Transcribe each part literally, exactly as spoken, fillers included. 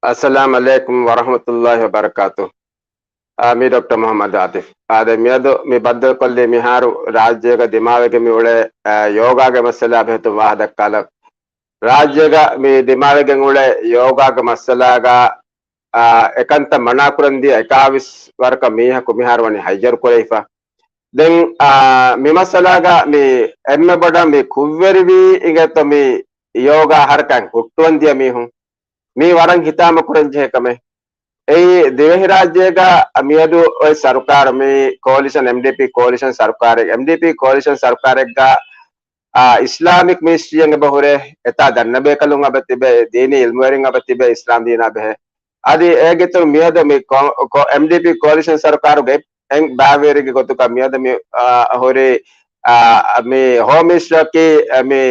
އައްސަލާމް ޢަލައިކުމް ވަރަޙްމަތުﷲި ވަބަރަކާތު. އާ، މީ ޑޮކްޓަރ މުޙައްމަދު އާތިފް. އާދެ، މިއަދު މި ބައްދަލުކޮށްލީ މިހާރު ރާއްޖޭގަ ދިމާވެގެން މި އުޅޭ، އާ، ޔޯގާގެ މައްސަލާ ބެހެއްޓުން ވާހަކަ ދައްކާލަން. ރާއްޖޭގަ މި ދިމާވެގެން އުޅޭ ޔޯގާގެ މައްސަލާގަ، އާ، އެކަންތައް މަނާކުރަން ދިޔަ އެކާވީސް ވަރަކަށް މީހަކު މިހާރު ވަނީ ހައްޔަރު ކުރެވިފަ. ދެން، އާ، މި މައްސަލާގަ މި އެންމެ ބޮޑަށް މި ކުށްވެރިވީ އިނގޭތޯ މި ޔޯގާ ހަރަކާތް ހުއްޓުވަން ދިޔަ މީހުން. މީ ވަރަށް ހިތާމަކުރަން ޖެހޭ ކަމެއް. އެއީ ދިވެހިރާއްޖޭގަ މިއަދު އޮތް ސަރުކާރު މި ކޯލިޝަން، އެމްޑީޕީ ކޯލިޝަން ސަރުކާރެއް، އެމްޑީޕީ ކޯލިޝަން ސަރުކާރެއްގަ، އާ، އިސްލާމިކް މިނިސްޓްރީއެއް އެބަ ހުރޭ، އެތާ ދަންނަބޭކަލުން އެބަ ތިބޭ، ދީނީ އިލްމުވެރިން އެބަ ތިބޭ އިސްލާމް ދީނާ ބެހޭ. އަދި އޭގެ އިތުރު މިއަދު މި ކޮ-، ކޮ-، އެމްޑީޕީ ކޯލިޝަން ސަރުކާރުގެ އެން ބާވޭރިގެ ގޮތުގަ މިއަދު މި، އާ، ހުރި، އާ، މި ހޯމް މިނިސްޓަރަކީ، އެ، މި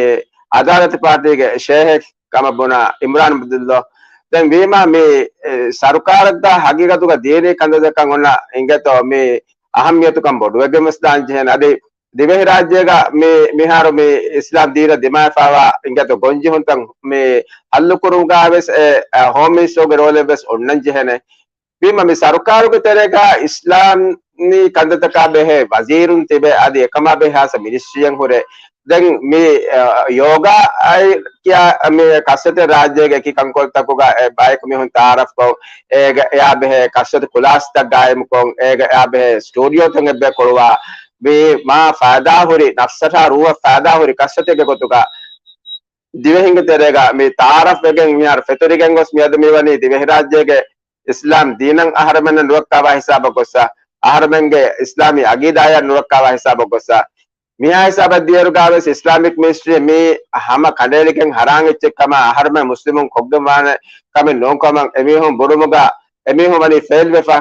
އަދާލަތު ޕާޓީގެ ޝޭހެއް ކަމަށް ބުނާ އިމްރާން ޢަބްދުﷲ. ދެން ވީމާ މި، އެ، ސަރުކާރަށްދާ ހަގީގަތުގަ ދީނީ ކަންތައްތަކަށް އޮންނަ އިނގޭތޯ މި އަހައްމިޔަތުކަން ބޮޑުވެގެން ވެސް ދާން ޖެހޭނެ. އަދި ދިވެހިރާއްޖޭގަ މި، މިހާރު މި އިސްލާމް ދީނަށް ދިމާވެފައިވާ އިނގޭތޯ ގޮންޖެހުންތައް މި ހައްލުކުރުމުގަ ވެސް އެ، އެ، ހޯމް މިނިސްޓަރުގެ ރޯލެއް ވެސް އޮންނަން ޖެހޭނެ. ވީމަ މި ސަރުކާރުގެ ތެރޭގަ އިސްލާމީ ކަންތައްތަކާ ބެހޭ ވަޒީރުން ތިބޭ، އަދި އެކަމާ ބެހޭ ހާއްސަ މިނިސްޓްރީއެއް ހުރޭ. ދެން މި، އަ، ޔޯގާ އައި ކިޔާ މި ކަސްރަތެއް ރާއްޖޭގެ އެކި ކަންކޮޅުތަކުގަ އެ ބަޔަކު މީހުން ތައާރަފްކޮށް، އޭގަ އެއާ ބެހޭ ކަސްރަތު ކުލާސްތައް ގާއިމުކޮށް، އޭގަ އެއާ ބެހޭ ސްޓޫޑިއޯތައް އެއްބަ ކުޅުވާ، މި މާ ފައިދާ ހުރި، ނަފްސަށާ ރޫހަށް ފައިދާ ހުރި ކަސްރަތެއްގެ ގޮތުގަ ދިވެހިންގެ ތެރޭގަ މި ތައާރަފް ވެގެން މިހާރު ފެތުރިގެން ގޮސް މިއަދު މިވަނީ ދިވެހިރާއްޖޭގެ އިސްލާމް ދީނަށް އަހަރެމެންނަށް ނުރައްކާވާ ހިސާބަށް ގޮއްސަ، އަހަރެމެންގެ އިސްލާމީ އަގީދާޔަށް ނުރައްކާވާ ހިސާބަށް ގޮއްސަ. މިހާ ހިސާބަށް ދިޔައިރުގަ ވެސް އިސްލާމިކް މިނިސްޓްރީ މީ ހަމަ ކަނޑައެޅިގެން ހަރާން އެއްޗެއް ކަމަށް އަހަރެމެން މުސްލިމުން ކޮށްގެން ވާނެ ކަމެއް ނޫން ކަމަށް އެމީހުން ބުނުމުގަ އެމީހުން ވަނީ ފެއިލް ވެފަ.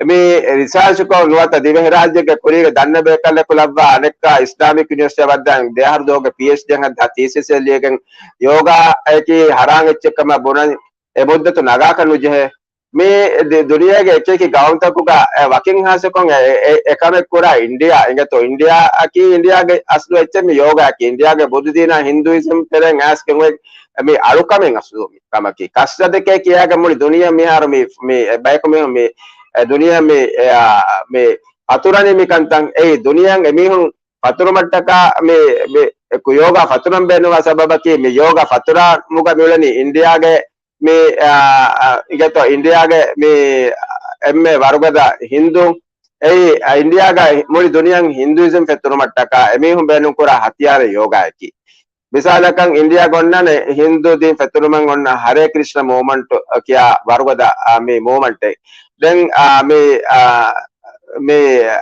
މި ރިސާޗުކޮށް ނުވަތަ ދިވެހިރާއްޖޭގެ ކުރީގެ ދަންނަ ބޭކަލަކު ލައްވާ އަނެއްކާ އިސްލާމިކް ޔުނިވަރސިޓީއަށް ވައްދާން ދެއަހަރު ދުވަހުގެ ޕީއެޗްޑީއަށް ހަދާ ތީސިސްއެއް ލިޔެގެން ޔޯގާއަކީ ހަރާން އެއްޗެއް ކަމަށް ބުނަން އެ މުއްދަތު ނަގާކަށް ނުޖެހޭ. މި ދި-، ދުނިޔޭގެ އެކި އެކި ގައުމުތަކުގަ އެ ވަކިން ހާއްސަކޮށް އެ، އެ، އެ ކަމެއް ކުރާ އިންޑިއާ އިނގޭތޯ. އިންޑިއާއަކީ އިންޑިއާގެ އަސްލު އެއްޗެއް މި ޔޯގާއަކީ. އިންޑިއާގެ ބުދު ދީނާ ހިންދޫއިޒަމް ތެރެއިން އައިސްގެން އޮތް މި އަޅުކަމެއް އަސްލު މި ކަމަކީ. ކަސްރަތެކޭ ކިޔާގެ މުޅި ދުނިޔެ މިހާރު މި، މި ބަޔަކު މީހުން މި، އެ ދުނިޔެ މި، އެ، އާ، މި ފަތުރަނީ މި ކަންތައް. އެއީ ދުނިޔެއަށް އެމީހުން ފަތުރުމަށްޓަކާ މި، މި ޔޯގާ ފަތުރަން ބޭނުންވާ ސަބަބަކީ މި ޔޯގާ ފަތުރާމުގަ މިއުޅެނީ އިންޑިއާގެ މި، އާ، އާ، އިނގޭތޯ އިންޑިއާގެ މި އެންމެ ވަރުގަދަ ހިންދޫ. އެއީ އިންޑިއާގަ މުޅި ދުނިޔެއަށް ހިންދޫއިޒަމް ފެތުރުމަށްޓަކާ އެމީހުން ބޭނުންކުރާ ހަތިޔާރެއް ޔޯގާއަކީ. މިސާލަކަށް އިންޑިއާގަ އޮންނާނެ ހިންދޫ ދީން ފެތުރުމަށް އޮންނަ ހަރޭ ކްރިޝްނަ މޫވްމަންޓް ކިޔާ ވަރުގަދަ، އާ، މި މޫވްމަންޓެއް. ދެން، އާ، މި، އާ، މި، އާ،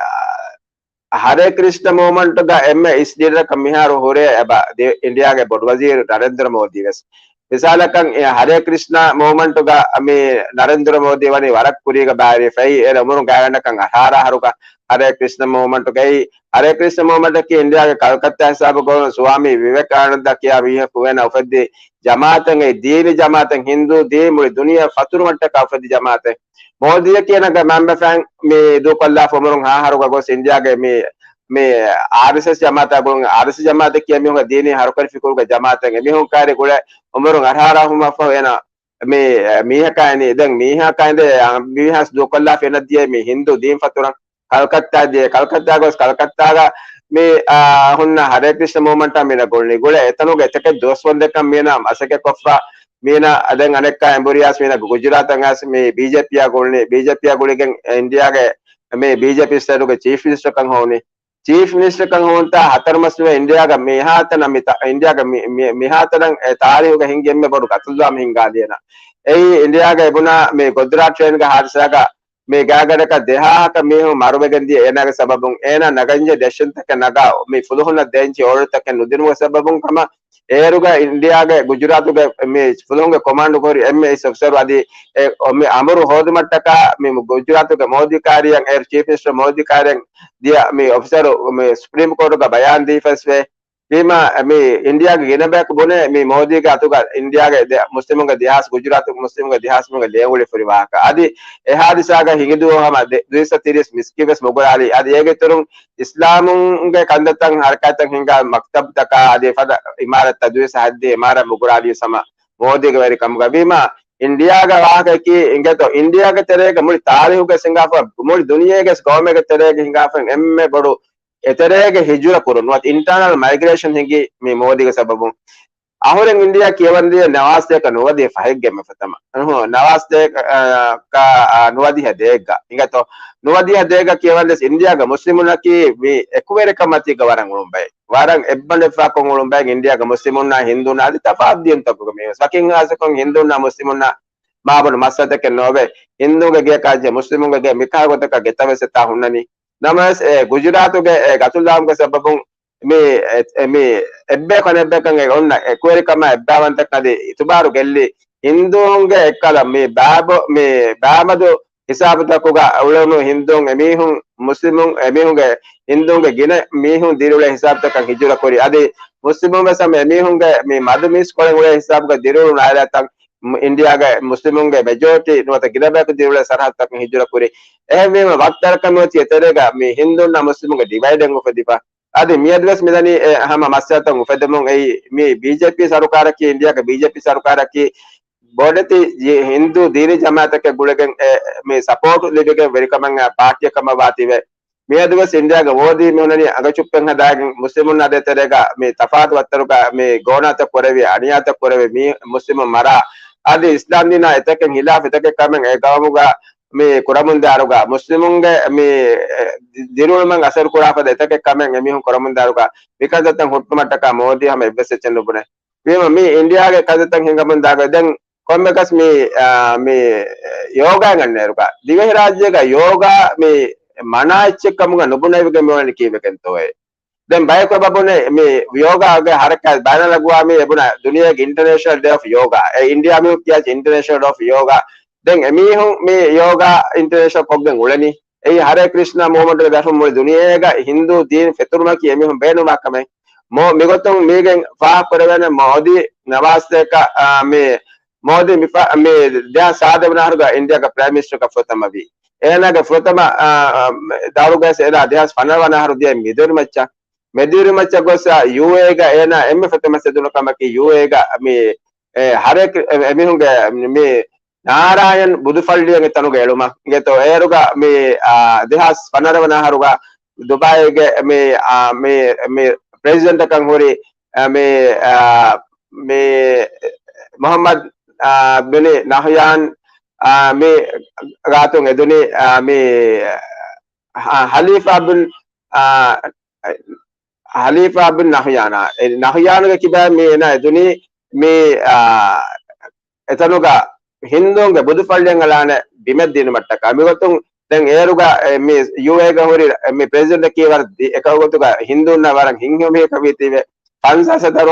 ހަރޭ ކްރިޝްނަ މޫވްމަންޓުގަ އެންމެ އިސް ލީޑަރަކަށް މިހާރު ހުރޭ އެބަ ދި-، އިންޑިއާގެ ބޮޑުވަޒީރު ނަރެންދްރަ މޯދީ ވެސް. މިސާލަކަށް އެ ހަރޭ ކްރިޝްނަ މޫވްމަންޓުގަ މި ނަރެންދްރަ މޯދީ ވަނީ ވަރަށް ކުރީގަ ބައިވެރިފައި. އޭރު އުމުރުން ގާތްގަނޑަކަށް އަށާރަ އަހަރުގަ ހަރޭ ކްރިޝްނަ މޫވްމަންޓުގައި، ހަރޭ ކްރިޝްނަ މޫވްމަންޓަކީ އިންޑިއާގެ ކަލްކައްތާ ހިސާބު ގޮވަން ސުވާމީ ވިވެކާނަންދަ ކިޔާ މީހަކު ވޭނަ އުފެއްދި ޖަމާއަތެއް. އެއީ ދީނީ ޖަމާއަތެއް. ހިންދޫ ދީން މުޅި ދުނިޔެ ފަތުރުމަށްޓަކާ އުފެއްދި ޖަމާއަތެއް. މޯދީއަކީ އޭނާގެ މަންމަފައިން މި ދޫކޮށްލާފަ އުމުރުން ހަ އަހަރުގަ ގޮސް އިންޑިއާގެ މި، މި އާރްއެސްއެސް ޖަމާއަތާ ގުޅުން، އާރްއެސްއެސް ޖަމާއަތަކީ އެމީހުންގެ ދީނީ ހަރުކަށި ފިކުރުގެ ޖަމާއަތެއް. އެމީހުން ކައިރި ގުޅޭ އުމުރުން އަށާރަ އަހަރު ވުމަށްފަހު އޭނާ މި، މީހަކާ އިނީ. ދެން މީހަކާ އިނދެ މީހާސް ދޫކޮށްލާފަ އޭނަ ދިޔަ މި ހިންދޫ ދީން ފަތުރަން ކަލްކައްތާ ދިޔަ. ކަލްކައްތާ ގޮސް ކަލްކައްތާގަ މި، އާ، ހުންނަ ހަރޭ ކްރިޝްނަ މޫވްމަންޓާ މީނަ ގުޅުނީ. ގުޅޭ އެތަނުގެ އެތަކެއް ދުވަސްވަންދެއްކަން މީނަ މަސައްކަތް ކޮށްފަ މީނަ ދެން އަނެއްކާ އެނބުރިޔާސް މީނަ ގުޖުރާތަށް އައިސް މި ބީޖޭޕީއާ ގުޅުނީ. ބީޖޭޕީއާ ގުޅިގެން އިންޑިއާގެ މި ބީޖޭޕީ ސްޓޭޓުގެ ޗީފް މިނިސްޓަރކަން ހޮވުނީ. ޗީފް މިނިސްޓަރކަން ހޮވުންތާ ހަތަރު މަސް ނުވެ އިންޑިއާގަ މިހާތަނަށް މި ތަ-، އިންޑިއާގަ މި-، މި-، މިހާތަނަށް އެ ތާރީހުގަ ހިނގި އެންމެ ބޮޑު ގަތުލުއާމަ ހިންގާލި އޭނަ. އެއީ އިންޑިއާގަ އެބުނާ މި ގޮދްރާ ޓްރޭންގެ ހާދިސާގަ މި ގާތްގަނޑަކަށް ދެހާހަކަށް މީހުން މަރުވެގެން ދިޔަ އޭނާގެ ސަބަބުން، އޭނާ ނަގަންޖެހޭ ޑެސިޝަންތަކެއް ނަގާ މި ފުލުހުންނަށް ދޭންޖެހޭ އޯޑަރތަކެއް ނުދިނުމުގެ ސަބަބުން ކަމަށް އޭރުގަ އިންޑިއާގެ ގުޖުރާތުގެ މި ފުލުހުންގެ ކޮމާންޑުގަ ހުރި އެންއައިސް އޮފިސަރު އަދި އެ މި އަމުރު ހޯދުމަށްޓަކާ މި ގުޖުރާތުގެ މޯދީ ކާރިޔަށް އޭރު ޗީފް މިނިސްޓަރ މޯދީ ކާރިޔަށް ދިޔަ މި އޮފިސަރު މި ސުޕްރީމް ކޯޓުގަ ބަޔާން ދީފަސްވޭ. ވީމާ، މި އިންޑިއާގެ ގިނަ ބަޔަކު ބުނޭ، މި މޯދީގެ އަތުގަ އިންޑިއާގެ ދެ-، މުސްލިމުންގެ ދިހާސް، ގުޖުރާތު މުސްލިމުންގެ ދިހާސް މީހުންގެ ލޭނގުޅި ފުރި ވާހަކަ. އަދި އެ ހާދިސާގަ ހިނގިދުވަހު ހަމަ ދެ-، ދުއިސައްތަ ތިރީސް މިސްކިތް ވެސް މުގުރާލީ. އަދި އޭގެ އިތުރުން އިސްލާމުންގެ ކަންތައްތައް ހަރަކާތްތައް ހިނގާ މަކްތަބްތަކާ އަދި އެފަދަ އިމާރަތްތައް ދުއިސައްތަ ހައްދިހަ އިމާރަތް މުގުރާލީ ހަމަ މޯދީގެ ވެރިކަމުގަ. ވީމާ، އިންޑިއާގެ ވާހަކައަކީ އިނގޭތޯ، އިންޑިއާގެ ތެރޭގަ މުޅި ތާރީހުގެ ހިނގާފަ، މުޅި ދުނިޔޭގެ ގައުމެއްގެ ތެރޭގަ ހިނގާފަ އެންމެ ބޮޑު އެތެރޭގެ ހިޖުރަ ކުރުން ނުވަތަ އިންޓާނަލް މައިގްރޭޝަން ހިނގި މި މޯދީގެ ސަބަބުން. އަހުރެން އިންޑިއާ ކިޔަވަންދިޔަ ނަވާސް ދޭކަ ނުވަދިހަ ފަހެއްގެ މި ފަތަމަ. ނަވާސް ދޭކަ، އާ، ކަ، އާ، ނުވަދިހަ ދޭއްގަ. އިނގޭތޯ، ނުވަދިހަ ދޭއްގަ ކިޔަވަންދިޔަސް އިންޑިއާގެ މުސްލިމުންނަކީ މި އެކުވެރިކަމަތީގަ ވަރަށް އުޅުން ބައެއް. ވަރަށް އެއްބަނޑެފާކޮށް އުޅުން ބައެއް އިންޑިއާގެ މުސްލިމުންނާ ހިންދޫންނާ އަދި ތަފާތު ދީންތަކުގެ މީހުން. ވަކިން ހާއްސަކޮށް ހިންދޫންނާ މުސްލިމުންނާ މާބޮޑު މައްސަލަތަކެއް ނޯވޭ. ހިންދޫންގެ ގެޔަކާ ޖެ މުސްލިމުންގެ ގެ މިކަހަލަ ގޮތަކަށް ގެތަވެސް އެތާ ހުންނަނީ. ނަމަވެސް، އެ، ގުޖުރާތުގެ އެ ގަތުލާމުގެ ސަބަބުން މި، އެ، އެ، މި އެއްބަޔަކު އަނެއްބަޔަކަށް އެ އޮންނަ އެކުވެރިކަމާ އެއްބާވަންތަކަން އަދި އިތުބާރު ގެއްލި ހިންދޫންގެ އެއްކަލަ މި ބާބޮ، މި ބާމަދު ހިސާބުތަކުގަ އުޅުނު ހިންދޫން އެމީހުން މުސްލިމުން އެމީހުންގެ ހިންދޫންގެ ގިނަ މީހުން ދިރިއުޅޭ ހިސާބުތަކަށް ހިޖުރަ ކުރި. އަދި މުސްލިމުން ވެސް ހަމަ އެމީހުންގެ މި މަދު މީސްކޮޅެއް އުޅޭ ހިސާބުގަ ދިރިއުޅުނު އާއިލާތައް އިންޑިއާގެ މުސްލިމުންގެ މެޖޯރިޓީ ނުވަތަ ގިނަ ބަޔަކު ދިރިއުޅޭ ސަރަހައްދުތަކަށް ހިޖުރަ ކުރި. އެހެންވީމަ ވަގުތު ތަރަކަށް މިއޮތީ އެތެރޭގަ މި ހިންދޫންނާ މުސްލިމުންގެ ޑިވައިޑެއް އުފެދިފަ. އަދި މިއަދުވެސް މިދަނީ އެ ހަމަ މައްސަލަތައް އުފެދެމުން އެއީ މި ބީޖޭޕީ ސަރުކާރަކީ، އިންޑިއާގެ ބީޖޭޕީ ސަރުކާރަކީ ބޮޑެތި ހިންދޫ ދީނީ ޖަމާއަތެއްގެ ގުޅިގެން އެ މި ސަޕޯޓް ލިބިގެން ވެރިކަމަށް ޕާޓީއެއް ކަމަށް ވާތީވެ. މިއަދުވެސް އިންޑިއާގެ މޯދީ މިހުންނަނީ އަނގަޗުއްޕެއް ހަދާގެން މުސްލިމުންނާ ދޭތެރޭގަ މި ތަފާތު ވައްތަރުގަ މި ގޯނާތައް ކުރެވި، އަނިޔާތައް ކުރެވި މީ މުސްލިމުން މަރާ، އަދި އިސްލާމް ދީނާ އެތަކެއް ހިލާފް އެތަކެއް ކަމެއް އެ ގައުމުގަ މި ކުރަމުންދާއިރުގަ މުސްލިމުންގެ މި ދިރިއުޅުމަށް އަސަރު ކުރާފަދަ އެތަކެއް ކަމެއް އެމީހުން ކުރަމުންދާއިރުގަ މިކަންތައްތައް ހުއްޓުމަށްޓަކާ މޯދީ ހަމަ އެއްވެސް އެއްޗެއް ނުބުނެ. ވީމަ މި އިންޑިއާގެ ކަންތައްތައް ހިނގަމުން ދާގޮތް ދެން ކޮންމެކަސް މި، އާ، މި ޔޯގާއަށް އަންނައިރުގަ ދިވެހިރާއްޖޭގަ ޔޯގާ މި މަނާ އެއްޗެއް ކަމުގަ ނުބުނެވިގެން މިއުޅެނީ ކީއްވެގެންތޯއޭ؟ ދެން ބަޔަކު އެބަ ބުނޭ މި ޔޯގާގެ ހަރަކާތް ބައިނަލްއަގުވާމީ އެބުނާ ދުނިޔޭގެ އިންޓަރނޭޝަނަލް ޑޭ އޮފް ޔޯގާ. އެ އިންޑިއާ މީހުން ކިޔާ އިންޓަރނޭޝަނަލް ޑޭ އޮފް ޔޯގާ. ދެން އެމީހުން މި ޔޯގާ އިންޓަރނޭޝަނަލް ކޮށްގެން އުޅެނީ. އެއީ ހަރޭ ކްރިޝްނާ މޫވްމަންޓުގެ ދަށުން މުޅި ދުނިޔޭގަ ހިންދޫ ދީން ފެތުރުމަކީ އެމީހުން ބޭނުންވާ ކަމެއް. މޯ މިގޮތުން މީގެން ފާހަގަކުރެވޭނެ މޯދީ ނަވާސް ދޭކަ، އާ، މި މޯދީ މި ފަ، މި ދެހާސް ސާދެ ވަނަ އަހަރުގަ އިންޑިއާގެ ޕްރައިމް މިނިސްޓަރަކަށް ފުރަތަމަ ވީ. އޭނާގެ ފުރަތަމަ، އާ، އާ، ދައުރުގައި އޭނާ ދެހާސް ފަނަރަ ވަނަ އަހަރު ދިޔަ މެދުއިރުމައްޗަށް، މެދުއިރުމައްޗަށް ގޮސް، އާ، ޔޫއޭގަ އޭނާ އެންމެ ފުރަތަމަ އެދުނު ކަމަކީ ޔޫއޭގަ މި، އެ، ހަރޭ ކްރި، އެ، އެމީހުންގެ މި ނާރާޔަން ބުދުފައްޅިއަށް އެތަނުގަ އެޅުމަށް އިނގޭތޯ. އޭރުގަ މި، އާ، ދެހާސް ފަނަރަ ވަނަ އަހަރުގަ ދުބާއީގެ މި، އާ، މި، މި ޕްރެޒިޑެންޓަކަށް ހުރި، އާ، މި، އާ، މި މުޙައްމަދު، އާ، ބިން ނަހްޔާން، އާ، މި ގާތުން އެދުނީ، އާ، މި ހަ، ހަލީފާ ބިން، އާ، ހަލީފާ ބިން ނަހްޔާނާ. އެ ނަހްޔާނުގެ ކިބައިން މި އޭނާ އެދުނީ މި، އާ، އެތަނުގަ ހިންދޫންގެ ބުދުފައްޅިއަށް އަޅާނެ ބިމެއް ދިނުމަށްޓަކާ. މިގޮތުން ދެން އޭރުގަ، އެ، މި ޔޫއޭގަ ހުރި މި ޕްރެޒިޑެންޓަކީ ވަރަށް ދި، އެކަކުގޮތުގަ ހިންދޫންނަށް ވަރަށް ހިތްހަމަ މީހަކަށް ވީތީވެ. ފަންސާސް ހަތަރު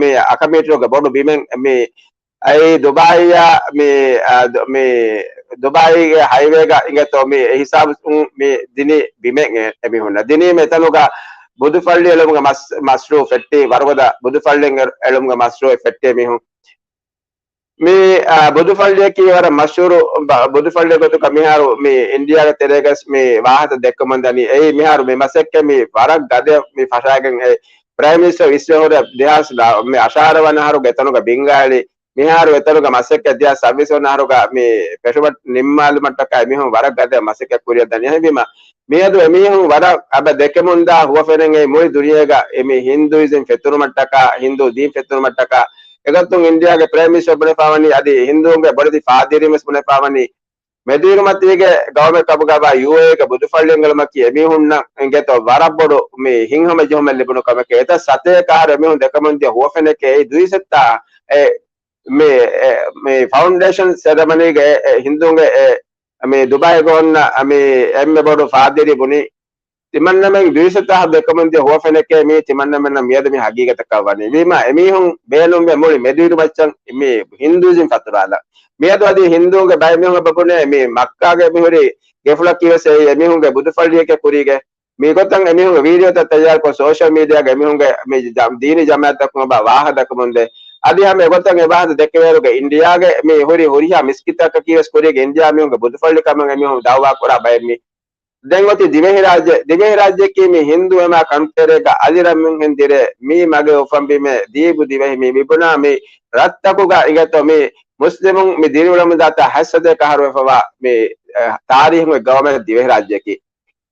މި އަކަ މީޓަރުގެ ބޮޑު ބިމެއް މި އެއީ ދުބާއީއާ މި، އާ، ދު، މި ދުބާއީގެ ހައިވޭގަ އިނގޭތޯ މި ހިސާބުން މި ދިނީ ބިމެއް އެ، އެމީހުންނަށް. ދިނީމަ އެތަނުގަ ބުދުފައްޅި އެޅުމުގެ މަސް، މަޝްރޫއު ފެއްޓި، ވަރުގަދަ ބުދުފައްޅި އެ، އެޅުމުގެ މަޝްރޫއެއް ފެއްޓި މީހުން. މި، އާ، ބުދުފައްޅިއަކީ ވަރަށް މަޝްހޫރު ބަ، ބުދުފައްޅި ގޮތުގަ މިހާރު މި އިންޑިއާގެ ތެރޭގަސް މި ވާހަކަ ދެއްކަމުން ދަނީ. އެއީ މިހާރު މި މަސައްކަތް މި ވަރަށް ގަދަ މި ފަށާގެން އެ ޕްރައިމް މިނިސްޓަރ އިސްވެ ހުރެ ދެހާސް މި އަށާރަ ވަނަ އަހަރުގެ އެތަނުގަ ބިންގާލި. މިހާރު އެތަނުގަ މަސައްކަތް ދެހާސް ސައްބީސް ވަނަ އަހަރުގަ މި ފެށުމަށް ނިންމާލުމަށްޓަކާ އެމީހުން ވަރަށް ގަދަ މަސައްކަތް ކުރިއަށް ދަނީ. އެހެންވީމަ، މިއަދު އެމީހުން ވަރަށް އެބަ ދެކެމުންދާ ހުވަފެނެއް އެއީ މުޅި ދުނިޔޭގަ އެ މި ހިންދޫއިޒްމް ފެތުރުމަށްޓަކާ، ހިންދޫ ދީން ފެތުރުމަށްޓަކާ. އެގޮތުން އިންޑިއާގެ ޕްރައިމް މިނިސްޓަރ ބުނެފާވަނީ އަދި ހިންދޫންގެ ބޮޑެތި ފާދިރީން ވެސް ބުނެފާވަނީ މެދުއިރުމަތީގެ ގައުމެއް ކަމުގަވާ ޔޫއޭގެ ބުދުފައްޅިއަށް އެޅުމަކީ އެމީހުންނަށް އިނގޭތޯ ވަރަށް ބޮޑު މި ހިތްހަމަޖެހުމެއް ލިބުނު ކަމެކޭ. އެތައް ސަތޭކަ އަހަރު އެމީހުން ދެކެމުންދިޔަ ހުވަފެނެކޭ. އެއީ ދުއިސައްތަ އެ، މި، އެ، މި ފައުންޑޭޝަން ސެރެމަނީގެ އެ، އެ، ހިންދޫންގެ އެ، މި ދުބާއީގަ އޮންނަ މި އެންމެ ބޮޑު ފާދިރީ ބުނީ، ތިމަންނަމެން ދުއިސައްތަ އަހަރު ދެކެމުންދިޔަ ހުވަފެނެކޭ މީ ތިމަންނަމެންނަށް މިއަދު މި ހަގީގަތަކަށް ވަނީ. ވީމާ އެމީހުން ބޭނުންވޭ މުޅި މެދުއިރުމައްޗަށް މި ހިންދޫއިޒްމް ފަތުރާލަން. މިއަދު އަދި ހިންދޫންގެ ބައެއް މީހުން އެބަ ބުނޭ މި މައްކާގެ މިހުރި ގެފުޅަކީ ވެސް އެއީ އެމީހުންގެ ބުދުފައްޅިއެކޭ ކުރީގެ. މިގޮތަށް އެމީހުންގެ ވީޑިއޯތައް ތައްޔާރުކޮށް ސޯޝަލް މީޑިއާގަ އެމީހުންގެ މި ޖަ، ދީނީ ޖަމާއަތްތަކުން އެބަ ވާހަކަ ދައްކަމުންދޭ. އަދި ހަމަ އެގޮތަށް އެ ވާހަކަ ދެއްކެވޭރުގަ އިންޑިއާގެ މި ހުރި ހުރިހާ މިސްކިތަކަކީ ވެސް ކުރީގެ އިންޑިއާ މީހުންގެ ބުދުފައްޅި ކަމަށް އެމީހުން ދައުވާ ކުރާ ބައެއް މި. ދެން އޮތީ ދިވެހިރާއްޖެ، ދިވެހިރާއްޖެއަކީ މި ހިންދޫ އެމާ ކަންތެރޭގަ އަލިރަށް މިހެން ދިރޭ މީ މަގޭ އުފަންބިމޭ ދީބު ދިވެހި މި މިބުނާ މި ރަށްތަކުގަ އިނގޭތޯ މި މުސްލިމުން މި ދިރިއުޅެމުންދާތާ ހަތްސަތޭކަ އަހަރު ވެފަވާ މި، އެ، ތާރީހުގެ ގައުމެއް ދިވެހިރާއްޖެއަކީ.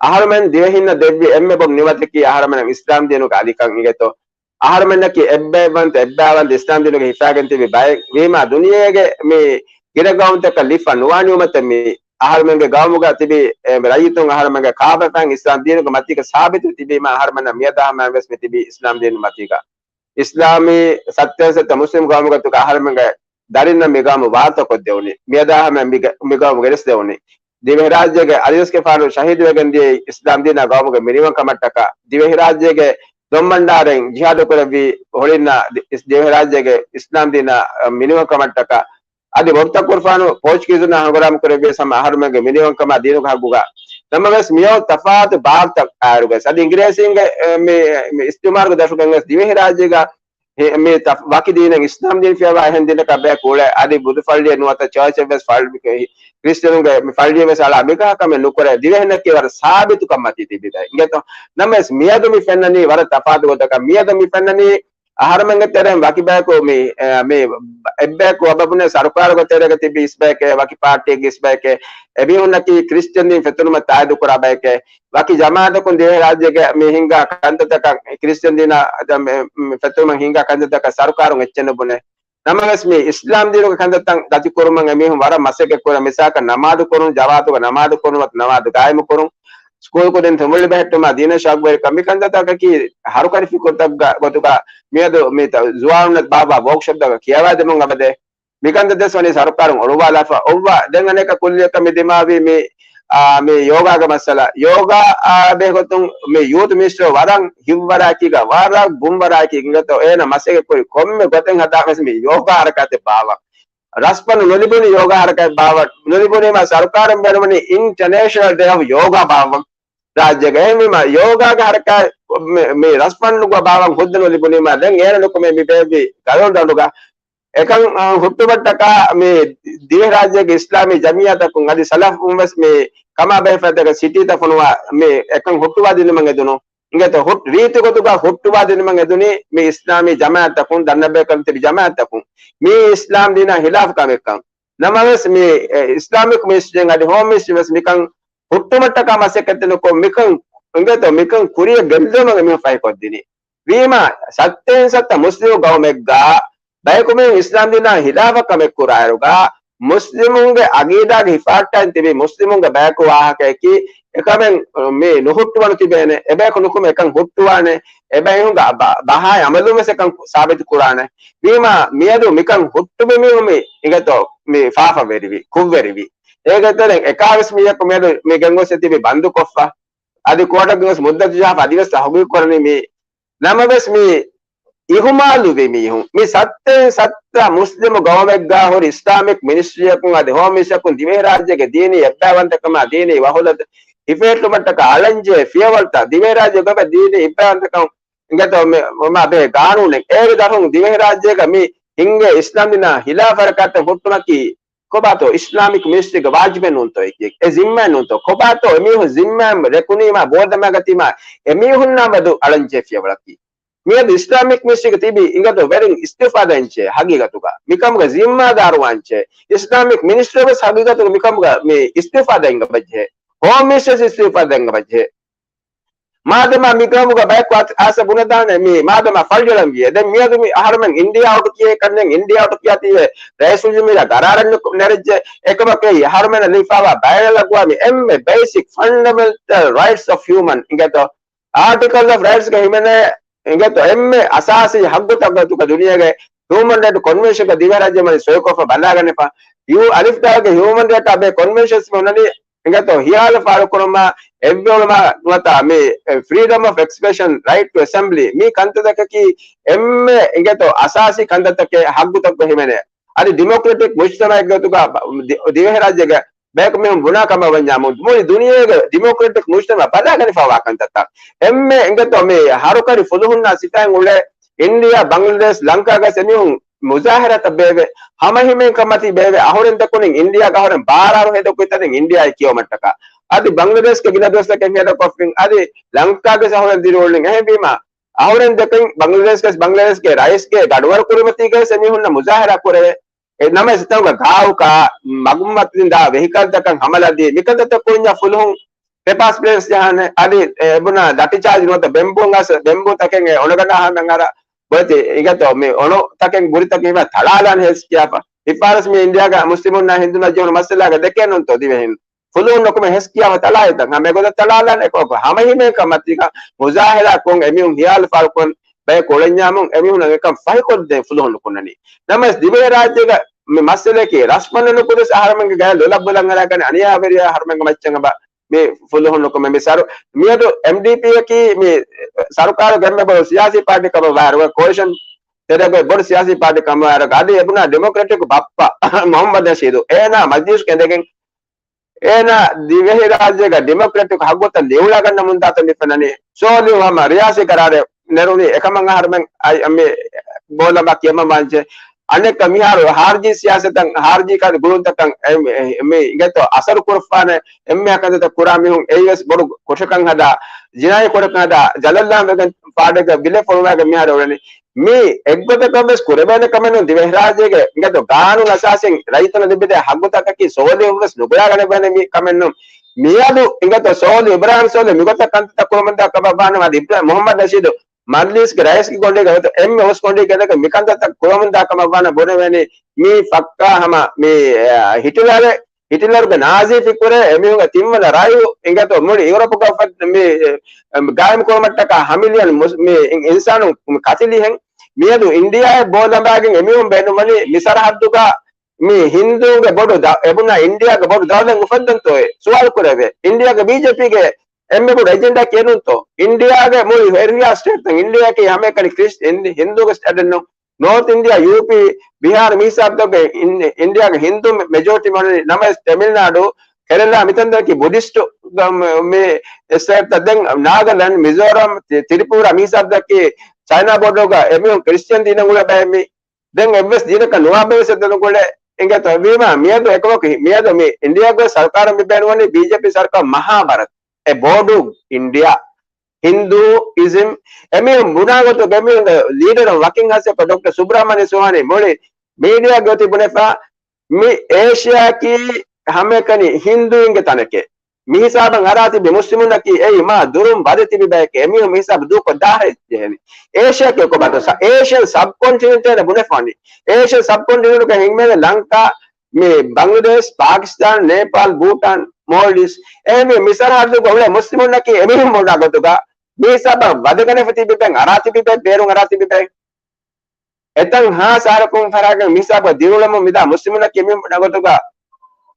އަހަރުމެން ދިވެހިންނަށް ދެއްވި އެންމެ ބޮޑު ނިޢުމަތަކީ އަހަރުމެނަށް އިސްލާމް ދީނުގެ އަލިކަން އިނގޭތޯ. އަހަރުމެންނަކީ އެއްބައެއްވަންތަ އެއްބައިވަންތަ އިސްލާމް ދީނުގަ ހިފާގެން ތިބި ބައެއް ވީމާ، ދުނިޔޭގެ މި ގިނަ ގައުމުތަކަށް ލިބިފަ ނުވާ ނިޢުމަތެއް މީ. އަހަރުމެންގެ ގައުމުގަ ތިބި، އެ، ރައްޔިތުން އަހަރުމެންގެ ކާބަފައިން އިސްލާމް ދީނުގެ މަތީގަ ސާބިތު ތިބީމާ، އަހަރުމެންނަށް މިއަދާ ހަމައިން ވެސް މި ތިބީ އިސްލާމް ދީނު މަތީގަ. އިސްލާމީ ސައްތައެއް ސައްތަ މުސްލިމް ގައުމުގަތުގަ އަހަރުމެންގެ ދަރިންނަށް މި ގައުމު ވާރުތަކޮށްދެވުނީ. މިއަދާ ހަމަ މި ގަ-، މި ގައުމު ގެނެސްދެވުނީ. ދިވެހިރާއްޖޭގެ އަލިރަސްގެފާނު ޝަހީދުވެގެން ދިޔައީ އިސްލާމް ދީނާ ގައުމުގެ މިނިވަންކަމަށްޓަކާ. ދިވެހިރާއްޖޭގެ ދޮންބަންޑާރައިން ޖިހާދު ކުރެއްވީ ހުޅިންނާ ދި-، އިސް-، ދިވެހިރާއްޖޭގެ އިސްލާމް ދީނާ، އަ، މިނިވަންކަމަށްޓަކާ. އަދި މުރުތަދު ކުރުފާނު ޕޯޗުގީޒުންނާ ހަނގުރާމަ ކުރެއްވިޔަސް ހަމަ އަހަރުމެންގެ މިނިވަންކަމާ ދީނުގެ ހައްގުގަ. ނަމަވެސް މިއޮތް ތަފާތު ބާރުތައް އާއިރުވެސް އަދި އިނގިރޭސީންގެ، އެ، މި، މި އިސްތިމާރުގެ ދަށުގައިވެސް ދިވެހިރާއްޖޭގަ ހެ-، މި ތަފް-، ވަކި ދީނެއް އިސްލާމް ދީން ފިޔަވާ އެހެން ދީނަކަށް ބަޔަކު އުޅޭ. އަދި ބުދުފައްޅިއެއް ނުވަތަ ޗާޗެއް ވެސް ފައް-، ކްރިސްޓިއަނުންގެ މި ފައްޅިއެއް ވެސް އަޅާ މިކަހަ ކަމެއް ނުކުރޭ. ދިވެހިންނަކީ ވަރަށް ސާބިތުކަން މަތީ ތިބި ބައެއް. އިނގޭތޯ؟ ނަމަވެސް މިއަދު މި ފެންނަނީ ވަރަށް ތަފާތު ގޮތަކަށް. މިއަދު މި ފެންނަނީ އަހަރުމެންގެ ތެރެއިން ވަކި ބަޔަކު މި، އެ، މި އެއްބަޔަކު އަބަބުނެ ސަރުކާރުގެ ތެރޭގަ ތިބި އިސްބަޔެކޭ، ވަކި ޕާޓީގެ އިސްބަޔެކޭ. އެމީހުންނަކީ ކްރިސްޓިއަން ދީން ފެތުނުމަށް ތާއީދު ކުރާ ބަޔެކޭ. ވަކި ޖަމާއަތަކުން ދިވެހިރާއްޖޭގެ މި ހިންގާ ކަންތައްތަކަށް ކްރިސްޓިއަން ދީނާ އަދަ މެ، މެ، ފެތުނުމަށް ހިންގާ ކަންތައްތަކަށް ސަރުކާރުން އެއްޗެއް ނުބުނޭ. ނަމަވެސް މި އިސްލާމް ދީނުގެ ކަންތައްތައް ދަތިކުރުމަށް އެމީހުން ވަރަށް މަސައްކަތް ކުރާ މިސާލަކަށް ނަމާދު ކުރުން، ޖަމާއަތުގަ ނަމާދު ކުރުން، ނަމާދު ގާއިމު ކުރުން، ސްކޫލް ކުދިން ތުނބުޅި ބެހެއްޓުމާ ދީނަށް ޝައުގުވެރިކަން މި ކަންތައްތަކަކީ ހަރުކަށި ފިކުރުތައްގަ ގޮތުގަ މިއަދު މި ތަ-، ޒުވާނުންނަށް ބާއްވާ ވޯކްޝޮޕްތަކަށް ކިޔަވާދެމުން އަބަދޭ. މިކަންތައް ދެސް ވަނީ ސަރުކާރުން އޮޅުވާލާފަ އޮއްވާ. ދެން އަނެކަ ކުއްލިއަކަށް މި ދިމާވީ މި، އާ، މި ޔޯގާގެ މައްސަލަ. ޔޯގާ، އާ، ބެހޭގޮތުން މި ޔޫތު މިނިސްޓަރު ވަރަށް ހިތްވަރާއެކީގަ، ވަރަށް ބުންވަރާއެކީ އިނގޭތޯ އޭނަ މަސައްކަތް ކުރި ކޮންމެ ގޮތެއް ހަދާވެސް މި ޔޯގާ ހަރަކާތެއް ބާއްވަން. ރަސްފަންޑު ނުލިބުނީ ޔޯގާ ހަރަކާތް ބާއްވަން. ނުލިބުނީމާ ސަރުކާރުން ބޭނުންވަނީ އިންޓަނޭޝަނަލް ޑޭ އޮފް ޔޯގާ ބާއްވަން. ރާއްޖޭގަ އެހެންވީމާ ޔޯގާގެ ހަރަކާތް މި، މި ރަސްފަންޑުގަ ބާއްވަން ހުއްދަ ނުލިބުނީމާ ދެން އޭނަ ނުކުމެ މި ބޭއްވި ގަލޮޅު ދަނޑުގަ އެކަން، އަ، ހުއްޓުމަށްޓަކާ މި ދިވެހިރާއްޖޭގެ އިސްލާމީ ޖަމިއްޔާތަކުން އަދި ސަލަފުން ވެސް މި ކަމާ ބެހޭފައިތަކަށް ސިޓީތައް ފޮނުވާ މި އެކަން ހުއްޓުވާ ދިނުމަށް އެދުނު. އިނގޭތޯ ހުއް-، ރީތި ގޮތުގަ ހުއްޓުވާ ދިނުމަށް އެދުނީ މި އިސްލާމީ ޖަމާއަތްތަކުން، ދަންނަބޭކަލުން ތިބި ޖަމާއަތްތަކުން. މީ އިސްލާމް ދީނާ ހިލާފު ކަމެއްކަން. ނަމަވެސް މި، އެ، އިސްލާމިކް މިނިސްޓްރީން އަދި ހޯމް މިނިސްޓްރީން ވެސް މިކަން ހުއްޓުމަށްޓަކާ މަސައްކަތެއް ނުކޮށް، މިކަން އިނގޭތޯ މިކަން ކުރިއަށް ގެންދިއުމަށް އެމީހުން ފަހިކޮށްދިނީ. ވީމާ، ސައްތައިން ސައްތަ މުސްލިމު ގައުމެއްގަ ބަޔަކު މީހުން އިސްލާމް ދީނާ ހިލާފަށް ކަމެއް ކުރާއިރުގަ، މުސްލިމުންގެ އަގީދާގެ ހިފާއްޓާއިން ތިބި މުސްލިމުންގެ ބަޔަކު ވާހަކަޔަކީ، އެކަމެއް މި ނުހުއްޓުވަން ތިބޭނެ، އެބަޔަކު ނުކުމެ އެކަން ހުއްޓުވާނެ، އެބައިހުންގެ ބަ-، ބަހާއި އަމަލުން ވެސް އެކަން ސާބިތު ކުރާނެ. ވީމާ، މިއަދު މިކަން ހުއްޓުވި މީހުން މި އިނގޭތޯ މި ފާފަވެރިވި، ކުށްވެރިވި. އޭގެ ތެރެއިން އެކާވެސް މީހަކު މިއަދު މި ގެންގޮސް ތިބި ބަންދުކޮށްފަ، އަދި ކޯޓަށް ގޮސް މުއްދަތު ޖަހާފަ އަދިވެސް ތަހުގީގު ކުރަނީ މި ނަމަވެސް މި އިހުމާލުވި މީހުން، މި ސައްތައިން ސައްތަ މުސްލިމު ގައުމެއްގާ ހުރި އިސްލާމިކް މިނިސްޓްރީއަކުން އަދި ހޯމް މިނިސްޓްރީއަކުން ދިވެހިރާއްޖޭގެ ދީނީ އެއްބައިވަންތަކަމާ ދީނީ ވަހުލަތު ހިފެހެއްޓުމަށްޓަކާ އަޅަންޖެހޭ ފިޔަވަޅުތައް ދިވެހިރާއްޖޭގަ ދީނީ އެއްބައިވަންތަކަން އިނގޭތޯ މި މާ ބެހޭ ގާނޫނެއް. އޭގެ ދަށުން ދިވެހިރާއްޖޭގަ މި ހިންގޭ އިސްލާމް ދީނާ ހިލާފަށް ހަރަކާތެއް ހުއްޓުމަކީ ކޮބާތޯ އިސްލާމިކް މިނިސްޓްރީގެ ވާޖިބެއް ނޫންތޯ އެކި؟ އެ ޒިންމާއެއް ނޫންތޯ؟ ކޮބާތޯ އެމީހުން ޒިންމާއެއް ރެކުނީމާ ބޯދަމާގަތީމާ އެމީހުންނާ މެދު އަޅަންޖެހޭ ފިޔަވަޅަކީ؟ މިއަދު އިސްލާމިކް މިނިސްޓްރީގަ ތިބި އިނގޭތޯ ވެރިން އިސްތިއުފާ ދޭންޖެހޭ ހަގީގަތުގަ. މިކަމުގަ ޒިންމާދާރުވާންޖެހޭ. އިސްލާމިކް މިނިސްޓްރީ ވެސް ހަގީގަތުގަ މިކަމުގަ މި އިސްތިއުފާ ދޭން އެބަޖެހޭ. ހޯމް މިނިސްޓްރީ ވެސް އިސްތިއުފާ ދޭން އެބަޖެހޭ. މާދަމާ މި ގައުމުގަ ބަޔަކު އަ-، އާސަ ބުނެދާނެ މި މާދަމާ ފަޅިއަޅަންވިއޭ. ދެން މިއަދު މި އަހަރުމެން އިންޑިއާ އައުޓް ކިޔޭ ކަންނެން އިންޑިއާ އައުޓް ކިޔާތީވެ ރައީސުލްޖުމްހޫރިއްޔާ ގަރާރެއް ނެރެއްޖެ. އެކަމަކު އެއީ އަހަރުމެންނަށް ލިބިފައިވާ ބައިނަލްއަގްވާމީ އެންމެ ބޭސިކް ފަންޑަމެންޓަލް ރައިޓްސް އޮފް ހިއުމަން އިނގޭތޯ. އާޓިކަލް އޮފް ރައިޓްސްގެ ހިމެނޭ އިނގޭތޯ އެންމެ އަސާސީ ހައްގުތައް ގޮތުގަ ދުނިޔޭގެ ހިއުމަން ރައިޓް ކޮންވެންޝަންގަ ދިވެހިރާއްޖެ މަނި ސޮއިކޮށްފަ ބަލާގަނެފަ. ޔޫ އަލިފް ދާގެ ހިއުމަން ރައިޓް އަބޭ ކޮންވެންޝަންސް މި ހުންނަނީ އިނގޭތޯ ހިޔާލު ފާޅުކުރުމާ، އެއްވެވުމާ ނުވަތަ މި ފްރީޑަމް އޮފް އެކްސްޕްރެޝަން، ރައިޓް ޓު އެސެމްބްލީ، މި ކަންތައްތަކަކީ އެންމެ އިނގޭތޯ އަސާސީ ކަންތައްތަކެއް ހައްގުތަކުގަ ހިމެނޭ. އަދި ޑިމޮކްރެޓިކް މުޖްތަމައެއްގެ ގޮތުގަ ދި-، ދިވެހިރާއްޖޭގެ ބަޔަކު މީހުން ބުނާ ކަމަށް ވަންޏާ މު-، މުޅި ދުނިޔޭގެ ޑިމޮކްރެޓިކް މުޖްތަމަ ބަލާގަނެފައިވާ ކަންތައްތައް. އެންމެ އިނގޭތޯ މި ހަރުކަށި ފުލުހުންނާ ސިފައިން އުޅޭ އިންޑިއާ، ބަންގްލަދޭޝް، ލަންކާގަސް އެމީހުން މުޒާހަރާތައް ބޭއްވޭ، ހަމަހިމޭންކަން މަތީ ބޭއްވޭ، އަހުރެން ދެކުނިން އިންޑިއާގަ އަހުރެން ބާރާރު ހޭދަކުރި ތަނެއް އިންޑިއާއަށް ކިޔަވުމަށްޓަކާ. އަދި ބަންގްލަދޭޝްގެ ގިނަ ދުވަސްތަކެއް ހޭދަކޮށްފިން، އަދި ލަންކާގަސް އަހުރެން ދިރިއުޅެން. އެހެންވީމާ، އަހުރެން ދެކެން ބަންގްލަދޭޝްގަސް، ބަންގްލަދޭޝްގެ ރައީސްގެ ގަޑުވަރު ކުރިމަތީގަސް އެމީހުންނަށް މުޒާހަރާ ކުރެވޭ. ނަމަވެސް އެތަނުގަ ގާއުކާ މަގުމަތިން ދާ ވެހިކަލްތަކަށް ހަމަލާދީ، މިކަންތައްތައް ކުރިންޏާ ފުލުހުން ޕެޕާ ސްޕްރޭ ޖަހާނެ. އަދި އެ ބުނާ ލަޓިޗާޖް ނުވަތަ ބެމްބޫ ގާސް، ބެމްބޫ ތަކެއް އެ އޮނަގަނޑާ ހަމައަށް އަރާ ބޮލެތި އިނގޭތޯ މި އޮނު ތަކެއް ގުރިތަކެއް ހިމާ ތަޅާލާން ހެސް ކިޔާފަ. އިއްފާރަސް މި އިންޑިއާގަ މުސްލިމުންނާ ހިންދޫންނާ ޖެހުނު މައްސަލާގަ ދެކޭނުންތޯ ދިވެހިން؟ ފުލުހުން ނުކުމެ ހެސް ކިޔާފަ ތަޅާއިތަން ހަމަ އެގޮތަށް ތަޅާލާން އެކޮ ހަމަ ހިމޭން ކަމަށް ތިކަ މުޒާހިރާ ކޮން އެމީހުން ހިޔާލު ފާޅުކޮން ބަޔަކު އުޅެންޏާމުން އެމީހުންނަށް އެކަން ފަހިކޮށްދޭން ފުލުހުން ނުކުންނަނީ. ނަމަވެސް ދިވެހި ރާއްޖޭގަ މި މައްސަލައަކީ ރަސްމަންނަ ނުކުރިސް އަހަރެމެންގެ ގަޔަށް ލޮލަށް ބުލަން އަރާގަނެ އަނިޔާވެރިޔާ އަހަރެމެންގެ މައްޗަށް އެބަ މި ފުލުހުން ނުކުމެ މި ސަރު-، މިއަދު އެމްޑީޕީއަކީ މި ސަރުކާރުގެ އެންމެ ބޮޑު ސިޔާސީ ޕާޓީ ކަމަށް ވާއިރުގަ ކޯލިޝަން ތެރޭގައި ބޮޑު ސިޔާސީ ޕާޓީ ކަމަށް ވާއިރުގަ އަދި އެ ބުނާ ޑިމޮކްރެޓިކް ބައްޕަ މުހައްމަދު ނަޝީދު އޭނާ މަޖްލިސްގަ އިނދެގެން އޭނާ ދިވެހިރާއްޖޭގަ ޑިމޮކްރެޓިކް ހައްގުތައް ލިޔުޅާގަންނަ މުންދާތަން މި ފެންނަނީ. ސޯލިހު ހަމަ ރިޔާސީ ގަރާރެއް ނެރުނީ އެކަމަށް އަހަރެމެން އައި މި ބޯލަމާ ކިޔަމަން ވާންޖެ. އަނެއްކާ މިހާރު ހާރިޖީ ސިޔާސަތަށް ހާރިޖީ ކަން ގުޅުންތަކަށް އެ-، މި އިނގޭތޯ އަސަރު ކުރައްވާނެ އެންމެ ކަންތައްތައް ކުރާ މީހުން އެއީވެސް ބޮޑު ކުށަކަށް ހަދާ، ޖިނާއީ ކުށަކަށް ހަދާ، ޖަލަށްލާން ވެގެން ފާޑެއްގަ ބިލެއް ފޮނުވާގެން މިހާރު އުޅެނީ. މި އެއްގޮތަކަށްވެސް ކުރެވޭނެ ކަމެއް ނޫން. ދިވެހިރާއްޖޭގެ އިނގޭތޯ ގާނޫނު އަސާސީން ރައްޔިތުންނަށް ލިބިދޭ ހައްގުތަކަކީ ސޯލިހުވެސް ނުގުޅާގަނެވޭނެ މި ކަމެއް ނޫން. މިއަދު އިނގޭތޯ ސޯލި، އިބްރާހިމް ސޯލި މިގޮތަށް ކަންތައްތައް ކުރަމުންދާ ކަމަށް ވާނަމަ އަދި އިބްރާ-، މުހައްމަދު ނަޝީދު މަޖްލިސްގެ ރައީސްގެ ގޮނޑީގަ އެންމެ އުސް ގޮނޑީ ގެނެގެން މިކަންތައްތައް ކުރަމުންދާ ކަމަށް ވާނަ ބުނެވޭނީ. މީ ފައްކާ ހަމަ މި، އަ، ހިޓްލަރެއް، ހިޓްލަރުގެ ނާޒީ ފިކުރެއް އެމީހުންގެ ތިންވަނަ ރައިހު އިނގޭތޯ މުޅި އިއުރޯޕުގަ އުފައްދި މި، އެ، ގާއިމް ކުރުމަށްޓަކާ ހަ މިލިއަން މުސް-، މި އިން-، އިންސާނުން ކަތިލިހެން. މިއަދު އިންޑިއާއަށް ބޯލަނބާގެން އެމީހުން ބޭނުންވަނީ މި ސަރަހައްދުގަ މި ހިންދޫންގެ ބޮޑު ދަ-، އެބުނާ އިންޑިއާގެ ބޮޑު ދައުލަތް އުފައްދަންތޯއޭ؟ ސުވާލު ކުރެވޭ. އިންޑިއާގެ ބީޖޭޕީގެ އެންމެ ބޮޑު އެޖެންޑާ ކިޔެނުންތޯ؟ އިންޑިއާގެ މުޅި އެރިޔާ ސްޓޭޓްތައް އިންޑިއާއަކީ ހަމައެކަނި ކްރިސް-، ހިން-، ހިންދޫގެ ސްޓޭޓެއް ނޫން. ނޯތް އިންޑިއާ، ޔޫޕީ، ބިހާރު މި ހިސާބުތަކުގައި އިން-، އިންޑިއާގެ ހިންދޫ މެޖޯރިޓީ މި އޮންނަނީ. ނަމަވެސް ތެމިލްނާޑު، ކެރަލާ މިތަންތަކަކީ ބުޑިސްޓު މި ސްޓޭޓްތައް. ދެން ނާގަލޭންޑް، މިޒޯރަމް، ތި-، ތިރިޕޫރާ މި ހިސާބުތަކަކީ ޗައިނާ ބޯޑަރުގަ އެމީހުން ކްރިސްޗިއަން ދީނަށް އުޅޭ ބައެއް މި. ދެން އެއްވެސް ދީނަކަށް ނުވާ ބައެއް ވެސް އެތަނުގަ އުޅޭ. އިނގޭތޯ ވީމާ މިއަދު އެކަމަކު ހި-، މިއަދު މި އިންޑިއާގެ ސަރުކާރުން މި ބޭނުންވަނީ ބީޖޭޕީ ސަރުކާރު މަހާ ވަރަށް. އެ ބޯޑު އިންޑިއާ. ހިންދޫއިޒްމް އެމީހުން ބުނާ ގޮތުގައި އެމީހުންގެ ލީޑަރުން ވަކިން ހަސެކޮ ޑޮކްޓަރ ސުބްރަހްމަންޔަ ސުވާނީ މުޅި މީޑިއާގެ އޮތީ ބުނެފަ، މި އޭޝިއާއަކީ ހަމައެކަނި ހިންދޫއިންގެ ތަނެކޭ. މި ހިސާބަށް އަރާ ތިބި މުސްލިމުންނަކީ އެއީ މާ ދުރުން ވަދެ ތިބި ބަޔެކޭ. އެމީހުން މި ހިސާބު ދޫކޮށް ދާހައް ޖެހެނީ. އޭޝިއާއަކީ ކޮބާތޯ؟ ސަ-، އޭޝިއަން ސަބްކޮންޓިނެންޓޭނަ ބުނެފާނީ. އޭޝިއަން ސަބްކޮންޓިނެންޓުގައި ހިންގޭނެ ލަންކާ، މި ބަނގްލަދޭޝް، ޕާކިސްތާން، ނޭޕާލް، ބޫޓާން، މޯލްޑިވްސް، އެހެންވެ މި ސަރަހައްދުގަ އުޅޭ މުސްލިމުންނަކީ އެމީހުން ބުނާ ގޮތުގަ މި ހިސާބަށް ވަދެގަނެފަ ތިބި ބައެއް، އަރާ ތިބި ބައެއް، ބޭރުން އަރާ ތިބި ބައެއް. އެތަން ހާސް އަހަރަކުން ފަރާގެން މި ހިސާބަށް ދިރިއުޅެމުން މިދާ މުސްލިމުންނަކީ އެމީހުން ބުނާ ގޮތުގަ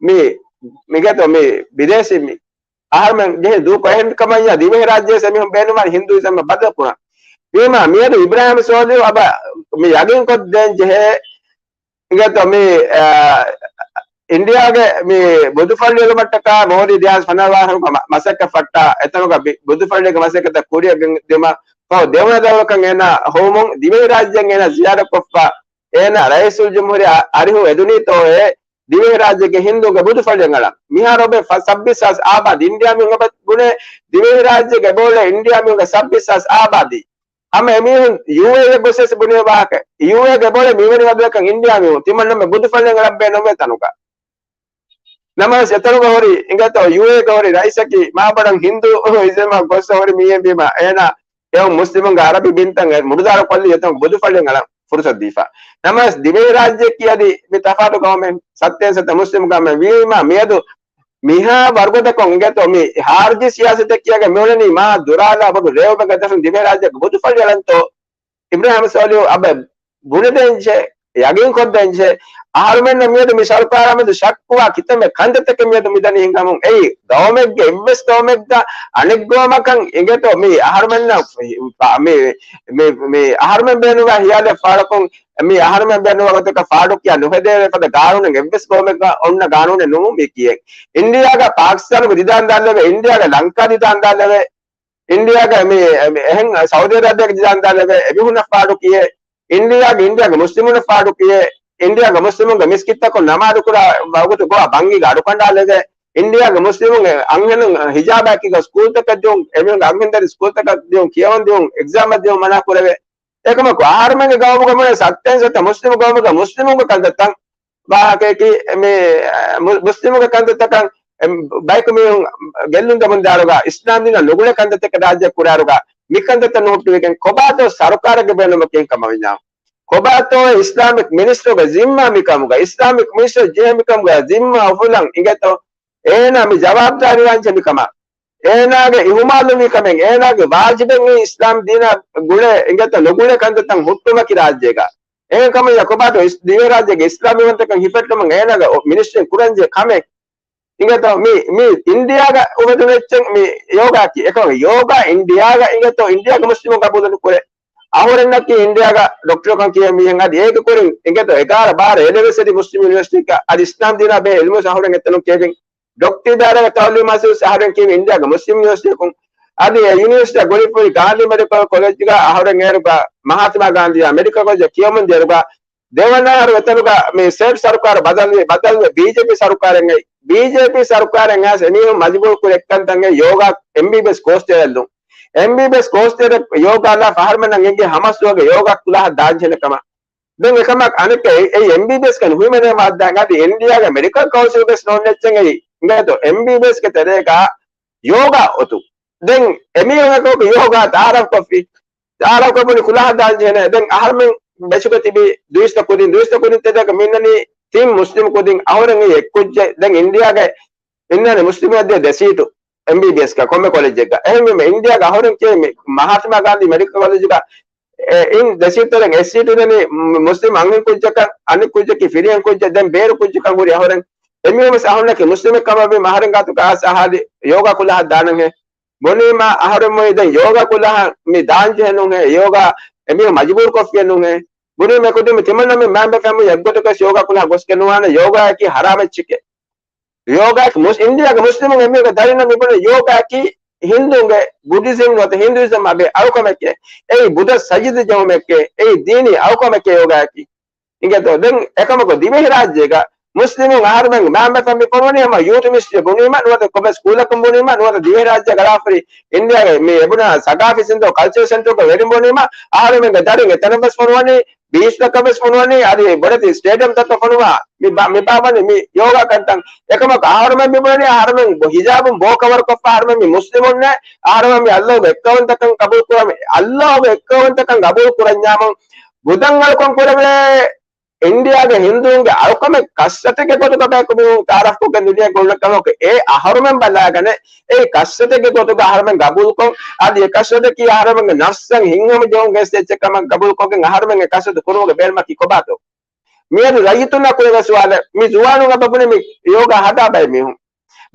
މި، މިގޭތޯ މި ބިދޭސީ މި އަހަރުމެން ޖެހި ދޫކޮށް އެހެން ކަމަށްޔާ ދިވެހިރާއްޖޭސް އެމީހުން ބޭނުންވާނެ ހިންދޫއިޒަމް ބަދަލު ކުރަން. ވީމާ މިއަދު އިބްރާހިމް ސޯލިހު އަބަ މި ޔަގީން ކޮށްދޭން ޖެހޭ އިނގޭތޯ މި، އާ، އިންޑިއާގެ މި ބުދުފައްޅި އެޅުމަށްޓަކާ މޯދީ ދެހާސް ފަނަރަ ވަނަ އަހަރުގަ މަ-، މަސައްކަތް ފައްޓާ އެތަނުގަ ބި-، ބުދުފައްޅީގެ މަސައްކަތަށް ކުރިއަށް ގެންދިއުމަށް ފަހު ދެވަނަ ދައުރަކަށް އޭނާ ހޮވުމުން ދިވެހިރާއްޖޭން އޭނާ ޒިޔާރަތްކޮށްފަ އޭނާ ރައީސުލްޖުމްހޫރިއްޔާ އަރިހު އެދުނީތޯއޭ ދިވެހިރާއްޖޭގެ ހިންދޫންގެ ބުދުފައްޅިއަށް އަޅަން. މިހާރު އެބަ ފަ-، ސައްބީސް ހާސް އާބާދީ އިންޑިއާ މީހުން އެބަ ބުނޭ ދިވެހިރާއްޖޭގެ އެބައުޅޭ އިންޑިއާ މީހުންގެ ސައްބީސް ހާސް އާބާދީ. ހަމަ އެމީހުން ޔޫއޭއީ އަށް ގޮސްވެސް ބުނޭ ވާހަކަ. ޔޫއޭގެ އެބައުޅޭ މިވެނި ވަދުވެކަން އިންޑިއާ މީހުން ތިމަންނަމެ ބުދުފައްޅިއަށް އަޅަން ބޭނުންވޭ ތަނުގަ. ނަމަވެސް އެތަނުގަ ހުރި އިނގޭތޯ ޔޫއޭގެ ހުރި ރައީސަކީ މާބޮޑަށް ހިންދޫ އިޒަމަށް ގޮއްސަ ހުރި މީހެއް ވީމަ އޭނާ އެހެން މުސްލިމުންގެ އަރަބި ބިންތައް މުޑުދާރު ކޮށްލީ އެތަނުގަ ބުދުފައްޅިއަށް އަޅަން ފުރުސަތު ދީފަ. ނަމަވެސް ދިވެހިރާއްޖެއަކީ އަދި މި ތަފާތު ގައުމެއް، ސައްތޭން ސައްތަ މުސްލިމު ގައުމެއް ވީމަ މިއަދު މިހާ ވަރުގަދަކޮށް އިނގޭތޯ މި ހާރިޖީ ސިޔާސަތެއް ކިޔާގެން މިއުޅެނީ މާ ދުރާލާ ބޮޑު ރޭވުމެއްގެ ދަށުން ދިވެހިރާއްޖޭގެ ބުދުފައްޅި އަޅަންތޯ؟ އިބްރާހިމް ސޯލިހު އަބަ ބުނެދޭންޖެ، ޔަގީންކޮށްދޭންޖެ، އަހަރުމެންނަށް މިއަދު މި ސަރުކާރާ މެދު ޝައްކުވާ ކިތަންމެ ކަންތައްތަކެއް މިއަދު މިދަނީ ހިނގަމުން އެއީ، ގައުމެއްގެ އެއްވެސް ގައުމެއްގަ އަނެއް ގައުމަކަށް އިނގޭތޯ މި އަހަރުމެންނަށް މި، މި، މި، މި އަހަރުމެން ބޭނުންވާ ހިޔާލެއް ފާޑަކުން، މި އަހަރުމެން ބޭނުންވާ ގޮތަކަށް ފާޑުކިޔާ ނުހެދޭ ފަދަ ގާނޫނެއް އެއްވެސް ގައުމެއްގަ އޮންނަ ގާނޫނެއް ނޫން މި ކިޔޭ. އިންޑިއާގަ ޕާކިސްތާނުގެ ދިދާން ދާންލެވޭ، އިންޑިއާގަ ލަންކާ ދިދާން ދާންލެވޭ، އިންޑިއާގަ މި، މި އެހެން ސައުދީ އަރަބިއަށް ދިދާން ދާންލެވޭ، އެމީހުންނަށް ފާޑު ކިޔޭ. އިންޑިއާގެ، އިންޑިއާގެ މުސްލިމުންނަށް ފާޑު ކިޔޭ. އިންޑިއާގެ މުސްލިމުންގެ މިސްކިތްތަކުން ނަމާދު ކުރާ ވަގުތު ގޮވާ ބަންގީގަ އަޑުކަނޑާލެވޭ. އިންޑިއާގެ މުސްލިމުން އަންހެނުން ހިޖާބާއެކީގަ ސްކޫލްތަކަށް ދިޔުން، އެމީހުންގެ އަންހެންދަރި ސްކޫލްތަކަށް ދިޔުން، ކިޔަވަން ދިޔުން، އެގްޒާމް ދިޔުން މަނާ ކުރެވޭ. އެކަމަކު އަހަރުމެންގެ ގައުމުގަ މުޅި ސައްތޭން ސައްތަ މުސްލިމު ގައުމުގަ މުސްލިމުންގެ ކަންތައްތައް ވާހަކައަކީ މި، އަ، މު-، މުސްލިމުގެ ކަންތައްތަކަށް އެ، ބަޔަކު މީހުން ގެއްލުން ދެމުން ދާރުގަ، އިސްލާމް ދީނަށް ނުގުޅޭ ކަންތައްތަކެއް ރާއްޖެ ކުރާރުގަ، މިކަންތައްތައް ނުހުއްޓުވިގެން ކޮބާތޯ ސަރުކާރެއްގެ ބޭނުމަކީ ކަމަށް ވިންޏާ؟ ކޮބާތޯ އިސްލާމިކް މިނިސްޓަރުގެ ޒިންމާ މިކަމުގަ، އިސްލާމިކް މިނިސްޓަރު ޖެހޭ މިކަމުގަ ޒިންމާ އުފުލަން އިނގޭތޯ؟ އޭނާ މި ޖަވާބުދާރީ ވާންޖެހޭ މިކަމަށް. އޭނާގެ އިހުމާލުވީ ކަމެއް، އޭނާގެ ވާޖިބެއް އިސްލާމް ދީނާ ގުޅޭ އިނގޭތޯ ނުގުޅޭ ކަންތައްތައް ހުއްޓުމަކީ ރާއްޖޭގަ. އެހެން ކަމަށް ކޮބާތޯ އިސް-، ދިވެހިރާއްޖޭގެ އިސްލާމީ ވަންތަކަން ހިފެއްޓުމަށް އޭނާގެ އޮ-، މިނިސްޓްރީން ކުރަންޖެހޭ ކަމެއް. އިނގޭތޯ މި، މި އިންޑިއާގަ އުފެދުނު އެއްޗެއް މި ޔޯގާއަކީ. އެކަމަކު ޔޯގާ އިންޑިއާގަ އިނގޭތޯ އިންޑިއާގެ މުސްލިމުން ގަބޫލު ނުކުރޭ. އަހުރެންނަކީ އިންޑިއާގަ ޑޮކްޓަރުކަން ކިޔޭ މީހެއް އަދި އޭގެ ކުރިން އިނގޭތޯ އެގާރަ ބާރަ އެލެވެސް އަދި މުސްލިމް ޔުނިވަރސިޓީގަ އަދި އިސްލާމް ދީނާ ބެހޭ އިލްމުވެސް އަހުރެން އެތަނުން ކިޔެވިން. ޑޮކްޓަރީ ދާއިރާގެ ތައުލީމް ހާސިލް އަހަރެން ކިޔެވި އިންޑިއާގެ މުސްލިމް ޔުނިވަރސިޓީއަކުން. އަދި އެ ޔުނިވަރސިޓީއަށް ގުޅިފައި ގާންދީ މެޑިކަލް ކޮލެޖްގަ އަހަރެން އޭރުގަ މަހާތްމާ ގާންދީއާ މެޑިކަލް ކޮލެޖަށް ކިޔަމުން ދިޔައިރުގަ ދެވަނަ އަހަރު އެތަނުގަ މި ސޭޓް ސަރުކާރު ބަދަލުވި، ބަދަލުވެ ބީޖޭޕީ ސަރުކާރެއް އައި، ބީޖޭޕީ ސަރުކާރެއް އައިސް އެމީހުން މަޖުބޫރު ކުރި އެއްކަންތައް އެ ޔޯގާ އެމްބީބީއެސް ކޯސް ތެރެއް ލުން. އެމްބީބީއެސް ކޯސް ތެރެ ޔޯގާ ލާފަ އަހަރުމެންނަށް އެނގޭ ހަމަ ސުވަގެ ޔޯގާ ކުލަހަށް ދާންޖެހޭ ކަމަށް. ދެން އެކަމަށް އަނެއްކަ އެ، އެ އެމްބީބީއެސް ކަން ހުވިމެނޭ ވާއްދާ އަދި އިންޑިއާގެ މެޑިކަލް ކައުންސިލް ވެސް ނޯންނެއްޗެއް އެއީ. އިނގޭތޯ އެމްބީބީއެސްގެ ތެރޭގަ ޔޯގާ އޮތު. ދެން އެމީހުން އެކަމަކު ޔޯގާ ތައާރަފް ކޮށްފި. ތައާރަފް ކޮށްފަ ކުލަހަށް ދާން ޖެހޭނެ. ދެން އަހަރުމެން ބެޗުގަ ތިބި ދުއިސައްތަ ކުދިން، ދުއިސައްތަ ކުދިން ތެރޭގަ މި އިންނަނީ ތިން މުސްލިމް ކުދިން އަހަރެން އެއް ކުއްޖެއް. ދެން އިންޑިއާގެ އިންނަނީ މުސްލިމުން އަދި ދެ ސީޓު އެމްބީބީއެސްގަ ކޮންމެ ކޮލެޖެއްގަ. އެހެންވީމަ އިންޑިއާގަ އަހަރެން ކިޔައި މި މަހާތްމާ ގާންދީ މެޑިކަލް ކޮލެޖުގަ އެ، އިން ދެ ސީޓު ތެރެއިން އެއް ސީޓު ދެނީ މު-، މުސްލިމް އަންހެން ކުއްޖަކަށް، އަނެއް ކުއްޖަކީ ފިރިހެން ކުއްޖެއް. ދެން ބޭރު ކުއްޖަކަށް ހުރި އަހަރެން. އެމީހުން ވެސް އަހަރެންނަކީ މުސްލިމެއް ކަމަށް ވީމަ އަހަރެން ގާތުގަ އައިސް އަހާލި ޔޯގާ ކުލަހަށް ދާނަންހޭ. ބުނީމަ އަހަރެން މޮޔި ދެން ޔޯގާ ކުލަހަށް މި ދާން ޖެހެނުންހޭ، ޔޯގާ އެމީހުން މަޖުބޫރު ކޮށްފިއެއްނުންހޭ. ބުނީމަ އެކުދިން މި ތިމަންނަމެން މައިންބަފައިން އެއްގޮތަކަށް ޔޯގާ ކުލަހަށް ގޮސްގެން ނުވާނެ، ޔޯގާއަކީ ހަރާމެއްޗެކޭ. ޔޯގާއަކީ މުސް-، އިންޑިއާގެ މުސްލިމުން އެމީހުންގެ ދަރިންނަށް މިބުނީ ޔޯގާއަކީ ހިންދޫންގެ، ބުޑިޒަމް ނުވަތަ ހިންދޫއިޒަމް އަށް އަޅުކަމެކޭ. އެއީ ބުދަށް ސަޖިދަ ޖެހުމެކޭ. އެއީ ދީނީ އަޅުކަމެކޭ ޔޯގާއަކީ. އިނގޭތޯ ދެން އެކަމަކު ދިވެހިރާއްޖޭގަ މުސްލިމުން އަހަރުމެން މައިންބަފައިން މި ފޮނުވަނީ ހަމަ ޔޫތު މިނިސްޓްރީ ބުނީމަ ނުވަތަ ކޮބެ ސްކޫލަކުން ބުނީމަ ނުވަތަ ދިވެހިރާއްޖެ ގަޅާފަރި އިންޑިއާގެ މި އެބުނާ ސަގާފީ ސިންދޫ ކަލްޗަރ ސެންޓަރުގަ ވެރިން ބުނީމަ އަހަރުމެންގެ ދަރިން އެތަނަށް ވެސް ފޮނުވަނީ ބީޗްތަކަށް ވެސް ފޮނުވަނީ، އަދި ބޮޑެތި ސްޓޭޑިއަމްތަކަށް ފޮނުވާ މި ބާ-، މި ބާވަނީ މި ޔޯގާ ކަންތަން. އެކަމަކު އަހަރުމެން މި ބުނަނީ އަހަރުމެން ހިޖާބުން ބޯ ކަވަރު ކޮށްފަ އަހަރުމެން މި މުސްލިމުންނޭ، އަހަރުމެން މި އައްލޯގެ އެއްކައުވަންތަކަން ގަބޫލު ކުރާ، މި އައްލޯގެ އެއްކައުވަންތަކަން ގަބޫލު ކުރަންޏާމުން ބުދަށް އަޅުކަން ކުރެވޭ އިންޑިއާގެ ހިންދޫންގެ އަޅުކަމެއް ކަސްތަކެއްގެ ގޮތުގަ ބަޔަކު މީހުން ތައާރަފްކޮށްގެން ދުނިޔޭގަ އުޅުނު ކަމަކު އެ އަހަރުމެން ބަލާގަނެ އެ ކަސްތަކެއްގެ ގޮތުގަ އަހަރުމެން ގަބޫލުކޮށް، އަދި އެ ކަސްތަކީ އަހަރުމެންގެ ނަފްސަށް ހިތްހަމަޖެހުން ގެނެސްދޭ އެއްޗެއް ކަމަށް ގަބޫލުކޮށްގެން އަހަރުމެން އެ ކަސްތު ކުރުމުގެ ބޭނުމަކީ ކޮބާތޯ؟ މިއަދު ރައްޔިތުންނާ ކުރެވޭ ސުވާލެއް، މި ޒުވާނުން އެބަ ބުނި މި ޔޯގާ ހަދާ ބައެއް މީހުން.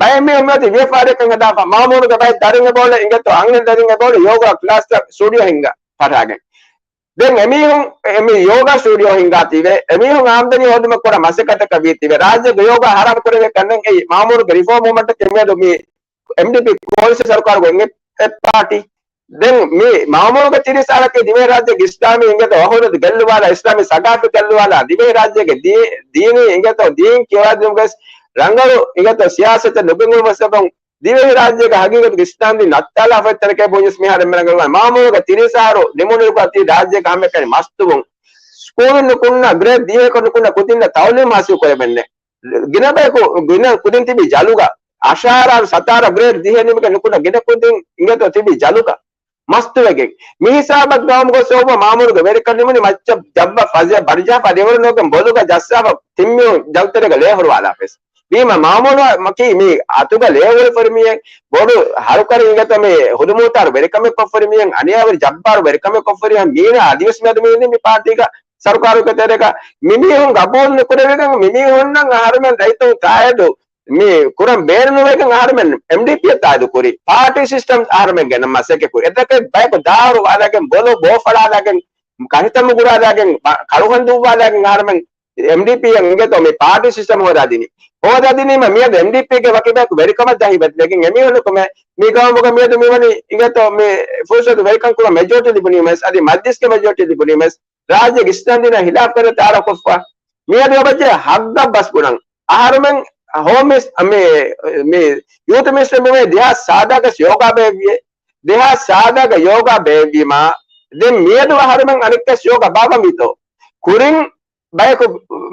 ބައެއް މީހުން މިއޮތީ ވިޔަފާރިއަކަށް ހަދާފަ، މައުމޫނުގެ ބައެއް ދަރިން އެބައުޅޭ އިނގޭތޯ އަންހެން ދަރިން އެބައުޅޭ ޔޯގާ ކްލާސްތައް ސްޓޫޑިއޯ ހިންގާ ފަށާގެން. ދެން އެމީހުން އެ މި ޔޯގާ ސްޓޫޑިއޯ ހިންގާތީވެ، އެމީހުން އާމްދަނީ ހޯދުމަށް ކުރާ މަސައްކަތަކަށް ވީތީވެ، ރާއްޖޭގެ ޔޯގާ ހަރާމް ކުރެވޭ ކަންނެން އެއީ މައުމޫނުގެ ރިފޯމް މޫވްމަންޓަކީ މިއަދު މި އެމްޑީޕީ ކޯލިޝަން ސަރުކާރުގެ އެއް ޕާޓީ. ދެން މި މައުމޫނުގެ ތިރީސް ސާލަކީ ދިވެހިރާއްޖޭގެ އިސްލާމީ އިނގޭތޯ އަހުރެދު ގެއްލުވާލާ، އިސްލާމީ ސަގާފަތް ގެއްލުވާލާ، ދިވެހިރާއްޖޭގެ ދީ-، ދީނީ އިނގޭތޯ ދީން ކިޔަވާދިނުމުގެ ރަނގަޅު އިނގޭތޯ ސިޔާސަތެއް ނުބިނގުން ވެސް ދިވެހިރާއްޖޭގެ ހަގީގަތުގެ އިސްލާމް ދީން ނައްތާލާފައި ތަނަކަށް ބުންޏަސް މިހާރު އެންމެ ރަނގަޅު ވާނެ. މައުމޫނުގެ ތިރީސް އަހަރު ނިމުނުއިރުގަ ތި ރާއްޖޭގެ ހަމައެކަނި މަސްތުވުން. ސްކޫލުން ނުކުންނަ ގްރޭޑް ދިހައެއް ނުކުންނަ ކުދިންނަށް ތައުލީމް ހާސިލް ކުރެވެންނެ. ގިނަ ބަޔަކު، ގިނަ ކުދިން ތިބީ ޖަލުގަ. އަށާރާ ސަތާރަ ގްރޭޑް ދިހައެއް ނިމިގެން ނުކުންނަ ގިނަ ކުދިން އިނގޭތޯ ތިބީ ޖަލުގަ. މަސްތުވެގެން. މި ހިސާބަށް ގައުމުގަ ސޯބު މާމޫނުގެ ވެރިކަން ނިމުނީ މައްޗަށް ޖައްވަ ފަޒަ ބަރިޖަހާފަ ރިވަރު ނޯގެން ބޮލުގަ ޖައްސާފަ ތިން މީހުން ޖަލުތެރޭގަ ލޭ ހުރުވާލާފަ ވެސް. ވީމަ މާމޫނު މަކީ މި އަތުގަ ލޭ ހުރި ފަރިމީހެއް، ބޮޑު ހަރުކަރި އިނގޭތޯ މި ހުދުމޫތާރު ވެރިކަމެއް ކޮށްފަ ފަރިމީހެއް، އަނިޔާވެރި ޖައްބާރު ވެރިކަމެއް ކޮށްފަ ފަރިމީހެއް، މީނަ އަދިވެސް މިއަދު މި މި ޕާޓީގަ ސަރުކާރުގެ ތެރޭގަ މި މީހުން ގަބޫލު ނުކުރެވިގެން މި މީހުންނަށް އަހަރުމެން ރައްޔިތުން ތާއިދު މި ކުރަން ބޭނުންވެގެން އަހަރުމެން އެމްޑީޕީއަށް ތާއިދު ކުރި. ޕާޓީ ސިސްޓަމް އަހަރުމެން ގެނަ މަސައްކަތް ކުރި. އެތަކެއް ބަޔަކު ދާރު ވާލާގެން، ބޮލު ބޯފަޅާލާގެން، ކަށިތައްމު ގުރާލާގެން، ބަ-، ކަޅުހަނދު ވާލާގެން އަހަރުމެން އެމްޑީޕީއަށް އިނގޭތޯ މި ޕާޓީ ސިސްޓަމް ހޯދާދިނީ. ހޯދާދިނީމަ މިއަދު އެމްޑީޕީގެ ވަކި ބަޔަކު ވެރިކަމަށް ދާހިބަތިވެގެން އެމީހުން ކުމެ މި ގައުމުގަ މިއަދު މިވަނީ އިނގޭތޯ މި ފުރުސަތު ވެރިކަން ކުރަން މެޖޯރިޓީ ލިބުނީމަސް އަދި މަޖްލިސްގެ މެޖޯރިޓީ ލިބުނީމަސް ރާއްޖޭގެ އިސްލާމް ދީނާ ހިލާފް ކަންތައް ތައާރަފް ކޮށްފަ. މިއަދު އަބަޖެ ހައްގަށް ބަސް ބުނަން. އަހަރުމެން ހޯމް މިނިސް-، މި، މި ޔޫތު މިނިސްޓަރ މިވޭ ދެހާސް ސާދަގަ ޔޯގާ ބޭއްވިއޭ. ދެހާސް ސާދަގަ ޔޯގާ ބޭއްވީމާ، ދެން މިއަދު އަހަރުމެން އަނެއްކަސް ޔޯގާ ބާވަންވީތޯ؟ ކުރިން ބަޔަކު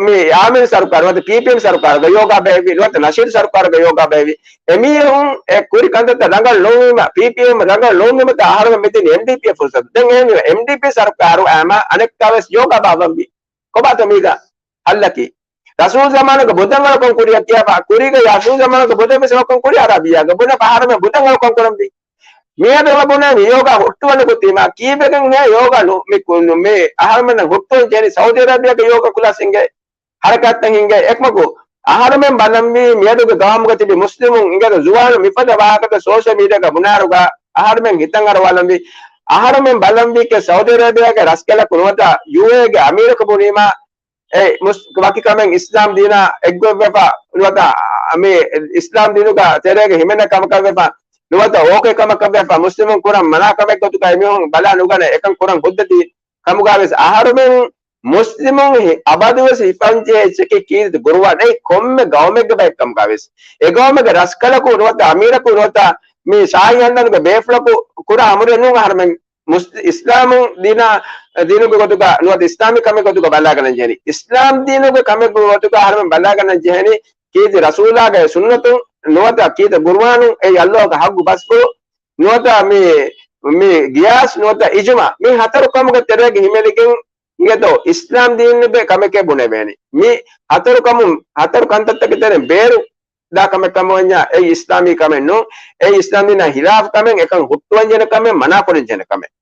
މި އާމިރު ސަރުކާރު ނުވަތަ ޕީޕީއެމް ސަރުކާރުގަ ޔޯގާ ބޭއްވި، ނުވަތަ ނަޝީދު ސަރުކާރުގަ ޔޯގާ ބޭއްވި. އެމީހުން އެ ކުރި ކަންތައްތައް ރަނގަޅު ނުވީމަ، ޕީޕީއެމް ރަނގަޅު ނުވީމަތަ އަހަރުމެން މިދިނީ އެމްޑީޕީއަށް ފުރުސަތު. ދެން އެހެންވީމަ އެމްޑީޕީ ސަރުކާރު އައީމަ އަނެއްކާވެސް ޔޯގާ ބާއްވަންވީ. ކޮބާތޯ މީގަ ހައްލަކީ؟ ރަސޫލް ޒަމާނުގަ ބުދަށް އަޅުކަން ކުރިއަށް ކިޔާފަ، ކުރީގަ ރަސޫލް ޒަމާނުގަ ބުދަށް ވެސް އަޅުކަން ކުރި އަރާބިއްޔާގަ ބުނެފަ އަހަރުމެން ބުދަށް އަޅުކަން ކުރަންވީ. މިއަދު އަޅު ބުނަނީ ޔޯގާ ހުއްޓުވަން ގޮތީމަ ކީއްވެގެން ހޭ ޔޯގާ ނު-، މި ކު-، ނު-، މި އަހަރުމެންނަށް ހުއްޓުވަން ޖެހެނީ ސައުދީ އަރަބިއްޔާގަ ޔޯގާ ކްލާސް ހިނގޭ، ހަރަކާތްތައް ހިނގޭ. އެކަމަކު އަހަރުމެން ބަލަންވީ މިއަދުގެ ގައުމުގަ ތިބި މުސްލިމުން އިނގޭތޯ ޒުވާނުން މިފަދަ ވާހަކަތައް ސޯޝަލް މީޑިއާގަ ބުނާއިރުގަ އަހަރުމެން ހިތަށް އަރުވާލަންވީ. އަހަރުމެން ބަލަންވީކޭ ސައުދީ އަރަބިއްޔާގެ ރަސްކަލަކު ނުވަތަ ޔޫއޭއީގެ އަމީރަކު ބުނީމާ އެ މުސް-، ވަކި ކަމެއް އިސްލާމް ދީނާ އެއްގޮތްވެފަ ނުވަތަ މި އިސްލާމް ދީނުގަ ތެރޭގަ ހިމެނޭ ކަމަކަށްވެފަ ނުވަތަ އޯކޭ ކަމަކަށްވެފަ މުސްލިމުން ކުރަން މަނާ ކަމެއް ގޮތުގަ އެމީހުން ބަލާ ނުގަނެ އެކަން ކުރަން ހުއްދަތީ ކަމުގަވެސް އަހަރުމެން މުސްލިމުން ހި-، އަބަދުވެސް ހިފަންޖެހޭ އެއްޗަކީ ކީރިތި ގުރުއާން. އެއީ ކޮންމެ ގައުމެއްގެ ބައެއް ކަމުގަވެސް. އެ ގައުމެއްގެ ރަސްކަލަކު ނުވަތަ އަމީރަކު ނުވަތަ މި ޝާހީ ހަންދާނުގެ ބޭފުޅަކު ކުރާ އަމުރެއް ނޫން އަހަރުމެން މުސް-، އިސްލާމު ދީނާ، ދީނުގެ ގޮތުގަ ނުވަތަ އިސްލާމީ ކަމެއް ގޮތުގަ ބަލާގަންނަން ޖެހެނީ. އިސްލާމް ދީނުގެ ކަމެއް ގޮތުގަ އަހަރުމެން ބަލާގަންނަން ޖެހެނީ ކީރިތި ރަސޫލާގެ ސުންނަތުން ނުވަތަ ކީރިތި ގުރުއާނުން އެއީ އައްލާހުގެ ހައްގު ބަސްފުޅު ނުވަތަ މި، މި ގިޔާސް ނުވަތަ އިޖުމާ މި ހަތަރު ކަމުގެ ތެރޭގަ ހިމެނިގެން އިނގޭތޯ އިސްލާމް ދީނުގެ ކަމެކޭ ބުނެވޭނީ. މި ހަތަރު ކަމުން، ހަތަރު ކަންތައްތަކެއް ތެރެއިން ބޭރު ދާ ކަމެއް ކަމަށް ވަންޏާ އެއީ އިސްލާމީ ކަމެއް ނޫން. އެއީ އިސްލާމް ދީނާ ހިލާފު ކަމެއް، އެކަން ހުއްޓުވަންޖެހޭ ކަމެއް، މަނާކުރަންޖެހޭ ކަމެއް.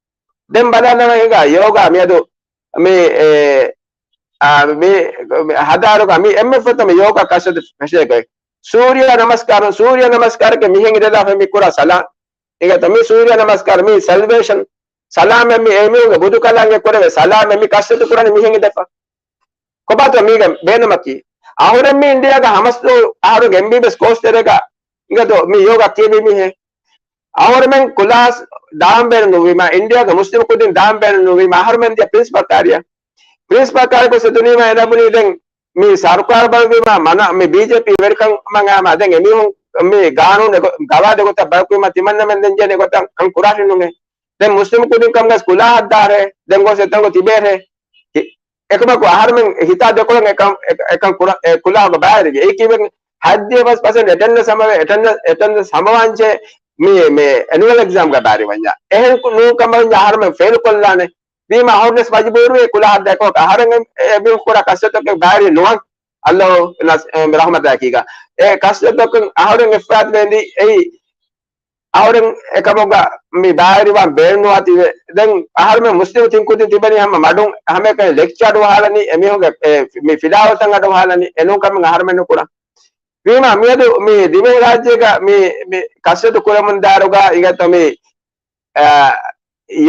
ދެން ބަލާލަމާ ހިނގާ ޔޯގާ މިއަދު މި، އެ، އާ، މި، މި ހަދާއިރުގަ މި އެންމެ ފުރަތަމަ ޔޯގާ ކަސްރަތު ފެށޭގޮތް. ސޫރިޔާ ނަމަސްކާރު، ސޫރިޔާ ނަމަސްކާރަކީ މިހެން އިނދެލާފަ މި ކުރާ ސަލާ. އިނގޭތޯ މި ސޫރިޔާ ނަމަސްކާރު، މި ސަލްވޭޝަން، ސަލާމަތް މި އެމީހުންގެ ވުޟޫ ކަލާނގެ ކުރެވޭ ސަލާމަތް މި ކަސްރަތު ކުރަނީ މިހެން އިނދެފަ. ކޮބާތޯ މީގެ ބޭނުމަކީ؟ އަހުރެން މި އިންޑިޔާގަ ހަމަސް އަހަރުގެ އެމްބީބީއެސް ކޯސް ތެރޭގަ އިނގޭތޯ މި ޔޯގާ ކިޔެވި މީހެއް. އަހުރެމެން ކުލާސް ދާން ބޭނުން ނުވީމަ، އިންޑިޔާގެ މުސްލިމް ކުދިން ދާން ބޭނުން ނުވީމަ، އަހަރުމެން ދިޔަ ޕްރިންސިޕަލް ކާރިޔަށް. ޕްރިންސިޕަލް ކާރިޔަށް ގޮސް ދުނީމަ އެނަބުނީ ދެން މި ސަރުކާރު ބަލައްވީމަ މަނާ، މި ބީޖޭޕީ ވެރިކަމަށް އާމަ ދެން އެމީހުން މި ގާނޫނު ގަވާއިދު ގޮތަށް ބަލަކުވީމަ ތިމަންނަމެން ދެން ޖެހޭ ގޮތަށް ކަން ކުރާށި ނޫނޭ. ދެން މުސްލިމް ކުދިން ކަމުގަސް ކުލާހަށް ދާރޭ. ދެން ގޮސް އެތަންގޮ ތިބޭރޭ. އެކަމަކު އަހަރުމެން ހިތާ ދެކޮޅަށް އެކަން، އެ-، އެކަން ކުރަ-، އެ ކުލާހުގަ ބައިވެރިވި. އެއީ ކީއްވެގެން ހަތްދިހަ ފަސް ޕަސެންޓް އެޓެންޑަންސް ހަމަވެ، އެޓެންޑަންސް، އެޓެންޑަންސް ހަމަވާންޖެހޭ މި، މި އެނުއަލް އެގްޒާމްގަ ބައިވެރިވަންޏާ. އެހެން ކު-، ނޫން ކަމަށް ވަންޏާ އަހަރުމެން ފެއިލް ކޮށްލާނެ. ވީމަ އަހަރުންވެސް މަޖުބޫރުވޭ ކުލާހަށް ދެކޮޅަކަށް. އަހަރެން އެ-، އެ-، އެމީހުން ކުރާ ކަސްރަތަކަށް ބައިވެރި ނުވަން. އައްލާހު ނަސް-، އެ، ރަޙްމަތާއެކީގަ. އެ ކަސްރަތަކުން އަހަރެން އެފްރާދު ވެންދީ އެއީ އަހުރެން އެކަމުގަ މި ބައިވެރިވާން ބޭނުންވާތީވެ. ދެން އަހަރުމެން މުސްލިމް ތިން ކުދިން ތިބެނީ ހަމަ މަޑުން ހަމައެކަނި ލެކްޗާ އަޑުއަހާލަނީ، އެމީހުންގެ އެ، މި ފިލާވަތަށް އަޑުއަހާލަނީ، އެނޫން ކަމެއް އަހަރުމެން ނުކުރަން. ވީމާ މިއަދު މި ދިވެހިރާއްޖޭގަ މި، މި ކަސްރަތު ކުރަމުން ދާއިރުގަ އިނގޭތޯ މި، އަ،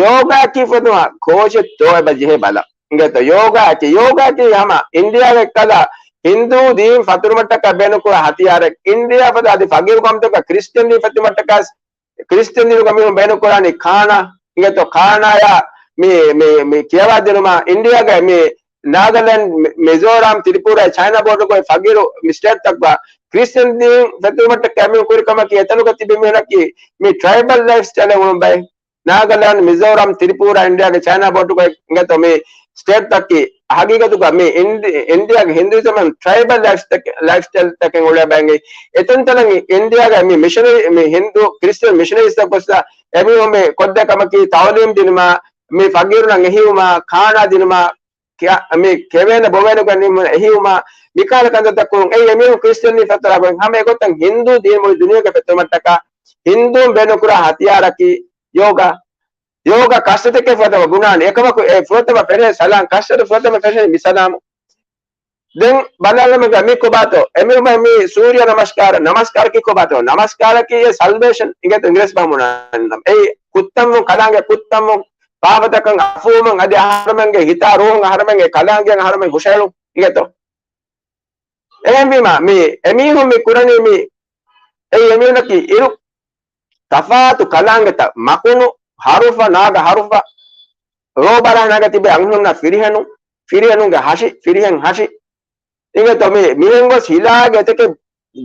ޔޯގާއަކީ ފުރަތަމަ ކޯޗެއްތޯ އެބަ ޖެހޭ ބަލަ. އިނގޭތޯ ޔޯގާއަކީ، ޔޯގާއަކީ ހަމަ އިންޑިޔާގެ އެއްކަލަ ހިންދޫ ދީން ފަތުރުމަށްޓަކާ ބޭނުންކުރާ ހަތިޔާރެއް. އިންޑިޔާ ފަދަ އަދި ފަގީރު ގައުމުތަކަށް ކްރިސްޓިއަން ދީން ފެތުމަށްޓަކާ ކްރިސްޓިއަން ދީނުގަ މީހުން ބޭނުންކުރާނީ ކާނާ. އިނގޭތޯ ކާނާޔާ މި، މި، މި ކިޔަވާދިނުމަށް އިންޑިޔާގެ މި ނާގަލޭންޑް، މި-، މިޒޯރާމް، ތްރިޕޫރާ، ޗައިނާ ބޯޑަރުގައި ފަގީރު މި ސްޓޭޓްތަކުގަ ކްރިސްޓިއަން ދީން ފެތުމަށްޓަކާ މީހުން ކުރި ކަމަކީ އެތަނުގަ ތިބި މީހުންނަކީ މި ޓްރައިބަލް ލައިފް ސްޓައިލެއް އުޅުނު ބައެއް. ނާގަލޭންޑް، މިޒޯރާމް، ތްރިޕޫރާ، އިންޑިޔާގެ ޗައިނާ ބޯޑަރުގައި އިނގޭތޯ މި ސްޓޭޓްތަކީ ހަގީގަތުގަ މި އިންޑި-، އިންޑިޔާގެ ހިންދޫއިޒަމް ޓްރައިބަލް ލައިފް ސްޓައިލް ތަކެއް އުޅޭ ބައެއް. އެތަންތަނަށް އިންޑިޔާގަ މި މިޝަނަރީ، މި ހިންދޫ ކްރިސްޓިއަން މިޝަނަރީސްތައް ގޮސް އެމީހުން މި ކޮށްދޭ ކަމަކީ ތައުލީމް ދިނުމަށް، މި ފަގީރުންނަށް އެހިއުމަށް، ކާނާ ދިނުމަށް، ކިޔާ-، މި ކެވޭނެ ބޮވޭނެ ގޮތް ނިމުން އެހިއުމާ، މިކާލަ ކަންތައްތައް ކުރުން. އެއީ އެމީހުން ކްރިސްޓިއަން ދީން ފެތުރާ ގޮތް. ހަމަ އެގޮތަށް ހިންދޫ ދީން މުޅި ދުނިޔޭގަ ފެތުރުމަށްޓަކާ ހިންދޫން ބޭނުންކުރާ ހަތިޔާރަކީ ޔޯގާ. ޔޯގާ ކަސްރަތެކޭ ފުރަތަމަ ބުނާނެ. އެކަމަކު އެ ފުރަތަމަ ފެށޭ ސަލާން، ކަސްރަތު ފުރަތަމަ ފެށޭ މި ސަލާމު. ދެން ބަލާލަމެގަ މި ކޮބާތޯ؟ އެމީހުން މި ސޫރިޔާ ނަމަސްކާރަ، ނަމަސްކާރަކީ ކޮބާތޯ؟ ނަމަސްކާރަކީ އެ ސަލްވޭޝަން އިނގޭތޯ އިނގިރޭސި ބަހުން ނަން. އެއީ ކުއްތަންވުން، ކަލާނގެ ކުއްތަންވުން، ޕާފަތަކަށް އަފޫވުމަށް އަދި އަހަރުމެންގެ ހިތާ ރޫހުން އަހަރުމެންގެ ކަލާނގެއަށް އަހަރުމެން ހުށަހެޅުން އިނގޭތޯ. އެހެންވީމަ، މި އެމީހުން މި ކުރަނީ މި، އެއީ އެމީހުންނަކީ އިރު ތަފާތު ކަލާނގެތައް، މަކުނު ހަރުފަ، ނާގަ ހަރުފަ، ރޯބާރާ ނާގަ ތިބޭ އަންހުންނަށް ފިރިހެނުން، ފިރިހެނުންގެ ހަށި، ފިރިހެން ހަށި. އިނގޭތޯ މި، މިހެން ގޮސް ހިލާގެ އެތަކެއް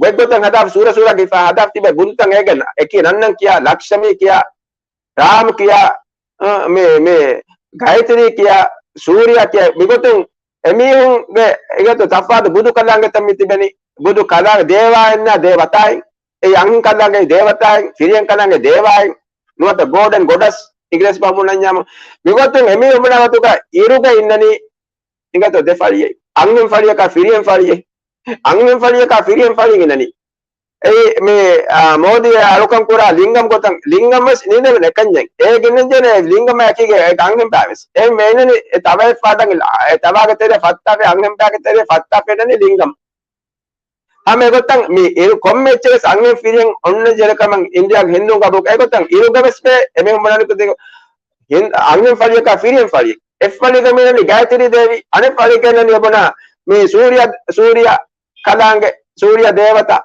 ގޮތްގޮތަށް ހަދާފަ، ސޫރަ ސޫރަ ގިފާ ހަދާފަ ތިބޭ ބުންތަން އޭގެ އެކި ނަންނަން ކިޔާ، ލަކްޝަމީ ކިޔާ، ރާމް ކިޔާ، އަ، މި، މި، ގާޔަތްރީ ކިޔާ، ސޫރިޔާ ކިޔާ، މިގޮތުން އެމީހުންގެ އިގެތު ތަފާތު ބުދު ކަލާނގެތައް މި ތިބެނީ. ބުދު ކަލާނގެ ދޭވާއިންނާ ދޭވަތާއިން. އެ އަންހެން ކަލާނގެ ދޭވަތާއިން، ފިރިހެން ކަލާނގެ ދޭވާއިން. ނުވަތަ ގޯޑް އެންޑް ގޮޑަސް އިނގިރޭސި ބަމުންނަންޏާމު. މިގޮތުން އެމީހުން ބުނާ ގޮތުގަ އިރުގަ އިންނަނީ އިނގޭތޯ ދެ ފަޅިއެއް. އަންހެން ފަޅިއަކާ ފިރިހެން ފަޅިއެއް. އަންހެން ފަޅިއަކާ ފިރިހެން ފަޅިއެއް އިންނަނީ. އެއީ މި، އާ، މޯދީ އަޅުކަން ކުރާ ލިންގަމް ގޮތަށް، ލިންގަމް ވެސް ނީނދެވެން އެކަންޏެއް. އޭ ގެންނަންޖެހޭނެ ލިންގަމާ އެކީގެ އަންހެން ބާވެސް. އެހެން މޭނަނީ އެ ތަވައެއް ފާދަން، އެ ތަވާގެ ތެރޭ ފައްތާފަ، އަންހެން ބާގެ ތެރޭ ފައްތާފަ އެންނަނީ ލިންގަމް. ހަމަ އެގޮތަށް މި އިރު ކޮންމެ އެއްޗެއް ވެސް އަންހެން ފިރިހެން އޮންނަންޖެހޭ ކަމަށް އިންޑިއާގެ ހިންދޫން ގަބޫލު. އެގޮތަށް އިރުގަ ވެސް ބޭ އެމީހުން ބުނާނެ ކުދި ހިން-، އަންހެން ފަޅިއަކާ ފިރިހެން ފަޅި. އެއް ފަޅިގަ މީނަނީ ގާޔަތްރީ ދޭވީ، އަނެއް ފަޅިގަ އިންނަނީ އެބުނާ މި ސޫރިޔާ، ސޫރިޔާ ކަލާނގެ، ސޫރިޔާ ދޭވަތާ.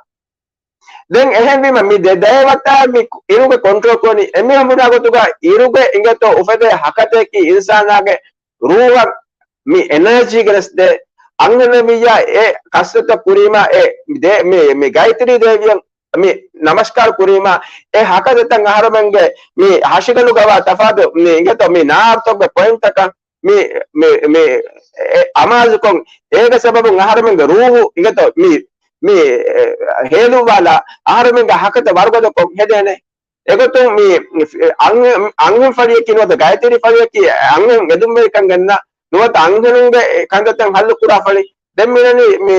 ދެން އެހެންވީމަ މި ދެ ދޭވަތާ މި އިރުގެ ކޮންޓްރޯލް ކުރަނީ. އެމީހުން ބުނާ ގޮތުގަ އިރުގެ އިނގޭތޯ އުފެދޭ ހަކަތައަކީ އިންސާނާގެ ރޫހަށް މި އެނާޖީ ގެނެސްދޭ. އަންހެނެއްވިއްޔާ އެ ކަސްރަތަށް ކުރީމާ އެ ދޭ-، މި، މި ގާޔަތްރީ ދޭވިއަށް މި ނަމަސްކާރު ކުރީމާ އެ ހަކަތަތައް އަހަރުމެންގެ މި ހަށިގަނޑުގަވާ ތަފާތު މި އިނގޭތޯ މި ނާރުތަކުގެ ޕޮއިންޓްތަކަށް މި، މި، މި އެ އަމާޒުކޮށް، އޭގެ ސަބަބުން އަހަރުމެންގެ ރޫހު އިނގޭތޯ މި، މި އެ ހޭލުއްވާލާ އަހަރުމެންގެ ހަކަތަ ވަރުގަދަކޮށް ހެދޭނެ. އެގޮތުން މި، މި އަންހެ-، އަންހެން ފަޅިއަކީ ނުވަތަ ގާޔަތްރީ ފަޅިއަކީ އަންހެން އެދުންވެރިކަން ގެންނަ ނުވަތަ އަންހެނުންގެ ކަންތައްތައް ހައްލު ކުރާ ފަޅި. ދެން މިނަނީ މި،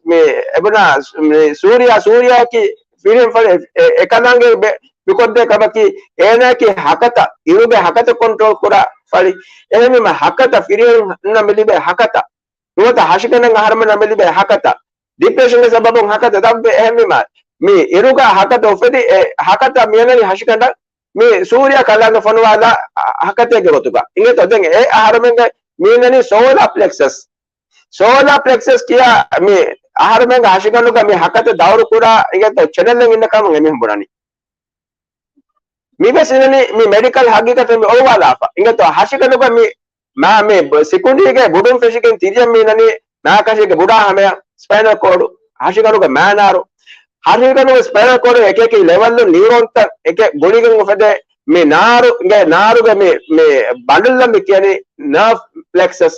މި އެބުނާ މި ސޫރިޔާ، ސޫރިޔާއަކީ ފިރިހެން ފަޅި އެ-، އެ-، އެކަލާނގެ ބެ-، މިކޮށްދޭ ކަމަކީ އޭނާއަކީ ހަކަތަ، އިރުގެ ހަކަތަ ކޮންޓްރޯލް ކުރާ ފަޅި. އެހެންވީމަ ހަކަތަ ފިރިހެންނަށް މި ލިބޭ ހަކަތަ. ނުވަތަ ހަށިގަނޑަށް އަހަރުމެންނަށް މި ލިބޭ ހަކަތަ. ޑިޕްރެޝަންގެ ސަބަބުން ހަކަތަ ދަށްވޭ. އެހެންވީމަ މި އިރުގަ ހަކަތަ އުފެދި އެ ހަކަތަ މިއަންނަނީ ހަށިގަނޑަށް މި ސޫރިޔާ ކަލާނގެ ފޮނުވާލާ ހަކަތެއްގެ ގޮތުގަ. އިނގޭތޯ ދެން އެ އަހަރުމެންގެ މީނަނީ ސޯލާ ޕްލެކްސަސް. ސޯލާ ޕްލެކްސަސް ކިޔާ މި އަހަރުމެންގެ ހަށިގަނޑުގަ މި ހަކަތަ ދައުރު ކުރާ އިނގޭތޯ ޗެނަލެއް އިންނަ ކަމަށް އެމީހުން ބުނަނީ. މިވެސް އިންނަނީ މި މެޑިކަލް ހަގީގަތެއް މި އޮޅުވާލާފަ. އިނގޭތޯ ހަށިގަނޑުގަ މި މާ މި ބ-، ސިކުނޑީގެ ބުޑުން ފެށިގެން ތިރިއަށް މީނަނީ މާކަށީގެ ބުޑާ ހަމަޔަށް ސްޕައިނަލް ކޯޑު، ހަށިގަނޑުގެ މާނާރު، ހަށިގަނޑުގެ ސްޕައިނަލް ކޯޑު އެކި އެކި ލެވަލް ނިއުރޯންތައް އެކެ ގުޅިގެން އުފެދޭ މި ނާރު، ގެ ނާރުގެ މި، މި ބަނޑުލަށް މި ކިޔަނީ ނާވް ޕްލެކްސަސް.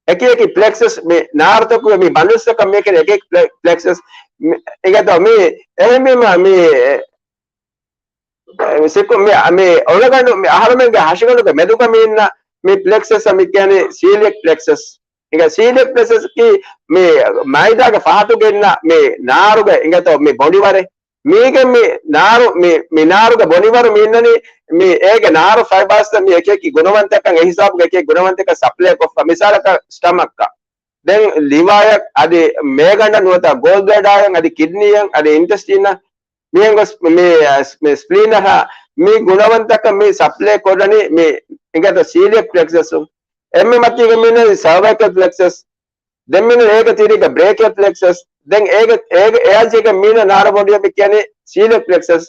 އެކި އެކި ޕްލެކްސަސް މި ނާރުތަކުގެ މި ބަނޑުލްސްތަކަށް މި ކިޔަނީ އެކި އެކި ޕްލެ-، ޕްލެކްސަސް. މި، އިނގޭތޯ މި އެހެންވީމަ މި ސިކު-، މި، މި އޮޅުގަނޑު މި އަހަރުމެންގެ ހަށިގަނޑުގެ މެދުގަ މި އިންނަ މި ޕްލެކްސަސް މި ކިޔަނީ ސީލިއަކް ޕްލެކްސަސް. އިނގޭ ސީލިއަކް ޕްލެކްސަސް ކީ މި މައިދާގެ ފަހަތުގަ އިންނަ މި ނާރުގެ އިނގޭތޯ މި ބޮނޑިވަރެއް. މީގެ މި ނާރު، މި، މި ނާރުގެ ބޮނޑިވަރު މި އިންނަނީ މި އޭގެ ނާރު ފައިބާސްތައް މި އެކި އެކި ގުނަވަންތަކަށް އެ ހިސާބުގެ އެކި އެކި ގުނަވަންތަކަށް ސަޕްލައި ކޮށްފަ. މިސާލަކަށް ސްޓަމަކްއަށް. ދެން ލިވާޔަށް އަދި މޭގަނޑަށް ނުވަތަ ގޯލް ބްލެޑާޔަށް އަދި ކިޑްނީއަށް އަދި އިންޓެސްޓީނަށް މިހެން ގޮސް މި، މި ސްޕްލީނަށް މި ގުނަވަންތަކަށް މި ސަޕްލައި ކޮށްލަނީ މި އިނގޭތޯ ސީލިއަކް ޕްލެކްސަސް. އެންމެ މަތީގަ މިނަނީ ސަރވައިކަލް ޕްލެކްސަސް. ދެން މިނަނީ އޭގެ ތިރީގަ ބްރޭކިއަލް ޕްލެކްސަސް. ދެން އޭގެ، އޭގެ އެއާޒީގަ މިނަ ނާރު ބޮޑިއަށް މި ކިޔަނީ ސީލިއަކް ޕްލެކްސަސް.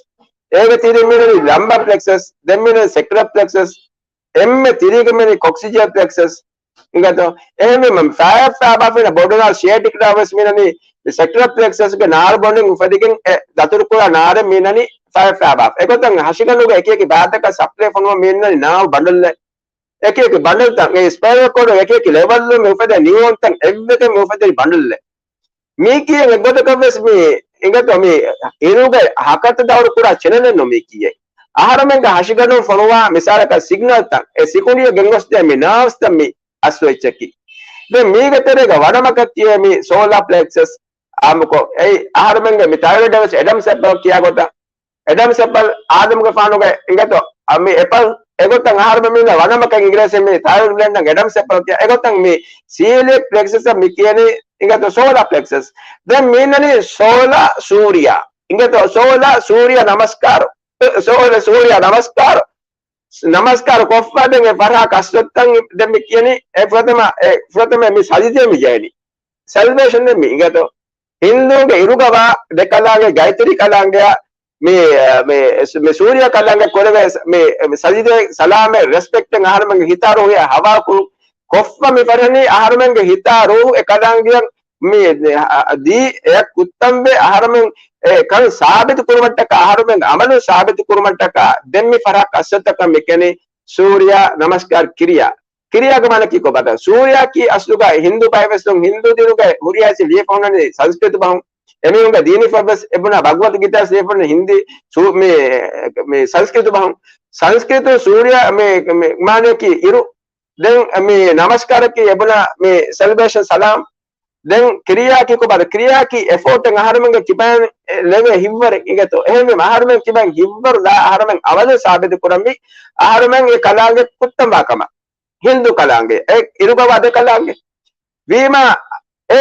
އޭގެ ތިރީ މިނަނީ ލަމްބާ ޕްލެކްސަސް. ދެން މިނަނީ ސެކްރަލް ޕްލެކްސަސް. އެންމެ ތިރީގަ މިނަނީ ކޮކްސިޖިއަލް ޕްލެކްސަސް. އިނގޭތޯ އެހެންވީމަ ފަޔަށް ފާބާފިނަ ބޮޑު ނާރު ސިޔޭޓިކް ނާރު ވެސް މިނަނީ މި ސެކްރަލް ޕްލެކްސަސްގެ ނާރު ބޮނޑިން އުފެދިގެން އެ ދަތުރުކުރާ ނާރެއް މިނަނީ ފަޔަށް ފާބާފަ. އެގޮތަށް ހަށިގަނޑުގެ އެކި އެކި ބައިތަކަށް ސަޕްލައި ފޮނުވަން މި އިންނަނީ ނާރު ބަނޑުލެއް. އެކި އެކި ބަނޑުލްތައް އެ ސްޕައިނަލް ކޯޑު އެކި އެކި ލެވަލް މި އުފެދޭ ނިއުރޯންތައް އެއްވެގެން މި އުފެދެނީ ބަނޑުލްއެއް. މީ ކިޔަން އެއްގޮތަކަށް ވެސް މި އިނގޭތޯ މި އިރުގެ ހަކަތަ ދައުރު ކުރާ ޗެނަލެއް ނޫން މީ ކިޔަނީ. އަހަރަމެންގެ ހަށިގަނޑުން ފޮނުވާ މިސާލަކަށް ސިގްނަލްތައް އެ ސިކުނޑިއަށް ގެންގޮސްދޭ މި ނާވްސްތައް މި އަސްލު އެއްޗަކީ. ދެން މީގެ ތެރޭގަ ވަނަމަކަށް ކިޔޭ މި ސޯލާ ޕްލެކްސަސް އާއްމުކޮށް. އެއީ އަހަރަމެންގެ މި ތައިރޮއިޑަށް ވެސް އެޑަމްސް އެޕަލް ކިޔާ ގޮތަށް. އެޑަމްސް އެޕަލް އާދަމްގެފާނުގެ އިނގޭތޯ، އަ، މި އެޕަލް އެގޮތަށް އަހަރުމެން މީނަ ވަނަމަކަށް އިނގިރޭސިން މި ތައިރޮއިޑް ގްލޭންޑަށް އެޑަމްސް އެޕަލް ކިޔާ. އެގޮތަށް މި ސީލިއަކް ޕްލެކްސަސް މި ކިޔަނީ އިނގޭތޯ ސޯލާ ޕްލެކްސަސް. ދެން މީނަނީ ސޯލާ ސޫރިޔާ. އިނގޭތޯ ސޯލާ ސޫރިޔާ ނަމަސްކާރު. ސޯލާ ސޫރިޔާ ނަމަސްކާރު. ނަމަސްކާރު ކޮށްފަ ދެން އެ ފަރާ ކަސްރަތްތައް ދެން މި ކިޔަނީ އެ ފުރަތަމަ، އެ ފުރަތަމަ މި ސަޖިދަ މި ޖެހެނީ. ސެލްވޭޝަން މި އިނގޭތޯ. ހިންދޫގެ އިރުގަވާ ދެ ކަލާނގެ ގާޔަތްރީ ކަލާނގެއާ މި، މި، މި ސޫރިޔާ ކަލާނގެ ކުރެވޭ ސ-، މި، މި ސަޖިދަ ސަލާމެއް ރެސްޕެކްޓެއް އަހަރުމެންގެ ހިތާ ރޫހު ހަވާލު ކުރުން ކޮށްފަ މި ފަށަނީ އަހަރުމެންގެ ހިތާ ރޫހު އެ ކަލާނގެއަށް މި ދީ އެއަށް ކުއްތަންވެ އަހަރުމެން އެ ކަން ސާބިތު ކުރުމަށްޓަކާ އަހަރުމެން އަމަލުން ސާބިތު ކުރުމަށްޓަކާ ދެން މި ފަރާ ކަސްރަތަކަށް މި ކިޔަނީ ސޫރިޔާ ނަމަސްކާރް ކިރިޔާ. ކިރިޔާގެ މާނައަކީ ކޮބާތަ؟ ސޫރިޔާއަކީ އަސްލުގަ ހިންދޫ ބައެއް ވެސް ނޫން. ހިންދޫ ދީނުގައި ހުރިހާ ލިޔެފަ ހުންނަނީ ސަންސްކްރިތު ބަހުން. އެމީހުންގެ ދީނީ ފޮތް ވެސް އެބުނާ ބަޣްވަތު ގީތާ ލިޔެފަ ހުންނަ ހިންދީ ސޫ-، މި، މި ސަންސްކްރިތު ބަހުން. ސަންސްކްރިތު ސޫރިޔާ މި، މި މާނައަކީ އިރު. ދެން މި ނަމަސްކާރަކީ އެބުނާ މި ސެލްބޭޝަން، ސަލާމް. ދެން ކިރިޔާއަކީ ކޮބާތަ؟ ކިރިޔާއަކީ އެފޯޓެއް އަހަރުމެންގެ ކިބައިން ލެވޭ ހިތްވަރެއް އިނގޭތޯ. އެހެންވީމަ އަހަރުމެން ކިބައިން ހިތްވަރު ލާ އަހަރުމެން އަވަލުން ސާބިތު ކުރަންވީ އަހަރުމެން އެ ކަލާނގެ ކުއްތަންވާ ކަމަށް. ހިންދޫ ކަލާނގެ، އެ އިރުގަވާ ދެ ކަލާނގެ. ވީމާ އެ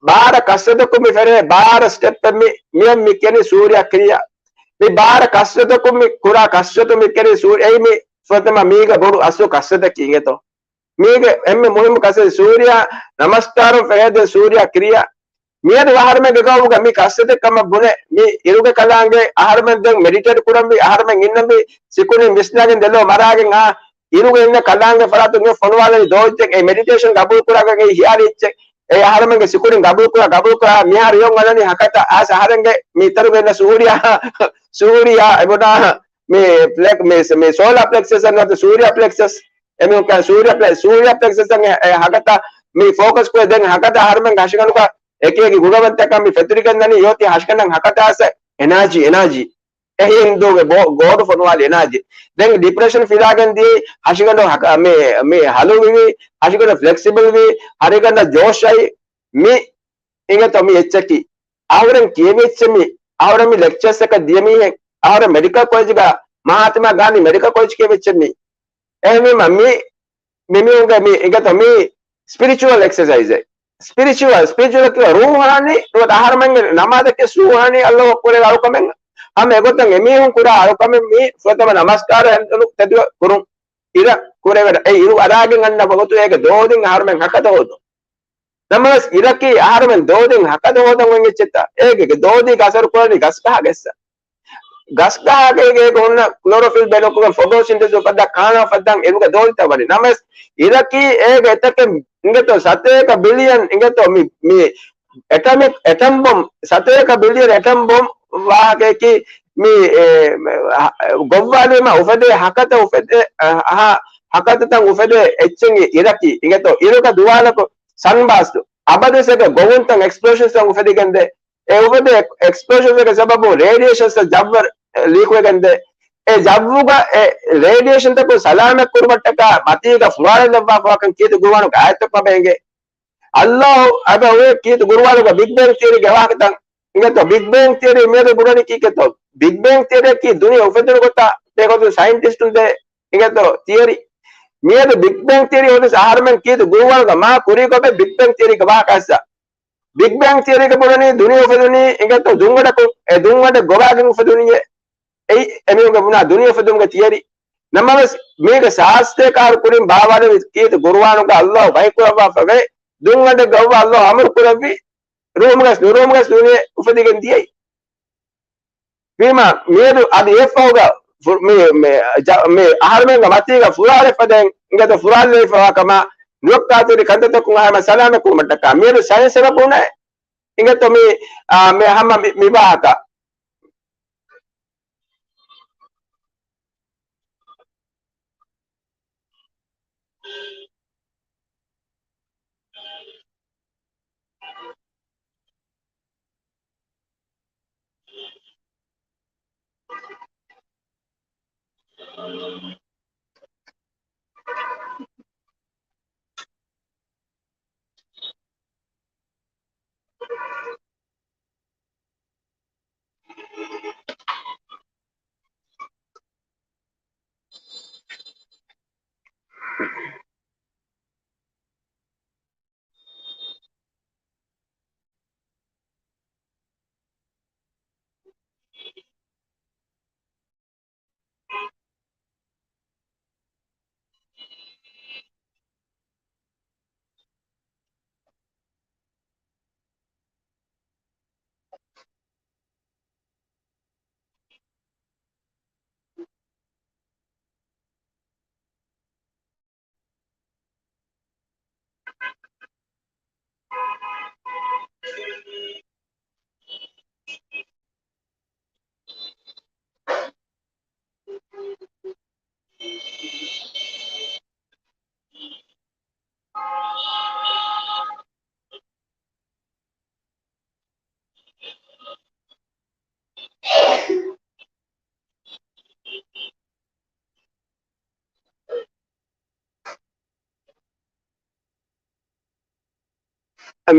ބާރަ ކަސްރަތަކުން މި ފެރޭ ބާރަ ސްޓެޕެއް މި، މިއަށް މި ކިޔަނީ ސޫރިޔާ ކިރިޔާ. މި ބާރަ ކަސްރަތަކުން މި ކުރާ ކަސްރަތު މި ކިޔަނީ ސޫރި-، އެއީ މި ފުރަތަމަ މީގަ ބޮޑު އަސްލު ކަސްރަތަކީ އިނގޭތޯ. މީގެ އެންމެ މުހިއްމު ކަސްރަތު ސޫރިޔާ ނަމަސްކާރުން ފެށޭ ދެން ސޫރިޔާ ކިރިޔާ. މިއަދު އަހަރުމެންގެ ގައުމުގަ މި ކަސްރަތެއް ކަމަށް ބުނެ، މި އިރުގެ ކަލާނގެ އަހަރުމެން ދެން މެޑިޓޭޓް ކުރަންވީ، އަހަރުމެން އިންނަންވީ ސިކުނޑިން ވިސްނާގެން ދެލޯ މަރާގެން އާ، އިރުގެ އިންނަ ކަލާނގެ ފަރާތުން މި ފޮނުވާލަނީ ދޯ އެއްޗެއް، އެ މެޑިޓޭޝަން ގަބޫލު ކުރާގެން އެ ހިޔާލީ އެއްޗެއް، އެ އަހަރުމެންގެ ސިކުނޑިން ގަބޫލު ކުރާ، ގަބޫލު ކުރާ، މިހާރު އިރު އަންނަނީ ހަކަތަ އާސް އަހަރެންގެ މި އިތަރުގެ އިންނަ ސޫރިޔާ، ސޫރިޔާ އެބުނާ މި ޕްލެކް-، މި، މި ސޯލާ ޕްލެކްސަސް ނުވަތަ ސޫރިޔާ ޕްލެކްސަސް، އެމީހުން ކަން ސޫރިޔާ ޕްލެ-، ސޫރިޔާ ޕްލެކްސަސް އަށް އެ، އެ ހަގަތަ މި ފޯކަސް ކުރޭ. ދެން ހަގަތަ އަހަރުމެން ހަށިގަނޑުގަ އެކި އެކި ގުނަވަންތަކަން މި ފެތުރިގެން ދަނީ އޮތީ ހަށިގަނޑަށް ހަކަތާސް އެނާޖީ، އެނާޖީ. އެހެން ހިންދޫގެ ބޯ-، ގޯޑު ފޮނުވާލި އެނާޖީ. ދެން ޑިޕްރެޝަން ފިލާގެން ދިޔައީ ހަށިގަނޑު ހަކަ-، މި، މި ހަލުވިވީ، ހަށިގަނޑު ފްލެކްސިބަލް ވީ، ހަށިގަނޑަށް ޖޯޝް އައި މި އިނގޭތޯ މި އެއްޗަކީ. އަހުރެން ކިޔެވި އެއްޗެއް މި. އަހުރެން މި ލެކްޗާސްތަކަށް ދިޔަ މީހެއް. އަހުރެން މެޑިކަލް ކޮލެޖްގަ މަހާތްމާ ގާނދީ މެޑިކަލް ކޮލެޖް ކިޔެވި އެއްޗެއް މި. އެހެންވީމަ މި، މި މީހުންގެ މި އިނގޭތޯ މި ސްޕިރިޗުއަލް އެކްސަސައިޒެއް. ސްޕިރިޗުއަލް، ސްޕިރިޗުއަލް ކިޔާ ރޫހާނީ، ނުވަތަ އަހަރުމެންގެ ނަމާދަކީ ރޫހާނީ ﷲ އަށް ކުރެވޭ އަޅުކަމެއް. ހަމަ އެގޮތަށް އެމީހުން ކުރާ އަޅުކަމެއް މީ ފުރަތަމަ ނަމަސްކާރަ ހެނދުނު ތެދު ކުރުން. އިރަށް ކުރެވޭ، އެ އިރު އަރާގެން އަންނަ ވަގުތު އޭގެ ދޯދިން އަހަރުމެން ހަކަތަ ހޯދުން. ނަމަވެސް އިރަކީ އަހަރުމެން ދޯދިން ހަކަތަ ހޯދަން އޮތް އެއްޗެއްތަ؟ އޭގެ ދޯދީގަ އަސަރު ކުރަނީ ގަސްގަހާގެއްސަ. ގަސްގަހާގެ އޭގެ ހުންނަ ކްލޯރޮފިލް ބޭނުންކޮށްގެން ފޮޓޯސިންތެސިސް އުފައްދާ ކާނާ އުފައްދަން އިރުގެ ދޯދިތައް ވަނީ. ނަމަވެސް އިރަކީ އޭގެ އެތަކެއް އިނގޭތޯ ސަތޭކަ ބިލިއަން އިނގޭތޯ މި، މި އެޓަމިކް، އެޓަމް ބޮމް، ސަތޭކަ ބިލިއަން އެޓަމް ބޮމް ވާހަކަޔަކީ މި، އެ، ގޮއްވާލީމަ އުފެދޭ ހަކަތަ އުފެދޭ، އަ، ހަ، ހަކަތަތައް އުފެދޭ އެއްޗެއް އިރަކީ. އިނގޭތޯ އިރުގަ ދުވާލަކު ސަންބާސްޓް އަބަދުސެގެ ގޮވުންތައް އެކްސްޕްލޯޝަންސް އުފެދިގެންދޭ. އެ އުފެދޭ އެކްސްޕްލޯޝަންސްގެ ސަބަބުން ރޭޑިއޭޝަންސް ޖައްވަރު ލީކުވެގެންދޭ. އެ ޖައްވުގަ އެ ރޭޑިއޭޝަންތަކުން ސަލާމަތް ކުރުމަށްޓަކާ މަތީގަ ފުރާނަ ލެއްވާފަވާކަން ކީރިތި ގުރުއާނުގެ އާޔަތަކު އެނގޭ. ﷲ އަދި އޮވޭ ކީރިތި ގުރުއާނުގަ ބިގް ބޭން ތިއަރީގެ ވާހަކަތައް އިނގޭތޯ. ބިގް ބޭން ތިއަރީ މިއަދު ބުނަނީ ކީކޭތޯ؟ ބިގް ބޭން ތިއަރީއަކީ ދުނިޔެ އުފެދުނު ގޮތާ ބޭގޮތުން ސައިންޓިސްޓުން ދޭ އިނގޭތޯ ތިއަރީ. މިއަދު ބިގް ބޭން ތިއަރީ ހޯދިސް އަހަރުމެން ކީރިތި ގުރުއާނުގަ މާ ކުރީގޮތް ބިގް ބޭން ތިއަރީގެ ވާހަކަ އައްސަ. ބިގް ބޭން ތިއަރީގަ ބުނަނީ ދުނިޔެ އުފެދުނީ އިނގޭތޯ ދުންގަޑަކު، އެ ދުންގަޑެއް ގޮވާގެން އުފެދުނީއޭ. އެއީ އެމީހުންގެ ބުނާ ދުނިޔެ އުފެދުމުގެ ތިއަރީ. ނަމަވެސް މީގެ ސާސްތޭކާރު ކުރިން ބާވާލެވި ކީރިތި ގުރުއާނުގަ ﷲ ވަޙީ ކުރައްވާފަވޭ، ދުންގަޑެއް ގޮއްވާ ﷲ އަމުރު ކުރެއްވި، ރޫމުގަސް ނުރޫމުގަސް ދުނިޔެ އުފެދިގެން ދިޔައީ. ވީމާ މިއަދު އަދި އެއަށްފަހުގަ ފު-، މި، މި، ޖަ-، މި އަހަރުމެންގެ މަތީގަ ފުރާލެފަދައިން އިނގޭތޯ ފުރާލެވިފަވާ ކަމަށް ނުވައްކާތެރި ކަންތައްތަކުން އަހަރުމެން ސަލާމަތް ކުރުމަށްޓަކާ މިއަދު ސައިންސް ސަބަބުން އިނގޭތޯ މި، އާ، މި ހަމަ މި، މި ވާހަކަ.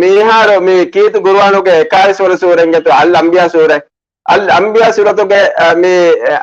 މިހާރު މި ކީރިތި ޤުރުއާނުގެ އެކާވީސް ވަނަ ސޫރައިން ގެތު އަލް އަންބިޔާ ސޫރަ، އަލް އަންބިޔާ ސޫރަތުގެ، އަ، މި، އަ،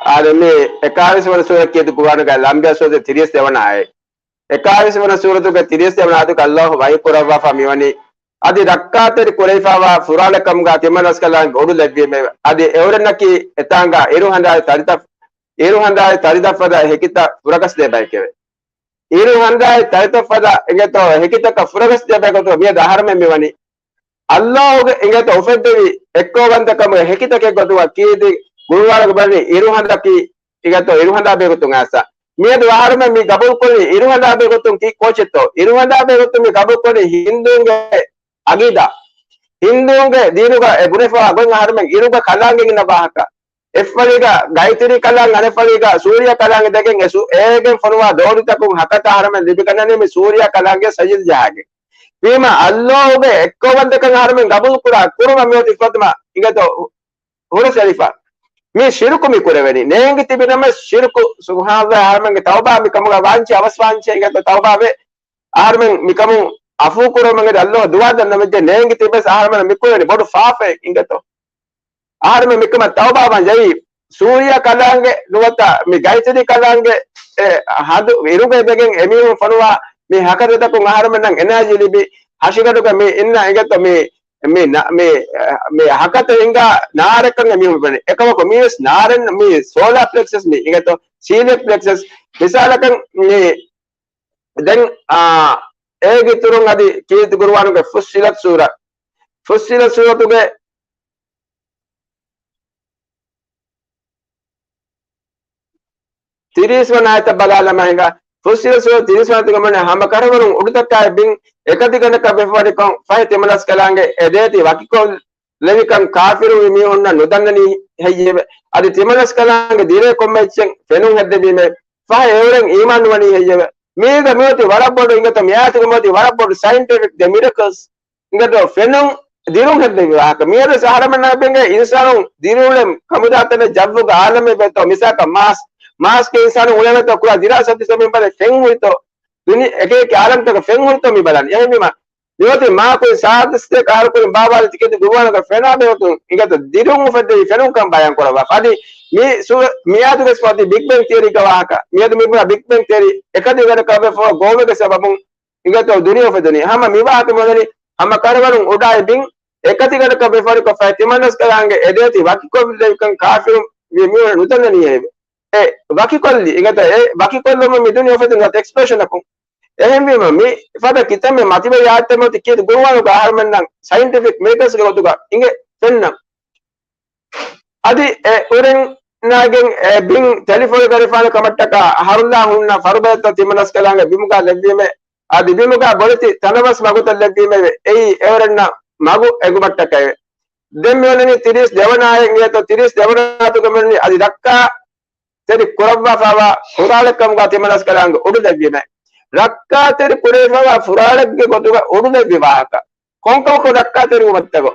އާދެ، މި އެކާވީސް ވަނަ ސޫރަ ކީރިތި ޤުރުއާނުގެ އަލް އަންބިޔާ ސޫރަތުގެ ތިރީސް ދެ ވަނަ އާޔަތް. އެކާވީސް ވަނަ ސޫރަތުގެ ތިރީސް ދެ ވަނަ އާޔަތުގަ ﷲ ވަޙީ ކުރައްވާފަ މިވަނީ، އަދި ރައްކާތެރި ކުރެވިފައިވާ ފުރާޅެއް ކަމުގަ ތިމަން ރަސްކަލާނގެ އޮޑު ލެއްވީމެވެ. އަދި އެއުރެންނަކީ އެތާނގަ އިރުހަނދާއި ތަރިތަ-، އިރުހަނދާއި ތަރިތައްފަދަ ހެކިތައް ފުރަގަސްދޭ ބައެކެވެ. އިރުހަނދާއި ތަރިތައްފަދަ އިނގޭތޯ ހެކިތަކަށް ފުރަގަސްދޭ ބަޔަކު މިއަދު އަހަރުމެން މިވަނީ. ﷲ ގެ އިނގޭތޯ އުފެއްދެވި އެއްކޯވަންތަކަމުގެ ހެކިތަކެއް ގޮތުގަ ކީރިތި ޤުރުއާނުގަ ބުނަނީ އިރުހަނދަކީ އިނގޭތޯ އިރުހަނދާ ބޭގޮތުން އައިސް. މިއަދު އަހަރުމެން މި ގަބޫލުކުރަނީ އިރުހަނދާ ބޭގޮތުން ކީ ކޯޗެއްތޯ؟ އިރުހަނދާ ބޭގޮތުން މި ގަބޫލުކުރަނީ ހިންދޫންގެ އަގީދާ. ހިންދޫންގެ ދީނުގަ އެ ބުނެފަވާ ގޮތް އަހަރުމެން އިރުގަ ކަލާނގެ އިންނަ ވާހަކަ. އެއްފަޅީގަ ގައިތިރީ ކަލާނގެ، އަނެއްފަޅީގަ ސޫރިޔާ ކަލާނގެ ދެގެން އެ ސު-، އޭގެން ފޮނުވާ ދޯރިތަކުން ހަކަތަ އަހަރުމެން ލިބިގަންނަނީ މި ސޫރިޔާ ކަލާނގެ ސަޖިދަ ޖަހާގެން. ވީމާ ﷲ ގެ އެއްކޯވަންތަކަން އަހަރުމެން ގަބޫލު ކުރާ ކުރުމަށް މިއޮތީ ފަތުމާ އިނގޭތޯ ހުރަސް އެޅިފަ. މި ޝިރުކު މި ކުރެވެނީ. ނޭނގި ތިބިނަމަ ޝިރުކު، ސުބްޙާނަﷲ، އަހަރުމެންގެ ތައުބާ މި ކަމުގަ ވާންޗި އަވަސް ވާންޗި އިނގޭތޯ ތައުބާވެ. އަހަރުމެން މިކަމުން އަފޫ ކުރުމަށް އެދި ﷲ ދުވާ ދަންނަ މެއްޖެ ނޭނގި ތިބެސް އަހަރުމެން މި ކުރެވެނީ ބޮޑު ފާފައެއް އިނގޭތޯ. އަހަރުމެން މިކަމަށް ތައުބާވާން ޖެހި، ސޫރިޔާ ކަލާނގެ ނުވަތަ މި ގައިތިރީ ކަލާނގެ އެ ހަނދު އިރުގައި ވެގެން އެމީހުން ފޮނުވާ މި ހަކަތަތަކުން އަހަރުމެންނަށް އެނާޖީ ލިބި، ހަށިގަނޑުގަ މި އިންނަ އިނގޭތޯ މި، މި ނަ-، މި، މި ހަކަތަ ހިނގާ ނާރެއްކަން އެމީހުން ބުނި. އެކަމަކު މީވެސް ނާރެއް ނޫން، މި ސޯލާ ޕްލެކްސަސް މި އިނގޭތޯ ސީލިއަކް ޕްލެކްސަސް. މިސާލަކަށް މި ދެން، އާ، އޭގެ އިތުރުން އަދި ކީރިތި ޤުރުއާނުގެ ފުއްޞިލަތް ސޫރަ، ފުއްޞިލަތް ސޫރަތުގެ ތިރީސް ވަނަ އާޔަތަށް ބަލާލަމާ ހިނގާ. ފުއްޞިލަތް ސޫރަތުގެ ތިރީސް ވަނަ އާޔަތުގަ ބުނަނީ ހަމަ ކަށަވަރުން އުޑުތަކާއި ބިން އެކަތިގަނޑަކަށް ވެފަވަނިކޮށް ފަހެ ތިމަން ރަސްކަލާނގެ އެދޭތީ ވަކިކޮށްލެވިކަން ކާފިރު މީހުންނަށް ނުދަންނަނީ ހެއްޔެވެ؟ އަދި ތިމަން ރަސްކަލާނގެ ދިރޭ ކޮންމެ އެއްޗެއް ފެނުން ހެއްދެވީމެ ފަހެ އެއުރެން އީމާން ނުވަނީ ހެއްޔެވެ؟ މީގަ މިއޮތީ ވަރަށް ބޮޑު އިނގޭތޯ މި އާޔަތުގަ މިއޮތީ ވަރަށް ބޮޑު ސައިންޓިފިކް ދެ މިރަކަލްސް. އިނގޭތޯ ފެނުން ދިރުން ހެއްދެވި ވާހަކަ. މިއަދު އަހަރުމެންނަށް ބެނގޭ އިންސާނުން ދިރިއުޅެން ކަމުދާތަނެއް ޖައްވުގަ އާލަމެއް ވޭތޯ. މިސާލަކަށް މާސް، މާސްގެ އިންސާނުން އުޅެވޭތޯ ކުރާ ދިރާސާތް ތި ސަބަބުން ބަލަ ފެން ހުރިތޯ. ދުނި އެކި އެކި އާލަމްތަކަށް ފެން ހުރިތޯ މި ބަލަން. އެހެންވީމަ މިއޮތީ މާކު ސާދަސްތެ ކަހަރުކުރިން ބާވާލި ތިކެތި ގުރުއާނަކަށް ފެނާ ބޭހުތުން އިނގޭތޯ ދިރުން އުފެއްދެވި ފެނުން ކަން ބަޔާން ކުރައްވާފަ. އަދި މި ސޫ-، މިއާދުގެ ސްޕޯޓި ބިގް ބެން ތިއަރީގެ ވާހަކަ. މިއަދު މި ބުނާ ބިގް ބެން ތިއަރީ އެކަދި ގަޑަކަށް ވެފަ ގޮވުމެއްގެ ސަބަބުން އިނގޭތޯ ދުނިޔެ އުފެދުނީ. ހަމަ މި ވާހަކަ މި ވަނީ ހަމަ ކަށަވަރުން އުޑާއި ބިން އެކަތިގަނޑަކަށް ވެފަވަނިކޮށް ފަހެ ތިމަން ރަސްކަލާނގެ އެދޭތީ ވަކިކޮށްލެވިކަން ކާފިރު މި މީހުން ނުދަންނަނީ އެއެވެ. އެ ވަކިކޮށްލި އިނގޭތޯ އެ ވަކިކޮށްލުމުން މި ދުނިޔެ އުފެދުނީ އެކްސްޕްލޯޝަނަކުން. އެހެންވީމަ މި ފަދަ ކިތަންމެ މަތިވެރި އާޔަތެއް މިއޮތީ ކީރިތި ގުރުއާނުގަ އަހަރުމެންނަށް ސައިންޓިފިކް މިރަކަލްސްގެ ގޮތުގަ އިނގޭ ފެންނަން. އަދި އެ އުރެން ނާގެން އެ ބިން ތެލިފޮޅި ގަރިފާނު ކަމަށްޓަކާ ހަރުލާ ހުންނަ ފަރުބަދަތައް ތިމަން ރަސްކަލާނގެ ބިމުގަ ލެއްވީމެ. އަދި ބިމުގަ ބޮޑެތި ތަނަވަސް މަގުތައް ލެއްވީމެވެ. އެއީ އެއުރެންނަށް މަގު އެނގުމަށްޓަކައެވެ. ދެން މިއޮންނަނީ ތިރީސް ދެވަނަ އާޔަތް އިނގޭތޯ ތިރީސް ދެވަނަ އާޔަތުގަ މިއޮންނަނީ އަދި ރައްކާ ތެރި ކުރައްވާފައިވާ ފުރާޅެއްކަމުގަ ތިމަން ރަސްކަލާނގެ އުޑު ލެއްވީމެ. ރައްކާތެރި ކުރެވިފައިވާ ފުރާޅެއްގެ ގޮތުގަ އުޑު ލެއްވި ވާހަކަ. ކޮންކަމަކު ރައްކާތެރިވުމަށްތަކޯ؟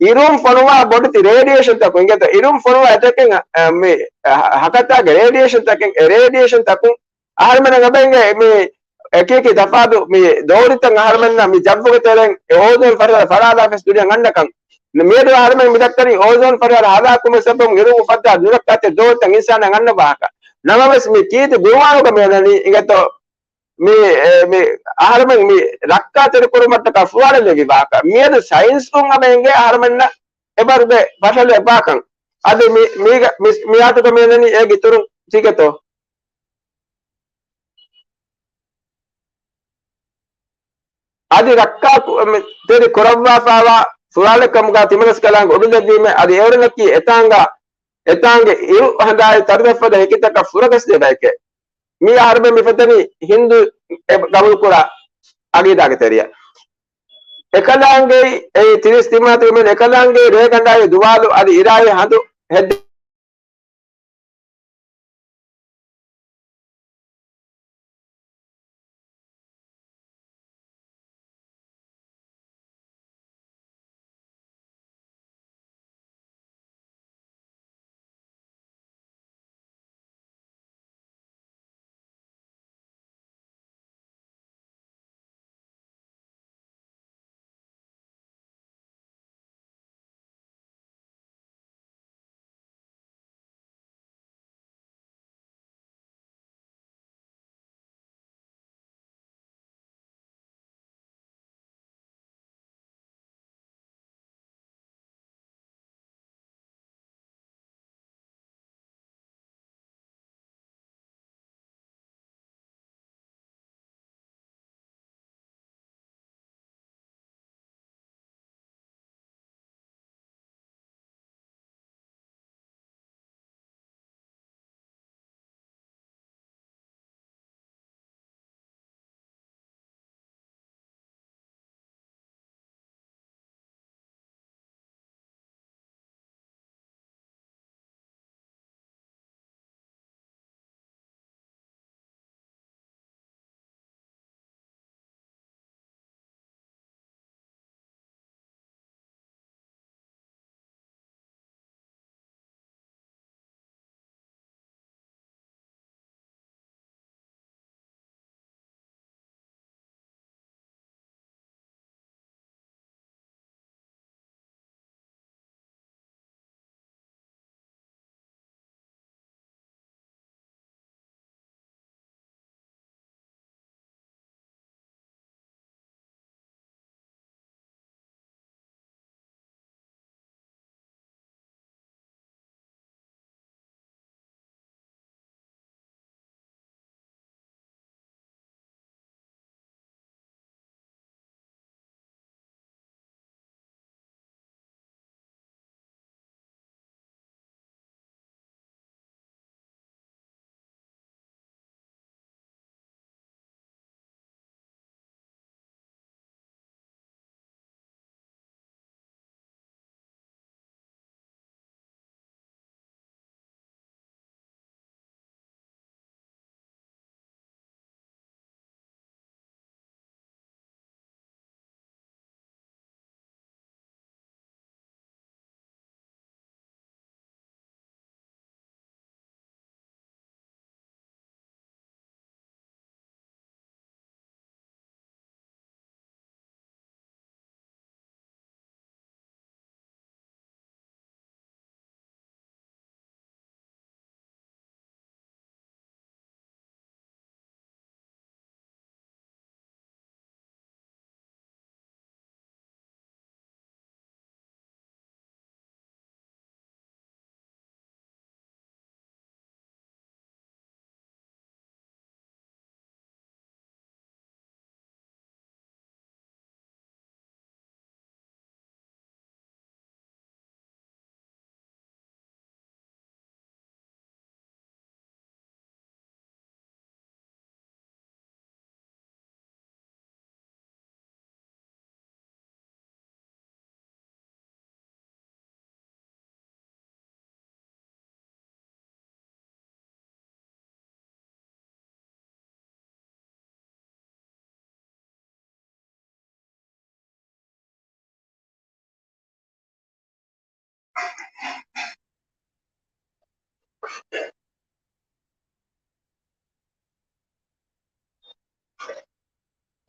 އިރުން ފޮނުވާ ބޮޑެތި ރޭޑިއޭޝަންތަކުން އިނގޭތޯ އިރުން ފޮނުވާ އެތަކެއް، އަ، މި، އަ، ހަކަތާގެ ރޭޑިއޭޝަންތަކެއް، އެ ރޭޑިއޭޝަންތަކުން އަހަރުމެންނަށް އެބައިނގޭ މި އެކި އެކި ތަފާތު މި ދޯރިތައް އަހަރުމެންނަށް މި ޖައްވުގެ ތެރެއިން އެ އޯޒޯން ފަރިހަރަ ފަރާލާފަސް ދުނިޔެ އަންނަކަން. މިއަދު އަހަރުމެން މި ދައްކަނީ އޯޒޯން ފަރިހަރަ ހަލާކުވުމުގެ ސަބަބުން އިރު އުފައްދާ ނުރައްކާތެރި ދޯރިތައް އިންސާނާ އަންނަ ވާހަކަ. ނަމަވެސް މި ކީރިތި ގުރުއާނުގަ މި އޮންނަނީ އިނގޭތޯ މި، އެ، މި އަހަރުމެން މި ރައްކާތެރި ކުރުމަށްޓަކާ ފުރާޅެއް ލެއްވި ވާހަކަ. މިއަދު ސައިންސްކުން އަމައިނގޭ އަހަރުމެންނަށް އެބަރުގެ ފަށަލު އެބާކަން. އަދި މި، މީގަ، މި، މި އާތުގަ މި އެންނަނީ އޭގެ އިތުރުން ތިގެތޯ؟ އަދި ރައްކާތެރި ކުރައްވާފައިވާ ފުރާޅެއް ކަމުގަ ތިމަނަސްކަލާނގެ އޮޑުލެއްވީމެ، އަދި އެއުރެންނަކީ އެތާނގަ، އެތާނގެ އިރު ހަނދާން ތަރުދަށްފަދަ ހެކިތަކަށް ފުރަގަސްދޭ ބަޔެކޭ. މީ އަހަރުމެން މިފެތަނީ ހިންދޫ އެ ގަބޫލުކުރާ އަގީދާގެ ތެރެއަށް. އެކަލާނގެ އެ ތިރީސް ތިމާތި މެން އެކަލާނގެ ރޭގަނޑާއި ދުވާލު އަދި އިރާއި ހަނދު ހެއްދެ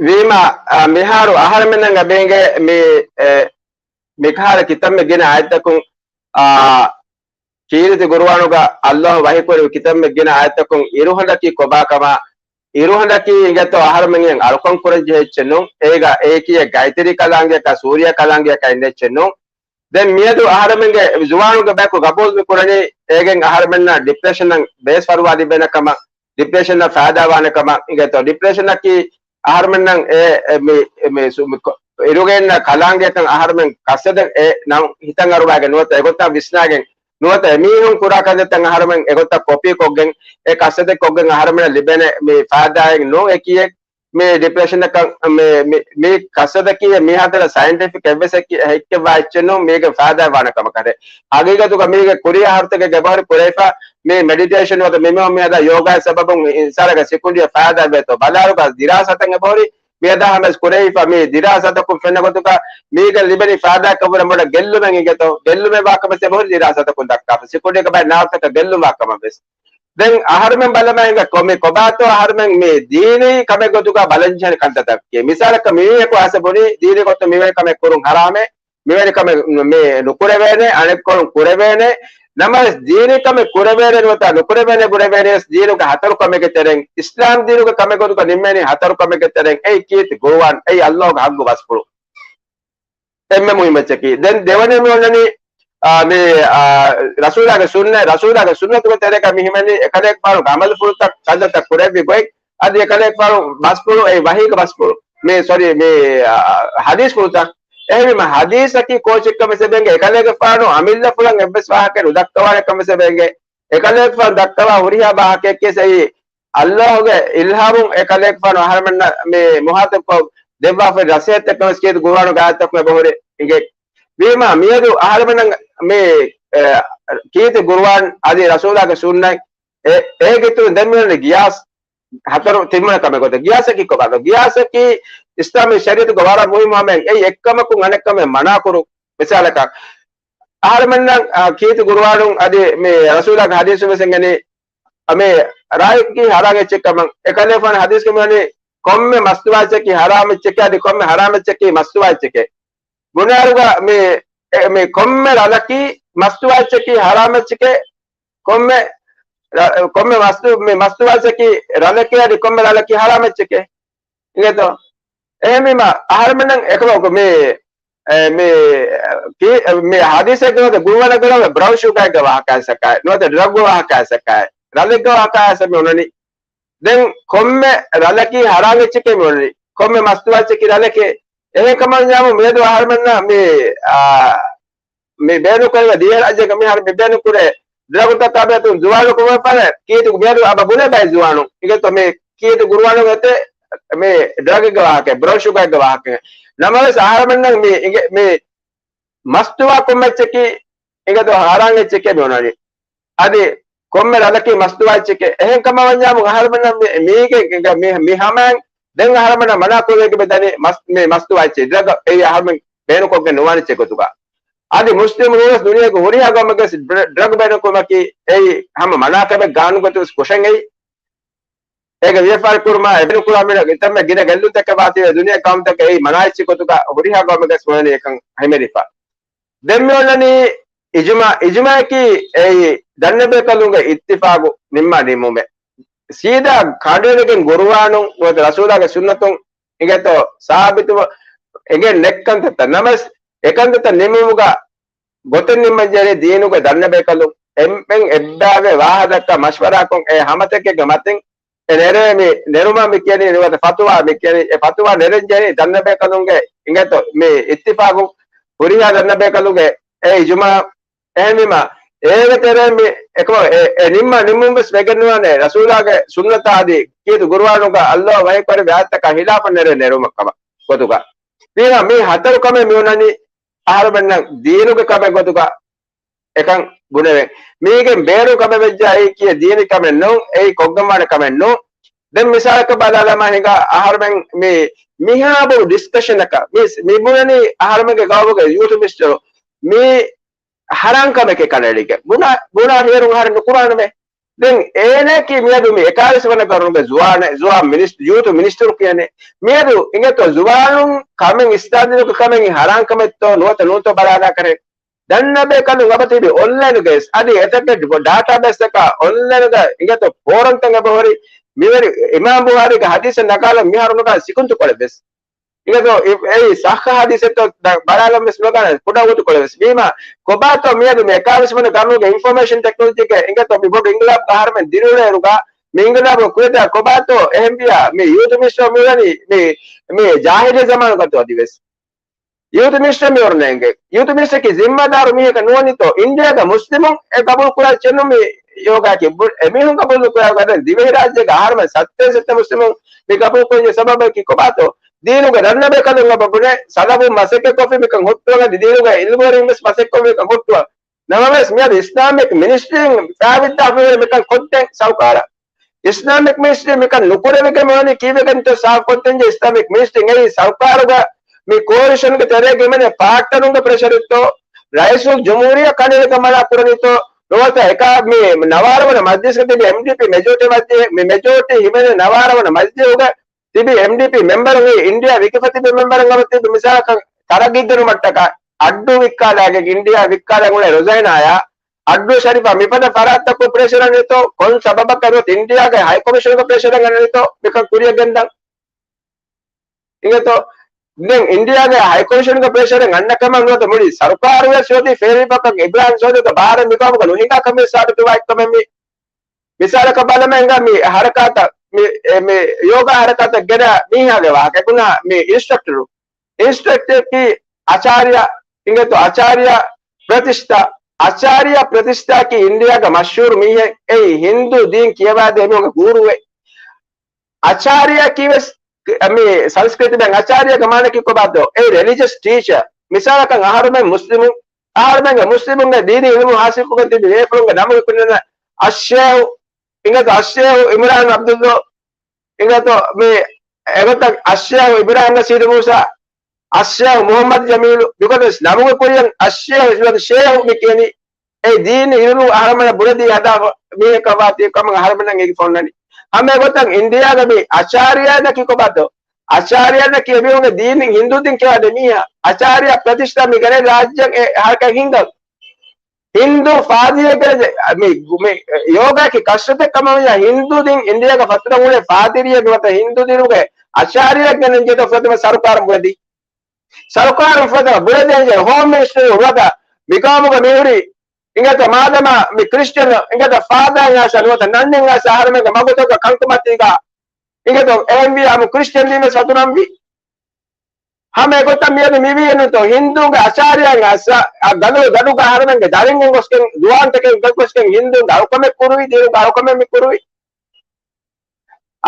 ވީމާ، އާ، މިހާރު އަހަރެމެންނަށް އެބޭނގޭ މި، އެ، މިކަހަލަ ކިތަންމެ ގިނަ އާޔަތްތަކުން، އާ، ކީރިތި ގުރުއާނުގަ ﷲ ވަޙީކުރެއްވި ކިތަންމެ ގިނަ އާޔަތްތަކުން އިރުހަނދަކީ ކޮބާކަމާ، އިރުހަނދަކީ އިނގޭތޯ އަހަރުމެން އަޅުކަން ކުރަން ޖެހޭ އެއްޗެއް ނޫން. އޭގަ އެއީކީ ގައިތެރި ކަލާނގެއަކާ ސޫރިޔާ ކަލާނގެއަކާ އިންނަ އެއްޗެއް ނޫން. ދެން މިއަދު އަހަރެމެންގެ ޒުވާނުގެ ބަޔަކު ގަބޫލު މި ކުރަނީ އޭގެން އަހަރެމެންނަށް ޑިޕްރެޝަން ބޭސް ފަރުވާ ލިބޭނެ ކަމަށް، ޑިޕްރެޝަން ފައިދާ ވާނެ ކަމަށް އިނގޭތޯ. ޑިޕްރެޝަނަކީ އަހަރެމެންނަށް އެ، އެ، މި، މި ސު-، މި ކޮ-، އިރުގެންނަށް ކަލާނގެތަން އަހަރެމެން ކަސަދަ އެ ނަން ހިތަށް އަރުވާގެން ނުވަތަ އެގޮތަށް ވިސްނާގެން ނުވަތަ އެމީހުން ކުރާ ކަންތައްތައް އަހަރެމެން އެގޮތަށް ކޮޕީ ކޮށްގެން އެ ކަސަދެއް ކޮށްގެން އަހަރެމެންނަށް ލިބޭނެ މި ފައިދާއެއް ނޫން އެކީއެއް. މި ޑިޕްރެޝަނަކަށް މި، މި، މި ކަސަދަކީ މިހާތަނަށް ސައިންޓިފިކް އެއްވެސް އެއްކި-، އެއްކެއްވާ އެއްޗެއް ނޫން މީގެ ފައިދާ ވާނެ ކަމަކަށް. ހަގީގަތުގަ މީގެ ކުރިޔަށް އަހަރުތަކެއްގެ ބަހުރި ކުރެވިފަ މި މެޑިޓޭޝަން ނުވަތަ މި މި މި ހަދާ ޔޯގާ ސަބަބުން އިންސާނަކަށް ސިކުނޑިއަށް ފައިދާ ވޭތޯ ބަލާރުގަ ދިރާސާތައް އެބަހުރި މިއަދާ ހަމަސް ކުރެވިފަ މި ދިރާސާތަކުން ފެންނަ ގޮތުގަ މީގެ ލިބެނީ ފައިދާކަށްވުރެ މޮޑަށް ގެއްލުމެއް އިނގޭތޯ، ގެއްލުމެއް ވާކަމަސް އެބަހުރި ދިރާސާތަކުން ދައްކާފަ ސިކުނޑިއަކަށް ބައި ނާރުތަކަށް ގެއްލުން ވާކަމަށް ވެސް. ދެން އަހަރުމެން ބަލަމާ ހިނގާ ކޮ-، މި ކޮބާތޯ އަހަރުމެން މި ދީނީ ކަމެއް ގޮތުގަ ބަލަންޖެހޭނެ ކަންތައްތަކެއް. މިސާލަކަށް މީހަކު އަސަބުނީ ދީނީ ގޮތުން މިވެނި ކަމެއް ކުރުން ހަރާމޭ، މިވެނި ކަމެއް މި ނުކުރެވޭނެ، އަނެއްކޮޅުން ކުރެވޭނެ. ނަމަވެސް ދީނީ ކަމެއް ކުރެވޭނެ ނުވަތަ ނުކުރެވޭނެ ބުނެވޭނެ ވެސް ދީނުގެ ހަތަރު ކަމެއްގެ ތެރެއިން، އިސްލާމް ދީނުގެ ކަމެއް ގޮތުގަ ނިންމޭނީ ހަތަރު ކަމެއްގެ ތެރެއިން. އެއީ ކީރިތި ގުރުއާން، އެއީ އައްލާހުގެ ހައްގު ބަސްފުޅު. އެންމެ މުހިއްމު އެއްޗަކީ. ދެން ދެވަނަ މި އޮންނަނީ، އާ، މި، އާ، ރަސޫލާގެ ސުންނަ، ރަސޫލާގެ ސުންނަތުގެ ތެރޭގަ މި ހިމެނީ އެކަލޭގެފާނުގެ އަމަލުފުޅުތައް ކަންތައްތައް ކުރެއްވި ގޮތް. އަދި އެކަލޭގެފާނު ބަސްފުޅު، އެ ވަހީގެ ބަސްފުޅު، މި، ސޮރީ، މި، އާ، ހަދީސްފުޅުތައް. އެހެންވީމަ ހަދީސަކީ ކޯޗެއްކަމަށް އެބައިނގޭ، އެކަލޭގެފާނު އަމިއްލަފުޅަށް އެއްވެސް ވާހަކައެއް ނުދައްކަވާނެ ކަމަށް އެބައިނގޭ. އެކަލޭގެފާނު ދައްކަވާ ހުރިހާ ވާހަކައެއް ކީސް އެއީ އައްލާހުގެ އިލްހާމުން އެކަލޭގެފާނު އަހަރެމެންނަށް މި މުހާތަބްކޮށް ދެއްވާފައި ނަސޭހަތެއް ކަމަށް ކީރިތި ގުރުއާނުގެ އާޔަތްތަކުން އެބަހުރި އިނގޭ. ވީމާ މިއަދު އަހަރެމެންނަށް މި، އެ، ކީރިތި ގުރުއާން އަދި ރަސޫލާގެ ސުންނަތް އެ، އޭގެ އިތުރުން ދެން މިއޮންނަނީ ގިޔާސް ހަތަރު ތިންވަނަ ކަމެއް ގޮތަށް. ގިޔާސަކީ ކޮބާތޯ؟ ގިޔާސަކީ އިސްލާމީ ޝަރީއަތުގެ ވަރަށް މުހިއްމު ހަމައެއް. އެއީ އެއްކަމަކުން އަނެއްކަމެއް މަނާކުރު. މިސާލަކަށް އަހަރެމެންނަށް، އާ، ކީރިތި ގުރުއާނުން އަދި މި ރަސޫލާގެ ހަދީސުން ވެސް އެނގެނީ މި ރާއްޖެއަކީ ހަރާން އެއްޗެއް ކަމަށް. އެކަލޭގެފާނު ހަދީސްގަ މިވަނީ ކޮންމެ މަސްތުވާ އެއްޗަކީ ހަރާމް އެއްޗެކޭ، އަދި ކޮންމެ ހަރާމް އެއްޗަކީ މަސްތުވާ އެއްޗެކޭ. ބުނާއިރުގަ މި، އެ، މި ކޮންމެ ރަލަކީ މަސްތުވާ އެއްޗަކީ ހަރާމް އެއްޗެކޭ، ކޮންމެ ރަ-، ކޮންމެ މަސްތު-، މި މަސްތުވާ އެއްޗަކީ ރަލެކޭ، އަދި ކޮންމެ ރަލަކީ ހަރާމް އެއްޗެކޭ. އިނގޭތޯ؟ އެހެންވީމަ އަހަރެމެންނަށް އެކަމަކު މި، އެ، މި، ކީ-، މި ހަދީސެއްގެ ނުވަތަ ގުރުއާނެއްގެ ނުވަތަ ބްރައުން ޝުގާގެ ވާހަކައަކަށް، ނުވަތަ ޑްރަގްގެ ވާހަކައަކަށް، ރަލެއްގެ ވާހަކައަކަށް މި އޮންނަނީ. ދެން ކޮންމެ ރަލަކީ ހަރާމް އެއްޗެކޭ މި އޮންނަނީ. ކޮންމެ މަސްތުވާ އެއްޗަކީ ރަލެކޭ. އެހެން ކަމަށް ވަންޏާމު މިއަދު އަހަރެމެންނަށް މި، އާ، މި ބޭނުން ކުރެވޭ ދިވެހިރާއްޖޭގަ މިހާރު މި ބޭނުން ކުރޭ ޑްރަގުތަކާ ބޭތުން ޒުވާނު ކުރެވިފަ ކީރިތި މިއަދު އެބަ ބުނޭ ބައެއް ޒުވާނުން. އިނގޭތޯ މި ކީރިތި ގުރުއާނުގަ އެތޭ މި ޑްރަގެއްގެ ވާހަކަ، ބްރައުން ޝުގާގެ ވާހަކަ. ނަމަވެސް އަހަރެމެންނަށް މި އިނގޭ މި މަސްތުވާ ކޮންމެ އެއްޗަކީ އިނގޭތޯ ހަރާމް އެއްޗެކޭ މި އޮންނަނީ. އަދި ކޮންމެ ރަލަކީ މަސްތުވާ އެއްޗެކޭ. އެހެން ކަމަށް ވަންޏާމު އަހަރެމެންނަށް މި، މީގެ މި، މި ހަމައިން ދެން އަހަރެމެންނަށް މަނާ ކުރެވޭކަމެއް ދަނީ މަސް-، މި މަސްތުވާ އެއްޗެއް ޑްރަގް އެއީ އަހަރެމެން ބޭނުންކޮށްގެން ނުވާނެ އެއްޗެއް ގޮތުގަ. އަދި މުސްލިމް ރޫޅަސް ދުނިޔޭގެ ހުރިހާ ގައުމެއްގަސް ޑްރ-، ޑްރަގް ބޭނުންކުރުމަކީ އެއީ ހަމަ މަނާ ކަމެއް ގާނޫނު ގޮތުގަސް ކުށެން އެއީ. އޭގެ ވިޔަފާރި ކުރުމާ އެ ބޭނުންކުރާ މީނަ އެތަންމެ ގިނަ ގެއްލުންތަކެއް ވާތީވެ ދުނިޔޭ ގައުމުތަކަށް އެއީ މަނާ އެއްޗެއް ގޮތުގަ ހުރިހާ ގައުމެއްގަސް ވަނީ އެކަން ހިމެނިފަ. ދެން މި އޮންނަނީ އިޖުމާ، އިޖުމާއަކީ އެއީ ދަންނަބޭކަލުންގެ އިއްތިފާގު ނިންމާ ނިންމުމެއް. ސީދާ ކަނޑައެޅިގެން ގުރުއާނުން ނުވަތަ ރަސޫލާގެ ސުންނަތުން އިނގޭތޯ ސާބިތުވެ އެނގެން ނެތް ކަންތައްތައް. ނަމަވެސް އެކަންތައްތައް ނިންމުމުގަ ގޮތެއް ނިންމަން ޖެހޭ ދީނުގެ ދަންނަބޭކަލުން އެންމެން އެއްބައިވެ ވާހަކަ ދައްކާ މަޝްވަރާކޮށް އެ ހަމަތަކެއްގެ މަތިން އެ ނެރެވޭ މި ނެރުމަށް މި ކިޔަނީ ނުވަތަ ފަތުވާ މި ކިޔަނީ. އެ ފަތުވާ ނެރެން ޖެހެނީ ދަންނަބޭކަލުންގެ އިނގޭތޯ މި އިއްތިފާގު ހުރިހާ ދަންނަބޭކަލުންގެ އެ އިޖުމާ. އެހެންވީމާ އޭގެ ތެރެއިން މި އެކަމަ އެ، އެ ނިންމާ ނިންމުން ވެސް ވެގެން ނުވާނެ ރަސޫލާގެ ސުންނަތާ އަދި ކީރިތި ގުރުއާނުގަ އައްލާހު ވަޙީ ކުރެއްވި އާޔަތަކާ ހިލާފަށް ނެރޭ ނެރުމަށް ކަމަށް ގޮތުގަ. ވީމާ މި ހަތަރު ކަމެއް މި އޮންނަނީ އަހަރުމެންނަށް ދީނުގެ ކަމެއް ގޮތުގަ އެކަން ބުނެވެން. މީގެން ބޭރު ކަމެއް ވެއްޖާ އެއީ ކިޔޭ ދީނީ ކަމެއް ނޫން، އެއީ ކޮށްގެންވާނެ ކަމެއް ނޫން. ދެން މިސާލަކަށް ބަލާލަމާ ހިނގާ އަހަރުމެން މި، މިހާ ބޮޑު ޑިސްކަޝަނަކަށް މި، މި ބުނަނީ އަހަރުމެންގެ ގައުމުގެ ޔޫތު މިނިސްޓަރު މި ހަރާން ކަމެކޭ ކަނޑައެޅިގެން ބުނާ، ބުނާ ފިޔަރުން އަހަރެން ނުކުރާނަމޭ. ދެން އޭނައަކީ މިއަދު މި އެކާވީސް ވަނަ ގަރުނުގެ ޒުވާނެއް، ޒުވާން މިނިސް-، ޔޫތު މިނިސްޓަރު ކިޔަނީ. މިއަދު އިނގޭތޯ ޒުވާނުން ކަމެއް އިސްލާމް ދީނުގެ ކަމެއް ހަރާން ކަމެއްތޯ ނުވަތަ ނޫންތޯ ބަލާލާކަށް. ދަންނަބޭކަލުން އެބަތިބި އޮންލައިނުގައި ވެސް އަދި އެތަކެއް ޑާޓާބޭސްތަކާ އޮންލައިނުގަ އިނގޭތޯ ފޯރަމްތައް އެބަހުރި. މިވެރި އިމާމް ބުހާރީގެ ހަދީސެއް ނަގާލަން މިހާރު ނުގާ ސިކުންތުކޮޅެއް ވެސް. އިނގޭތޯ އެ-، އެއީ ސައްހަ ހަދީސެއްތޯ ދަ-، ބަލާލަން ވެސް ނުގަނެ ކުޑަ އުދުކޮޅެއް ވެސް. ވީމާ ކޮބާތޯ މިއަދު މި އެކާވީސް ވަނަ ގަރުނުގެ އިންފޮމޭޝަން ޓެކްނޮލޮޖީގެ އިނގޭތޯ މި ބޮޑު އިންގިލާބް އަހަރުމެން ދިރިއުޅޭއިރުގަ މި އިންގިލާބު ކުރިއަށް ކޮބާތޯ އެހެންވިޔާ މި ޔޫތު މިނިސްޓަރ މިވަނީ މި، މި ޖާހިލީ ޒަމާނުގަތޯ އަދިވެސް. ޔޫތު މިނިސްޓަރ މިވަރުނެ އެނގޭ. ޔޫތު މިނިސްޓަރަކީ ޒިންމާދާރު މީހަކަށް ނުވަނީތޯ؟ އިންޑިއާގަ މުސްލިމުން އެ ގަބޫލު ކުރާ ޗެނު މި ޔޯގާއަކީ ބު-، އެމީހުން ގަބޫލު ކުރާ ގަދަން ދިވެހިރާއްޖޭގަ އަހަރުމެން ސައްތޭ ސައްތަ މުސްލިމުން މި ގަބޫލު ކުރަންޖެ ސަބަބަކީ ކޮބާތޯ؟ ދީނުގެ ދަންނަބޭކަލުން އެބަ ބުނެ ސަލަފުން މަސައްކަތްކޮށްފި މިކަން ހުއްޓުވަން އަދި ދީނުގެ އިލްމުވެރިން ވެސް މަސައްކަތްކޮށްފި މިކަން ހުއްޓުވަން. ނަމަވެސް މިއަދު އިސްލާމިކް މިނިސްޓްރީން ފައިވިއްދާ ފިލުވެ މިކަން ކޮށްދޭން ސަރުކާރަށް. އިސްލާމިކް މިނިސްޓްރީ މިކަން ނުކުރެވިގެން މިވަނީ ކީއްވެގެންތޯ ސާފުކޮށްދޭންޖެ އިސްލާމިކް މިނިސްޓްރީން އެއީ ސަރުކާރުގަ މި ކޯލިޝަންގެ ތެރޭގަ ހިމެނޭ ޕާޓްނަރުންގެ ޕްރެޝަރެއްތޯ، ރައީސުލް ޖުމްހޫރިއްޔާ ކަނޑައެޅިގެން މަނާ ކުރަނީތޯ، ނުވަތަ އެކާ މި ނަވާރަ ވަނަ މަޖްލިސްގަ ތިބި އެމްޑީޕީ މެޖޯރިޓީ މަޖްލި-، މި މެޖޯރިޓީ ހިމެނޭ ނަވާރަ ވަނަ މަޖްލިހުގަ ތިބި އެމްޑީޕީ މެމްބަރުން އެ އިންޑިއާ ވިކިފަ ތިބި މެމްބަރުން އަމަ ތިބި މިސާލަކަށް ތަރައްގީ ގެނުމަށްޓަކާ އައްޑޫ ވިއްކާލާގެން އިންޑިއާ ވިއްކާލަން އުޅޭ ރޮޒައިނާޔާ އައްޑޫ ޝަރީފާ މިފަދަ ފަރާތްތަކުން ޕްރެޝަރ ނެތޯ ކޮން ސަބަބަކަށް ނުވަތަ އިންޑިއާގެ ހައިކޮމިޝަނުގެ ޕްރެޝަރ ނެތޯ މިކަން ކުރިއަށް ގެންދަން. އިނގޭތޯ ދެން އިންޑިއާގެ ހައިކޮމިޝަނުގެ ޕްރެޝަރެއް އަންނަ ކަމަށް ނުވަތަ މުޅި ސަރުކާރު ވެސް އޮތީ ފޭރި ބަކަށް އިބްރާހިމް ސޯދިގެ ބާރަށް މިގައުމުގަ ނުހިނގާ ކަމެއް ސާބިތުވާ އެއްކަމެއް މި މިސާލަކަށް ބަލަމެންގަ މި ހަރަކާތަށް މި، އެ، މި ޔޯގާ ހަރަކާތަށް ގެނަ މީހާގެ ވާހަކަ އެބުނާ މި އިންސްޓްރަކްޓަރު. އިންސްޓްރަކްޓަރަކީ އަޗާރިޔާ، އިނގޭތޯ އަޗާރިޔާ ޕްރަތިޝްތާ. އަޗާރިޔާ ޕްރަތިޝްތާކީ އިންޑިއާގެ މަޝްހޫރު މީހެއް. އެއީ ހިންދޫ ދީން ކިޔަވާދޭ މީހުންގެ ގުރޫއެއް. އަޗާރިޔާ ކީވެސް މި ސަންސްކްރިތު ބައިން އަޗާރިޔާގެ މާނަކީ ކޮބާތޯ؟ އެ ރެލިޖަސް ޓީޗަރ. މިސާލަކަށް އަހަރުމެން މުސްލިމުން، އަހަރުމެންގެ މުސްލިމުންގެ ދީނީ އިލްމު ހާސިލްކޮށްގެން ތިބި ބޭފުޅުންގެ ނަމުގެ ކުރިން އައްޝޭހު، އިނގޭތޯ އައްޝޭހު އިމްރާން އަބްދުއްލޯ، އިނގޭތޯ މި އެގޮތަށް އައްޝޭހު އިބްރާހިމް ނަޝީދު މޫސާ، އައްޝޭހު މުހައްމަދު ޖަމީލު، މިގޮތަށް ނަމުގެ ކުރިއަށް އައްޝޭހު އިސްވަދު ޝޭހު މި ކިޔަނީ. އެ ދީނީ އިލްމު އަހަރުމެންނަށް ބުނެދީ ހަދާފަ މީހަކަށް ވާތީ ކަމަށް އަހަރުމެންނަށް އެނގިފަ އޮންނަނީ. ހަމަ އެގޮތަށް އިންޑިއާގަ މި އަޗާރިޔާ ދަކީ ކޮބާތޯ؟ އަޗާރިޔާ ދަކީ އެމީހުންގެ ދީނިން ހިންދޫ ދީން ކިޔަވާދޭ މީހާ. އަޗާރިޔާ ޕްރަތިޝްޓާ މި ގެނައި ރާއްޖެއަށް އެ ހަރަކަތް ހިންގަން. ހިންދޫ ފާދިރިއެއް ގެނެސް މި، މި ޔޯގާއަކީ ކަސްރަތެއް ކަމަށް ވަންޏާ ހިންދޫ ދީން އިންޑިއާގަ ފަތުރަށް އުޅޭ ފާދިރިއެއް ނުވަތަ ހިންދޫ ދީނުގެ އަޗާރިޔާ ގެނެން ޖެހޭތޯ ފުރަތަމަ ސަރުކާރަށް ބުނެދީ. ސަރުކާރުން ފުރަތަމަ ބުނެދޭންޖެ ހޯމް މިނިސްޓަރު ނުވަތަ މިގައުމުގަ މިހުރި އިނގޭތޯ މާދަމާ މި ކްރިސްޗަން އިނގޭތޯ ފާދާއިން އައިސް ނުވަތަ ނަންނިން އައިސް އަހަރުމެންގެ މަގުތަކަށް ކަންކަމަށް ތީގާ އިނގޭތޯ އެހެންވީ އާއްމު ކްރިސްޗަން ދީން ވެސް ފަތުރަންވީ. ހަމަ އެގޮތަށް މިއަދު މިވީ ނުތޯ ހިންދޫންގެ އަޗާރިޔާއިން އައިސް އަ ގަލު ދަޑުގަ އަހަރުމެންގެ ދަރިން ގޮސްގެން ޒުވާންތަކެއް ގޮސްގެން ހިންދޫންގެ އަޅުކަމެއް ކުރުވި، ދީނުގެ އަޅުކަމެއް މި ކުރުވި.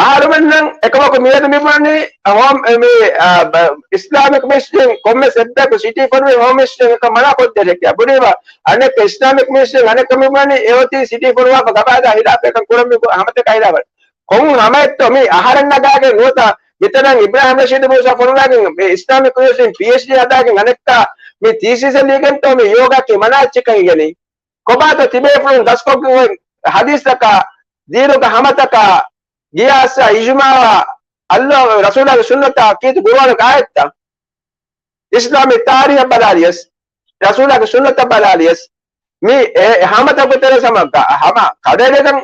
އަހަރުމެންނަށް އެކަމަކު މިއަދު މި ބުނަނީ ހޯމް، މި، އާ، ބަ-، އިސްލާމިކް މިނިސްޓްރީން ކޮންމެސް އެއްބަޔަކު ސިޓީ ފޮނުވި ހޯމް މިނިސްޓްރީން އެކަން މަނާ ކޮށްދޭ ހެއްކެއް ބުނީމަ، އަނެއްކަ އިސްލާމިކް މިނިސްޓްރީން އަނެއްކަ މި ބުނަނީ އެ އޮތީ ސިޓީ ފޮނުވާފަ ގަބާދާ ހިލާފަށް އެކަން ކުރަން މި ބު-، ހަމަތަކާ ހިލާފަށް. ކޮން ހަމައެއްތޯ މި އަހަރެން ނަގާގެން ނުވަތަ މިތަނަށް އިބްރާހިމް ރަޝީދު މޫސާ ފޮނުވާގެން މި އިސްލާމިކް ޔުނިވަރސިޓީން ޕީއެޗްޑީ ހަދާގެން އަނެއްކާ މި ތީސީސް ލިޔެގެންތޯ މި ޔޯގާ ކީ މަނާ އެއްޗެއްކަން އިގެނީ؟ ކޮބާތޯ ތިބޭފުޅުން ދަސްކޮށްގެން ހަދީސްތަކާ ދީނުގެ ހަމަތަކާ ގިޔާސްއާ އިޖުމާއާ އައްލާ ރަސޫލާގެ ސުންނަތާ ކީރިތި ގުރުއާނުގެ އާޔަތްތައް އިސްލާމީ ތާރީހަށް ބަލާލިޔަސް، ރަސޫލާގެ ސުންނަތަށް ބަލާލިޔަސް، މި އެ ހަމަތަކު ތެރޭ ސަމަ ހަމަ ކަޑައެޅިގެން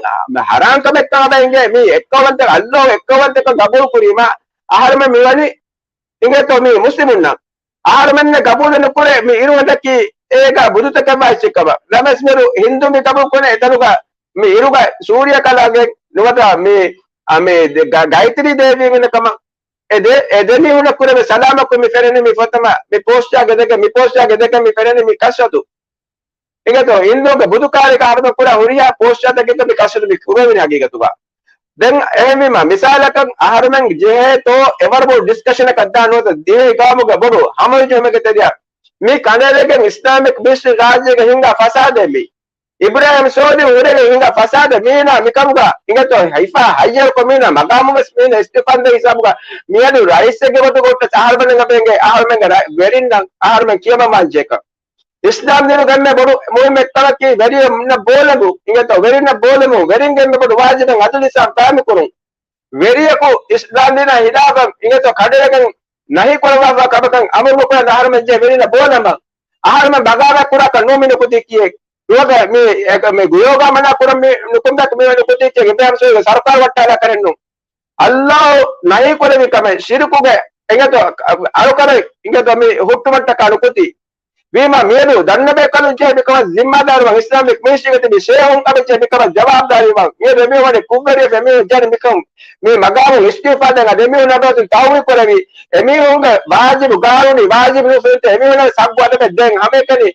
ހަރާން ކަމެއްކަމަށް އެނގޭ. މި އެއްކައުވަންތަ އައްލޯ އެއްކައުވަންތަކަން ގަބޫލު ކުރީމަ އަހަރުމެން މިވަނީ އިނގޭތޯ މި މުސްލިމުންނަށް. އަހަރުމެންނެއް ގަބޫލެއް ނުކުރޭ މި އިރުގަނޑަކީ އޭގަ ބުދުތަކެއްވާ އެއްޗެއްކަމަށް. ނަމަވެސް މިރު ހިންދު މި ގަބޫލު ކުރޭ އެތަނުގަ މި އިރުގަ ސޫރިޔަ ކަލާގެން ނުވަތަ މި، އަ، މި ގަ-، ގައިތްރީ ދޭވީން އިންނަ ކަމަށް. އެ ދެ-، އެ ދެ މީހުނަށް ކުރެވޭ ސަލާމަކުން މި ފެނެނީ މި ފޮތަމަ، މި ޕޯސްޓާގެ ދެކެ، މި ޕޯސްޓާގެ ދެކެ މި ފެނެނީ މި ކަސްރަތު. އިނގޭތޯ ހިންދޫގެ ބުދު ކާރިކަ އަހަރުމެން ކުރާ ހުރިހާ ޕޯސްޓާތަކެއްގަ މި ކަސްރަތު މި ކުރެވެނީ ހަގީގަތުގަ. ދެން އެހެންވީމަ، މިސާލަކަށް އަހަރުމެން ޖެހޭތޯ އެވަރު ބޮޑު ޑިސްކަޝަނަކަށް ދާ ނުވަތަ ދިވެހި ގައުމުގެ ބޮޑު ހަމަޖެހުމެއްގެ ތެރެއަށް މި ކަނޑައެޅިގެން އިސްލާމިކް މިނިސްޓްރީ ރާއްޖޭގަ ހިނގާ ފަސާދައެއް މީ. އިބްރާހިމް ސޯދި ހުރެގެން ހިނގާ ފަސާދަ މީނާ މިކަމުގަ އިނގޭތޯ ހިފާ ހައްޔަރުކޮށް މީނާ މަގާމުވެސް މީނަ އިސްތިފާންދޭ ހިސާބުގަ މިއަދު ރައީސެއްގެ ގޮތުގަ އަހަރުމެންނަށް ބޭންގެ އަހަރުމެންގެ ރަ-، ވެރިންނަށް އަހަރުމެން ކިޔަމަންވާންޖެހޭކަން. އިސްލާމް ދީނުގެ އެންމެ ބޮޑު މުހިއްމު އެއްކަމަކީ ވެރިންނަށް ބޯލަނބު، އިނގޭތޯ ވެރިންނަށް ބޯލަނބު، ވެރިންގެ އެންމެ ބޮޑު ވާޖިބެއް އަދުލު އިންސާފު ޤާއިމުކުރުން. ވެރިޔަކު އިސްލާމް ދީނާ ހިލާފަށް އިނގޭތޯ ކަޑައެޅިގެން ނަހީ ކުރައްވާފަ ކަމަކަށް އަމުރު ނުކުރަން އަހަރުމެން ޖެހޭ ވެރިންނަށް ބޯލަނބަށް. އަހަރުމެން ބަޣާވާތް ކުރާކަށް ނޫން މި ނުކުތީ ކިއެއް. ނުވަތަ މި، އެ، މި ގުޔޯގާ މަނާ ކުރަން މި ނުކުންދާކަށް މި ނުކުތީ ކިއެއް އިބްރާހިމް ސޯދި ސަރުކާރު ވައްޓާލާ ކަރެއްނު. އައްލާހު ނަހީ ކުރެވި ކަމެއް، ޝިރުކުގެ އިނގޭތޯ، އަޅުކަން އިނގޭތޯ މި ހުއްޓުމަށްޓަކާ ނުކުތީ. ވީމާ މިއަދު ދަންނަބޭކަލުން ޖެހޭ މިކަމަށް ޒިންމާދާރުވަން، އިސްލާމިކް މީސްޓީގަ ތިބި ޝޭހުން ކަމަށް ޖެހޭ މިކަމަށް ޖަވާބުދާރީވަން. މިއަދު އެމީހުން ކުށްވެރިވެފަ އެމީހުން ޖެހޭ މިކަމުން މި މަގާމުން އިސްތިއުފާ ދޭން އަދި އެމީހުން އަބަދު ތައުވީ ކުރެވި އެމީހުންގެ ވާޖިބު ގާނޫނީ ވާޖިބު ނުފެންތެ އެމީހުން ސައްބު އަދަބެއް ދޭން ހަމައެކަނި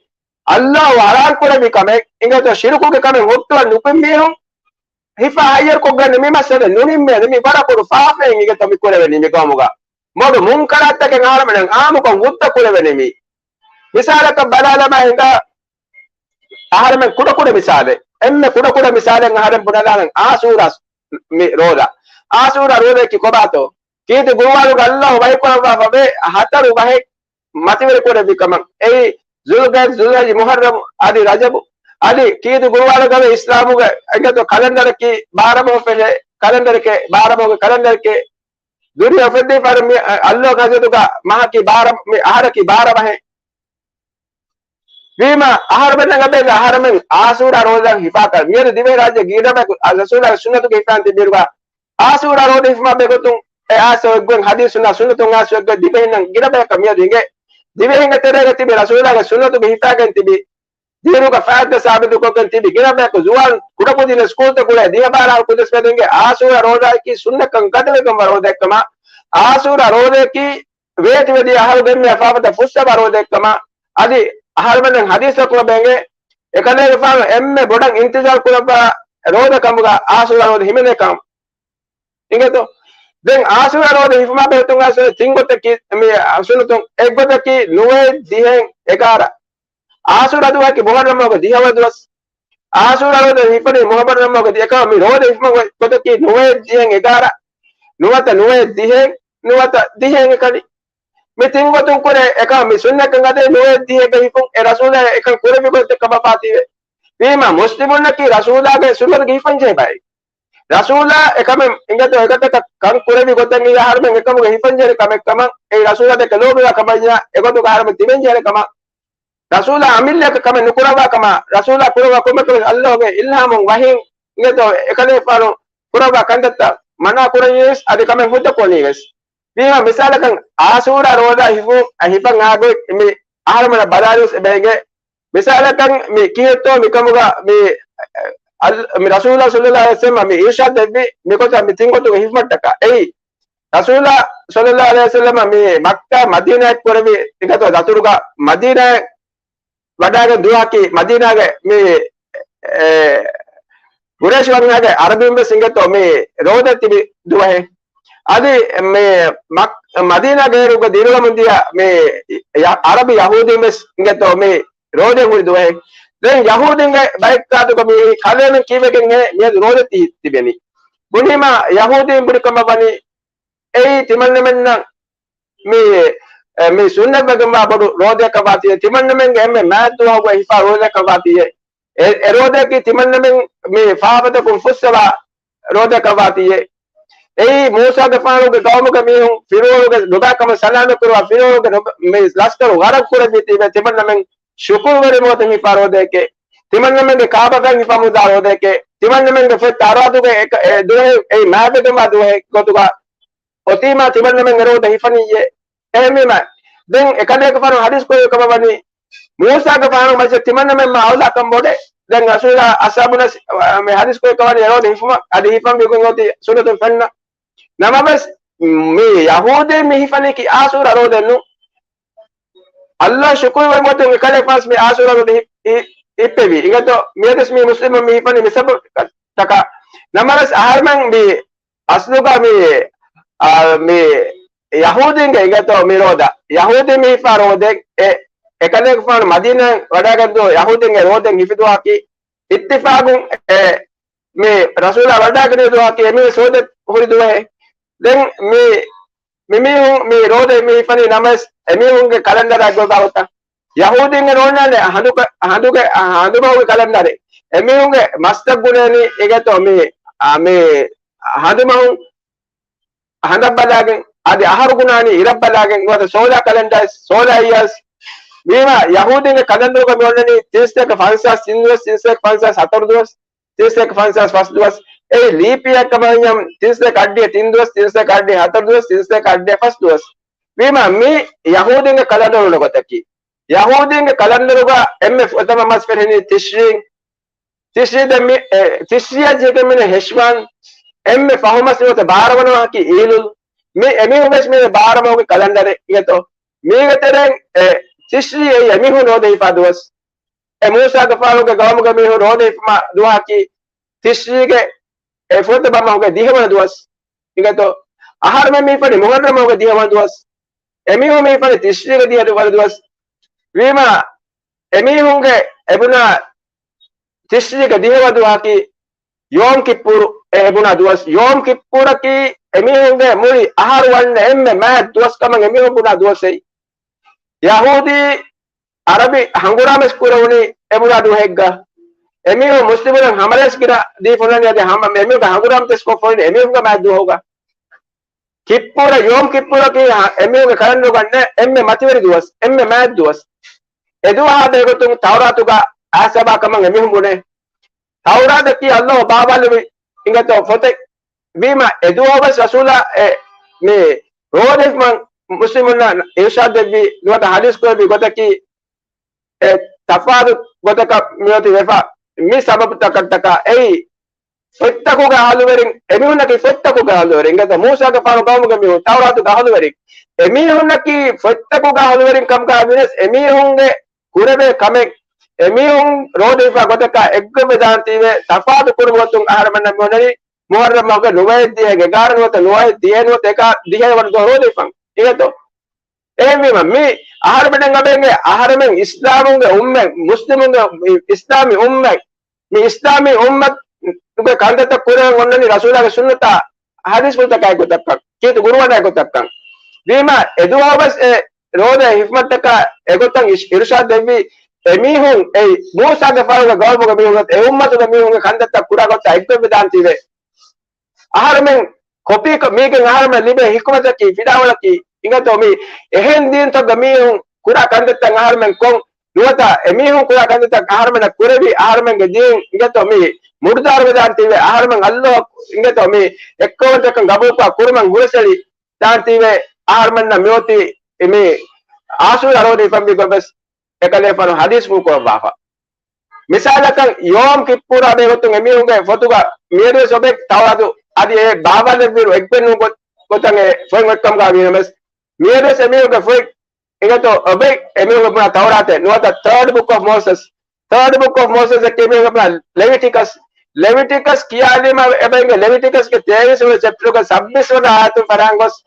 އައްލާހު ޙަރާން ކުރެއްވި ކަމެއް އިނގޭތޯ ޝިރުކުގެ ކަމެއް ހުއްޓުވަން ނުކުތް މީހުން ހިފާ ހައްޔަރުކޮށްގަންނަ މި މައްސަލަ ނުނިންމޭނެ މި ވަރަށް ބޮޑު ފާފައެއް އިނގޭތޯ މި ކުރެވެނީ މި ގައުމުގަ. ބޮޑު މުންކަރާތްތަކެއް އަހަރެމެން އާއްމުކޮށް ހުއްދަ ކުރެވެނީ މީ. މިސާލަކަށް ބަލާލަމާ ހިނގާ އަހަރެމެން ކުޑަކުޑަ މިސާލެއް. އެންމެ ކުޑަކުޑަ މިސާލެއް އަހަރެން ބުނަލާނަން އާސޫރާ މި ރޯދަ. އާސޫރާ ރޯދައަކީ ކޮބާތޯ؟ ކީރިތި ގުރުއާނުގަ އައްލާހު ވަޙީކުރައްވާފަވޭ ހަތަރު ވަހެއް މަތިވެރި ކުރެއްވި ކަމަށް. އެއީ ޒުލްގައިދު، ޒުލްޙައްޖު، މުޙައްރަމު އަދި ރަޖަބު. އަދި ކީރިތި ގުރުއާނުގަވެ އިސްލާމުގެ އެނގޭތޯ ކަލަންޑަރަކީ ބާރަ މަހު ފެށޭ ކަލަންޑަރެކޭ، ބާރަ މަހުގެ ކަލަންޑަރެކޭ. ދުނިޔެ އުފެއްދީފާރު މި އައްލޯ ގަޒެޓުގަ މަހަކީ ބާރަ، މި އަހަރަކީ ބާރަ މަހެއް. ވީމާ އަހަރުމެން އަބޭގެ އަހަރަމެން އާސޫރާ ރޯދަ ހިފާކަށް މިއަދު ދިވެހިރާއްޖޭ ގިނަބަޔަކު ރަސޫލާގެ ސުންނަތުގެ ހިފާން ތިބިއިރުގަ އާސޫރާ ރޯދަ ހިފުމާ ބެގޮތުން އެ އާސޯ އެއްގޮތް ހަދީސުންނާ ސުންނަތުން އާސޯ އެއްގޮތް ދިވެހިންނަށް ގިނަބަޔަކަށް މިއަދު އިނގޭ. ދިވެހިންގެ ތެރޭގަ ތިބި ރަސޫލާގެ ސުންނަތުގެ ހިފާގެން ތިބި ދީނުގެ ފައިދާ ސާބިތުކޮށްގެން ތިބި ގިނަ ބަޔަކު ޒުވާން ކުޑަކުދިން ސްކޫލްތަކުޅޭ ދިހަ ބާރަ ކުދިން ވެދެންގެ އާސޫރާ ރޯދައަކީ ސުންނަތްކަން ގަދަވެގެންވާ ރޯދައެއްކަމަށް އާސޫރާ ރޯދައަކީ ވޭތިވެދިޔަ އަހަރު ގެންނަ ފާފަތައް ފުއްސަވާ ރޯދައެއްކަމަށް އަދި އަހަރުމެން ހަދީސްތަކުގަ ބެނގޭ އެކަލޭގެފާނު އެންމެ ބޮޑަށް އިންތިޒާރު ކުރައްވާ ރޯދަ ކަމުގަ އާސޫރާ ރޯދަ ހިމެނޭ ކަމަށް. އިނގޭތޯ؟ ދެން އާސޫރާ ރޯދަ ހިފުމާ ބެހުތުން އާސޫރާ ތިން ގޮތަކީ މި ސުންނަތުން އެއްގޮތަކީ ނުވައެއް ދިހައެއް އެގާރަ. އާސޫރާ ދުވަހަކީ މުހައްރަމް މަހުގެ ދިހަ ވަނަ ދުވަސް. އާސޫރާ ރޯދަ ހިފަނީ މުހައްރަމް މަހުގެ ދި، އެކަމަ މި ރޯދަ ހިފުމަށް ގޮތަކީ ނުވައެއް ދިހައެއް އެގާރަ، ނުވަތަ ނުވައެއް ދިހައެއް، ނުވަތަ ދިހައެއް އެކަނި. މި ތިން ގޮތުން ކުރޭ އެކަމަ މި ސުންނަތްކަން ގަދައި ނުވައެއް ދިހައެއް ހިފުން އެ ރަސޫލާ އެކަން ކުރެއްވި ގޮތެއް ކަމަށް ފާތީވެ. ވީމާ މުސްލިމުންނަކީ ރަސޫލާގެ ސުންނަތުގެ ހިފަން ޖެހޭ ބައެއް. ރަސޫލާ އެކަމެއް އިނގޭތޯ އެގޮތަކަށް ކަން ކުރެއްވި ގޮތެއް އެއީ އަހަރުމެން އެކަމުގެ ހިފަން ޖެހޭ ކަމެއް ކަމަށް، އެއީ ރަސޫލާ ދެކެ ލޯބިވާ ކަމަށް އެގޮތުގަ އަހަރުމެން ތިބެން ޖެހޭ ކަމަށް. ރަސޫލާ އަމިއްލައަކަށް ކަމެއް ނުކުރައްވާ ކަމަށް، ރަސޫލާ ކުރައްވާ ކޮންމެ ކަމެއް އައްލާހުގެ އިލްހާމުން ވަޙީން އިނގޭތޯ އެކަލޭފާނު ކުރައްވާ ކަންތައްތައް މަނާ ކުރަނީވެސް އަދި ކަމެއް ހުއްދަ ކުރަނީވެސް. ވީމާ މިސާލަކަށް އާސޫރާ ރޯދަ ހިފު، ހިފަން އާގޮތް މި އަހަރުމެންނަށް ބަލާލިޔަސް އެބައިގެ މިސާލަކަށް މި ކިހިއްތޯ މިކަމުގަ މި އަލް، މި ރަސޫލާ ޞައްލައްލާހު ޢަލައިހި ވަސައްލަމަ މި އިރްޝާދް ދެއްވި މިގޮތަށް މި ތިން ގޮތުގެ ހިފުމަށްޓަކާ އެއީ. ރަސޫލާ ޞައްލައްލާހު ޢަލައިހި ވަސައްލަމަ މި މައްކާ މަދީނާއަށް ކުރެވި އިނގޭތޯ ދަތުރުގަ މަދީނާއަށް ވަޑައިގެން ދުވަހަކީ މަދީނާގެ މި، އެ، ގުރޭޝް ވަންހާގެ އަރަބިން ވެސް އިނގޭތޯ މި ރޯދަ ތިބި ދުވަހެއް. އަދި މި މައް، މަދީނާގެ އޭރުގަ ދިރިއުޅެމުން ދިޔަ މި ޔަ، އަރަބި ޔަހޫދީން ވެސް އިނގޭތޯ މި ރޯދަ ހުރި ދުވަހެއް. ދެން ޔަހޫދީންގެ ބައެއް ކާތުގަ މި ކަލޭމެން ކީއްވެގެން ހޭ މިއަދު ރޯދަ ތި، ތިބެނީ. ބުނީމާ ޔަހޫދީން ބުނި ކަމަށް ވަނީ އެއީ ތިމަންނަމެންނަށް މި، އެ، މި ސުންނަތްވެގެންވާ ބޮޑު ރޯދައަކަށް ވާތީ، ތިމަންނަމެންގެ އެންމެ މާތް ދުވަހުގަ ހިފާ ރޯދައަކަށް ވާތީ. އެ، އެ ރޯދައަކީ ތިމަންނަމެން މި ފާފަތަކުން ފުއްސަވާ ރޯދައަކަށް ވާތީ. އެއީ މޫސާގެފާނުގެ ގައުމުގެ މީހުން ފިރުޢައުނުގެ ނުބައިކަމަށް ސަލާމަތްކުރުވާ ފިރުޢައުނުގެ ނުބަ، މި ލަސްކަރު ޣަރަޤު ކުރެއްވީތީވެ ތިމަންނަމެން ޝުކުރުވެރި މުވައްދަން ހިފާ ރޯދައެކޭ. ތިމަންނަމެންގެ ކާބަފަތް ހިފަމުންދާ ރޯދައެކޭ. ތިމަންނަމެންގެ ފޮތް ތައުރާތުގެ އެ، އެ ދުވަހެއް އެއީ މާތްވެގެންވާ ދުވަހެއް ގޮތުގަ އޮތީމާ ތިމަންނަމެން އެ ރޯދަ ހިފަނިއްޔޭ. އެހެންވީމަ، ދެން އެކަލޭގެފާނު ޙަދީޘް ކުރެއްވި ކަމަށް ވަނީ، މޫސާގެފާނު މައްޗަށް ތިމަންނަމެން މާ އައުލާ ކަން ބޮޑޭ. ދެން ރަސޫލާ އަޞްޙާބުންނަށް މި ޙަދީޘް ކުރެއްވި ކަމަށް ވަނީ އެ ރޯދަ ހިފުމަށް އަދި ހިފަންވީ ގޮތް އޮތީ ސުންނަތުން ފެންނަ. ނަމަވެސް، މި ޔަހޫދީން މި ހިފަނީކީ އާސޫރާ ރޯދައެއް ނޫން. ﷲ ޝުކުރުވެރި މުވައްދަން އެކަލޭފާނު ވެސް މި އާސޫރާ ރޯދަ ހި، ހި، ހިއްޕެވީ. އިނގޭތޯ، މިއަދުވެސް މި މުސްލިމުން މި ހިފަނީ މި ސަބަބަކަށް. ނަމަވެސް އަހަރުމެން މި އަސްލުގަ މި، އާ، މި ޔަހޫދީންގެ އިނގޭތޯ މި ރޯދަ. ޔަހޫދީން މި ހިފާ ރޯދައެއް އެ، އެކަލޭގެފާނު މަދީނާއަށް ވަޑައިގެން ދުވަހު ޔަހޫދީންގެ ރޯދައެއް ހިފި ދުވަހަކީ އިއްތިފާގުން އެ، މި ރަސޫލާ ވަޑައިގެން ދުވަހަކީ އެމީހުން ސޯދަ ހުރި ދުވަހެއް. ދެން މި، މި މީހުން މި ރޯދަ މި ހިފަނީ ނަމަވެސް އެމީހުންގެ ކަލަންޑަރާ ގޮތް ބާވަތަ. ޔަހޫދީންގެ ނޯންނާނެ ހަނދު، ހަނދުގެ، ހަނދުމަހުގެ ކަލަންޑަރެއް. އެމީހުންގެ މަސްތައް ގުނޭނީ އިނގޭތޯ މި، އާ، މި ހަނދުމަހުން ހަނދަށް ބަލާގެން، އަދި އަހަރު ގުނާނީ އިރަށް ބަލާގެން، ނުވަތަ ސޯލާ ކަލެންޑާ، ސޯލާ އިޔާސް. ވީމާ، ޔަހޫދީންގެ ކަލަންޑަރުގަ މި އޮންނަނީ ތިންސަތޭކަ ފަންސާސް ތިން ދުވަސް، ތިންސަތޭކަ ފަންސާސް ހަތަރު ދުވަސް، ތިންސަތޭކަ ފަންސާސް ފަސް ދުވަސް. އެއީ ލީޕް އިޔަރ ކަމަށް ވަންޏާ، ތިންސަތޭކަ އަށްޑިހަ ތިން ދުވަސް، ތިންސަތޭކަ އަށްޑިހަ ހަތަރު ދުވަސް، ތިންސަތޭކަ އަށްޑިހަ ފަސް ދުވަސް. ވީމާ މި ޔަހޫދީންގެ ކަލަންޑަރު ގޮތަކީ. ޔަހޫދީންގެ ކަލަންޑަރުގަ އެންމެ ފުރަތަމަ މަސް ފެށެނީ ތިޝްރީން. ތިޝްރީ ދެން މި، އެ، ތިޝްރީއަށް ޖެހިގެން މިނެ ހެޝްވާން. އެންމެ ފަހު މަސް ނުވަތަ ބާރަ ވަނަ މަހަކީ އީލުލް. މި އެމީހުން ވެސް މި ބާރަ މަހުގެ ކަލަންޑަރެއް އިނގޭތޯ. މީގެ ތެރެއިން، އެ، ތިޝްރީ އެއީ އެމީހުން ރޯދަ ހިފާ ދުވަސް. އެ މޫސާގެފާނުގެ ގައުމުގެ މީހުން ރޯދަ ހިފުމާ ދުވަހަކީ ތިޝްރީގެ އެ ފުރަތަމަ މަހުގެ ދިހަވަނަ ދުވަސް. އިނގޭތޯ. އަހަރުމެން މި ފަނި މުހައްރަމް މަހުގެ ދިހަވަނަ ދުވަސް. އެމީހުން މި ފަނި ތިޝްރީގެ ދިހަވަނަ ދުވަސް. ވީމާ އެމީހުންގެ އެބުނާ ތިޝްރީގެ ދިހަވަނަ ދުވަހަކީ ޔޯމް ކިއްޕޫރު އެ ބުނާ ދުވަސް. ޔޯމް ކިއްޕޫރަކީ އެމީހުންގެ މުޅި އަހަރު ވަންނަ އެންމެ މާތް ދުވަސް ކަމަށް އެމީހުން ބުނާ ދުވަސް އެއީ. ޔަހޫދީ އަރަބި ހަނގުރާމަ ވެސް ކުރެވުނީ އެ ބުނާ ދުވަހެއްގަ. އެމީހުން މުސްލިމުން ހަމަލާސް ގިނަ ދީފުން އަދި ހަމަ އެމީހުންގެ ހަނގުރާމަ ތެސްކޮށްފަ އެމީހުންގެ މާތް ދުވަހުގަ. ކިއްޕޫރަ، ޔޯމް ކިއްޕޫރަކީ އެމީހުންގެ ކަލަންޑަރުގަ އެންމެ މަތިވެރި ދުވަސް، އެންމެ މާތް ދުވަސް. އެ ދުވަހާ ބެހޭގޮތުން ތައުރާތުގަ އާސާބާ ކަމަށް އެމީހުން ބުނޭ. ތައުރާތަކީ ﷲ ބާވާލެއްވި އިނގޭތޯ ފޮތެއް. ވީމަ އެ ދުވަހު ވެސް ރަސޫލާ އެ މި ރޯދަ ހިފުމަށް މުސްލިމުންނަށް އިރުޝާދު ދެއްވި ނުވަތަ ހަދީސް ކުރެއްވި ގޮތަކީ، އެ ތަފާތު ގޮތަކަށް މިއޮތީ ވެފަ. މި ސަބަބުތަކަށްޓަކާ އެއީ ފޮތްތަކުގެ އަހުލުވެރިން، އެމީހުންނަކީ ފޮތްތަކުގެ އަހުލުވެރިން. އިނގޭތޯ މޫސާގެފާނު ގައުމުގެ މީހުން ތައުރާތުގެ އަހުލުވެރިން. އެމީހުންނަކީ ފޮތްތަކުގެ އަހުލުވެރިން ކަމުގަ ވިޔަސް އެމީހުންގެ ކުރެވޭ ކަމެއް އެމީހުން ރޯދަ ހިފާ ގޮތަކާ އެއްގޮތްވެދާންތީވެ ތަފާތު ކުރުމުގޮތުން އަހަރުމެންނަށް މިއޮންނަނީ މުހައްރަމް މަހުގެ ނުވައެއް ދިހަ އެގާރަ ނުވަތަ ނުވައެއް ދިހަ ނުވަތަ އެކާ ދިހަ ވަނަ ދުވަހު ރޯދަ ހިފަން. އިނގޭތޯ؟ އެހެންވީމަ މި އަހަރުމެން އަބެންގެ އަހަރުމެން އިސްލާމުންގެ އުއްމަތް، މުސްލިމުންގެ އިސްލާމީ އުއްމަތް، މި އިސްލާމީ އުއްމަތުގެ ކަންތައްތައް ކުރެވެން އޮންނަނީ ރަސޫލާގެ ސުންނަތާ ހަދީސްފުޅުތަކާއި ގޮތަށްކަން، ކީރިތި ގުރުއާނާއި ގޮތަށްކަން. ވީމަ އެ ދުވަހު ވެސް އެ ރޯދަ ހިފުމަށްޓަކާ އެގޮތަށް އިޝް-، އިރުޝާދު ދެއްވި އެމީހުން އެއީ މޫސާގެފާނުގެ ގައުމުގެ މީހުން އެ އުއްމަތުގެ މީހުންގެ ކަންތައްތައް ކުރާ ގޮތަށް އެއްގޮތްވެދާންތީވެ. އަހަރުމެން ކޮޕީ ކޮ-، މީގެން އަހަރުމެން ލިބޭ ހިކުމަތަކީ ފިލާވަޅަކީ އިނގޭތޯ މީ އެހެން ދީންތަކުގެ މީހުން ކުރާ ކަންތައްތައް އަހަރުމެން ކޮށް ނުވަތަ އެމީހުން ކުރާ ކަންތައްތައް އަހަރުމެންނަށް ކުރެވި އަހަރުމެންގެ ދީން އިނގޭތޯ މީ މުޑުދާރުވެދާންތީވެ އަހަރުމެން ﷲ އިނގޭތޯ މީ އެއްކައުވަންތަކަން ގަބޫލުކުރާ ކުރުމަށް ހުރަސްއެޅި ދާންތީވެ އަހަރުމެންނަށް މިއޮތީ މި އާސޫރާ ރޯދަ ހިފަންވީ ގޮތްވެސް އެކަލޭފާނު ހަދީސްފުޅު ކުރައްވާފަ. މިސާލަކަށް ޔޯމް ކިއްޕޫރާ ބެހޭގޮތުން އެމީހުންގެ ފޮތުގަ މިއަދުވެސް އޮބެ ތައުރާތު އަދި އެ ބާވާލެއްވިއިރު އެއްގޮތް ނޫން ގޮ-، ގޮތަށް އެ ފޮތް އޮތްކަމުގަ ވީނަމަވެސް، މިއަދުވެސް އެމީހުންގެ ފޮތް އިނގޭތޯ އޮބެ އެމީހުންގެ ބުނާ ތައުރާތެއް ނުވަތަ ތާޑް ބުކް އޮފް މޯސަސް، ތާޑް ބުކް އޮފް މޯސަސް އަކީ އެމީހުންގެ ބުނާ ލެވިޓިކަސް، ލެވިޓިކަސް ކިޔާލީމަ އެބަ އިނގޭ ލެވިޓިކަސްގެ ތޭވީސް ވަނަ ޗެޕްޓަރުގެ ސައްބީސް ވަނަ އާޔަތުން ފަރާން ގޮސް،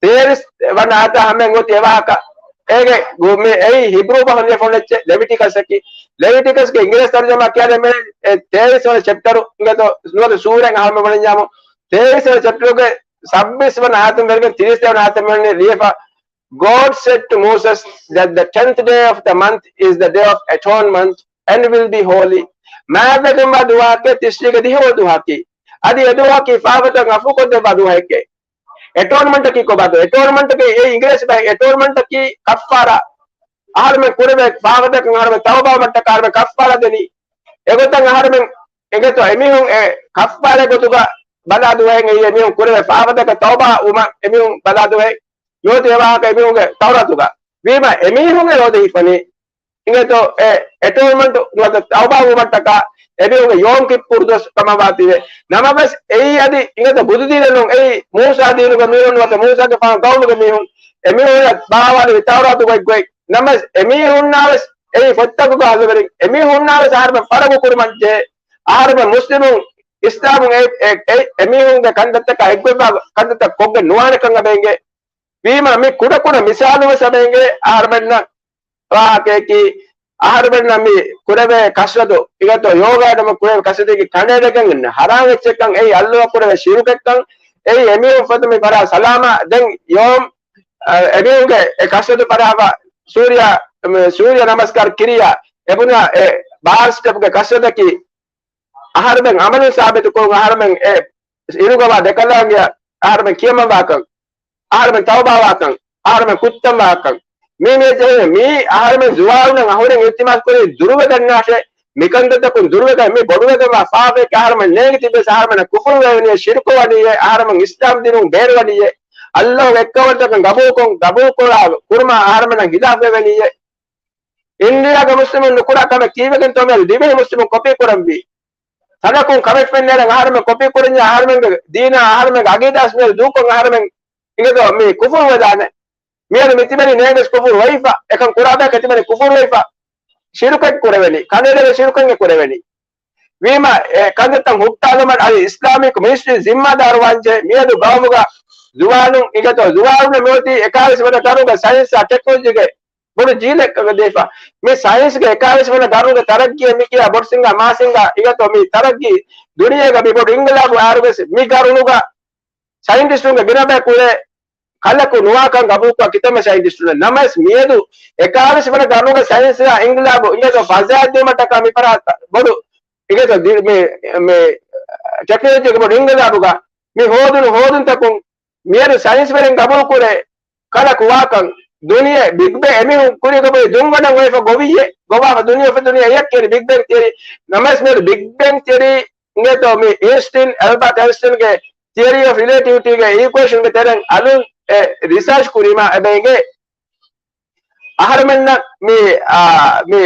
ތޭވީސް ވަނަ އާޔަތާ ހަމައިން އޮތީ އެވާހަކަ. އޭގެ ގު-، މި އެއީ ހިބްރޫ ބަހުން ލިޔެފަ އޮންނަ އެއްޗެއް ލެވިޓިކަސް އަކީ. ލެވިޓިކަސްގެ އިނގިރޭސި ތަރުޖަމާ ކިޔާލެ މި އެ ތޭވީސް ވަނަ ޗެޕްޓަރު އިނގޭތޯ ނުވަތަ ސޫރައެއް އަހަރުމެން ބުނަންޏާމު، ތޭވީސް ވަނަ ޗެޕްޓަރުގެ ސައްބީސް ވަނަ އާޔަތުން ވެރިގެން ތިރީސް ވަނަ އާޔަތަށް މި އޮންނަނީ ލިޔެފަ، God said to Moses that the tenth day of the month is the day of atonement and will be holy. މާތްވެގެންވާ ދުވަހަކީ ތިޝްރީގެ ދިހަވަނަ ދުވަހަކީ. އަދި އެ ދުވަހަކީ ފާފަތައް އަފޫކޮށްދެއްވާ ދުވަހެކޭ. އެޓޯންމަންޓަކީ ކޮބާތޯ؟ އެޓޯންމަންޓަކީ އެ އިނގިރޭސި ބަހެއް. އެޓޯންމަންޓަކީ ކައްފާރާ. އަހަރުމެން ކުރެވޭ ފާފަތަކަށް އަހަރުމެން ތައުބާވުމަށްޓަކާ އަހަރުމެން ކައްފާރާ ދެނީ. އެގޮތަށް އަހަރުމެން އެނގޭތޯ އެމީހުން އެ ކައްފާރާ ގޮތުގަ ބަލާ ދުވަހެއް އެއީ އެމީހުން ކުރެވޭ ފާފަތަކަށް ތައުބާ ވުމަށް އެމީހުން ބަލާ ދުވަހެއް. ނުވަތަ އެވާހަކަ އެމީހުންގެ ތައުރާތުގަ. ވީމަ އެމީހުން އެ ރޯދަ ހިފަނީ އިނގޭތޯ އެ އެޓޯންމަންޓު ނުވަތަ ތައުބާ ވުމަށްޓަކާ އެމީހުންގެ ޔޯމް ކިއްޕޫރު ދުވަސް ކަމަށް ވާތީވެ. ނަމަވެސް އެއީ އަދި އިނގޭތޯ ބުދު ދީނެއް ނޫން. އެއީ މޫސާ ދީނުގެ މީހުން ނުވަތަ މޫސާގެފާނު ގައުމުގެ މީހުން އެމީހުންނަށް ބާވާލެއްވި ތައުރާތު ގޮތްގޮތް. ނަމަވެސް އެމީހުންނާވެސް އެއީ ފޮތްތަކުގެ އަހުލުވެރިން. އެމީހުންނާވެސް އަހަރުމެން ފަރަގު ކުރުމަށް ޖެހޭ. އަހަރުމެން މުސްލިމުން އިސްލާމުން އެ، އެ، އެ، އެމީހުންގެ ކަންތައްތަކާ އެއްގޮތްވާ ކަންތައްތައް ކޮށްގެން ނުވާނެކަން އަބައިނގޭ. ވީމަ މި ކުޑަކުޑަ މިސާލު ވެސް އަބައިނގޭ އަހަރުމެންނަށް ވާހަކަޔަކީ، އަހަރުމެންނަށް މި ކުރެވޭ ކަސްރަތު، އިނގޭތޯ ޔޯގާ ނަމަ ކުރެވޭ ކަސްރަތަކީ ކަނޑައެޅިގެން ހަރާމް އެއްޗެއްކަން އެއީ އައްލޯ ކުރެވޭ ޝިރުކެއްކަން އެއީ އެމީހުން ފޮތު މި ފަރާ ސަލާމާ ދެން ޔޯމް، އަ، އެމީހުންގެ އެ ކަސްރަތު ފަރާފަ ސޫރިޔާ، މި ސޫރިޔަ ނަމަސްކާރ ކިރިޔާ އެބުނާ އެ ބާރް ސްޓެޕްގެ ކަސްރަތަކީ އަހަރުމެން އަމަލުން ސާބިތުކުރުން އަހަރުމެން އެ އިރުގަވާ ދެކަލާނގެ އަހަރުމެން ކިޔަމަންވާކަން، އަހަރުމެން ތައުބާވާކަން، އަހަރުމެން ކުއްތަންވާކަން. މީ މި ޖެހޭ މީ އަހަރުމެން ޒުވާރުން އަހުރެން އިލްތިމާސް ކުރީ ދުރުވެގަންނާށޭ، މިކަންތައްތަކުން ދުރުވެގަން މި ބޮޑުވެގަންވާ ފާފައެއް އަހަރުމެން ނޭނގި ތިބެސް އަހަރުމެންނަށް ކުފުރު ވެވެނީ، ޝިރުކު ވަނީއޭ، އަހަރުމެން އިސްލާމް ދީނުން ބޭރުވަނީއޭ. އައްލަހުގެ އެއްކައުވަންތަކަން ގަބޫލުކޮށް، ގަބޫލުކުރާ، ކުރުމާ އަހަރުމެންނަށް ހިލާފްވެވެނީއޭ. އިންޑިޔާގެ މުސްލިމުން ނުކުރާ ކަމެއް ކީއްވެގެންތޯ މިއަދު ދިވެހި މުސްލިމުން ކޮޕީ ކުރަންވީ؟ ތަނަކުން ކަމެއް ފެންނައިރަށް އަހަރުމެން ކޮޕީ ކުރަންޏާ އަހަރުމެންގެ ދީނާ އަހަރުމެންގެ އަގީދާސް މިއަދު ދޫކޮށް އަހަރުމެން އިނގޭތޯ މި ކުފުރު ވެދާނެ. މިއަދު މި ތިބެނީ ނޭނގެސް ކުފުރު ވައިފަ. އެކަން ކުރާ ބަޔަކަށް ތިބެނީ ކުފުރު ވައިފަ. ޝިރުކެއް ކުރެވެނީ. ކަނޑައެޅޭ ޝިރުކެއް ކުރެވެނީ. ވީމަ، އެ ކަންތައްތައް ހުއްޓާލުމަށް އަދި އިސްލާމިކް މިނިސްޓްރީ ޒިންމާދާރު ވާންޖެހޭ. މިއަދު ގައުމުގަ ޒުވާނުން އިނގޭތޯ، ޒުވާނުން މިއޮތީ އެކާވީސް ވަނަ ގަރުނުގަ ސައިންސްއާ ޓެކްނޮލޮޖީގެ ބޮޑު ޖީލެއް ދީފަ. މި ސައިންސްގެ އެކާވީސް ވަނަ ގަރުނުގެ ތަރައްގީއެއް މި ކިޔާ ބޮޑު ސިންގާ މާ ސިންގާ އިނގޭތޯ މި ތަރައްގީ ދުނިޔޭގަ މި ބޮޑު އިންގިލާބު އައިއިރުވެސް މި ގަރުނުގަ ސައިންޓިސްޓުންގެ ގިނަ ބަޔަކު އުޅޭ ކަލަކު ނުވާކަން ގަބޫލުކޮށް ކިތަންމެ ސައިންޓިސްޓުންނަށް. ނަމަވެސް މިއަދު އެކާވީސް ވަނަ ގަރުނުގެ ސައިންސްއާ އިންގިލާބު އިނގޭތޯ ފަޒާއަށް ދިއުމަށްޓަކާ މި ފަރާތް ބޮޑު އިނގޭތޯ ދި-، މި، މި ޓެކްނޮލޮޖީގެ ބޮޑު އިންގިލާބުގަ މި ހޯދުނު ހޯދުންތަކުން މިއަދު ސައިންސްވެރިން ގަބޫލުކުރޭ ކަލަކު ވާކަން. ދުނިޔެ ބިގް ބެ-، އެމީހުން ކުރީގަ ބޮޑު ދުންވަނަން އޮތްފަ ގޮވިއްޔޭ. ގޮވާފަ ދުނިޔެ އުފެދުނީ އެޔަށް ކިޔަނީ ބިގް ބެން ތިއަރީ. ނަމަވެސް މިއަދު ބިގް ބެން ތިއަރީ އިނގޭތޯ މި އައިންސްޓީން، އެލްބާޓް އައިންސްޓީންގެ ތިއަރީ އޮފް ރިލޭޓިވިޓީގެ އީކުއޭޝަންގެ ތެރެއިން އަލުން އެ ރިސާޗް ކުރީމާ އެބަ އެނގޭ އަހަރުމެންނަށް މި، އާ، މި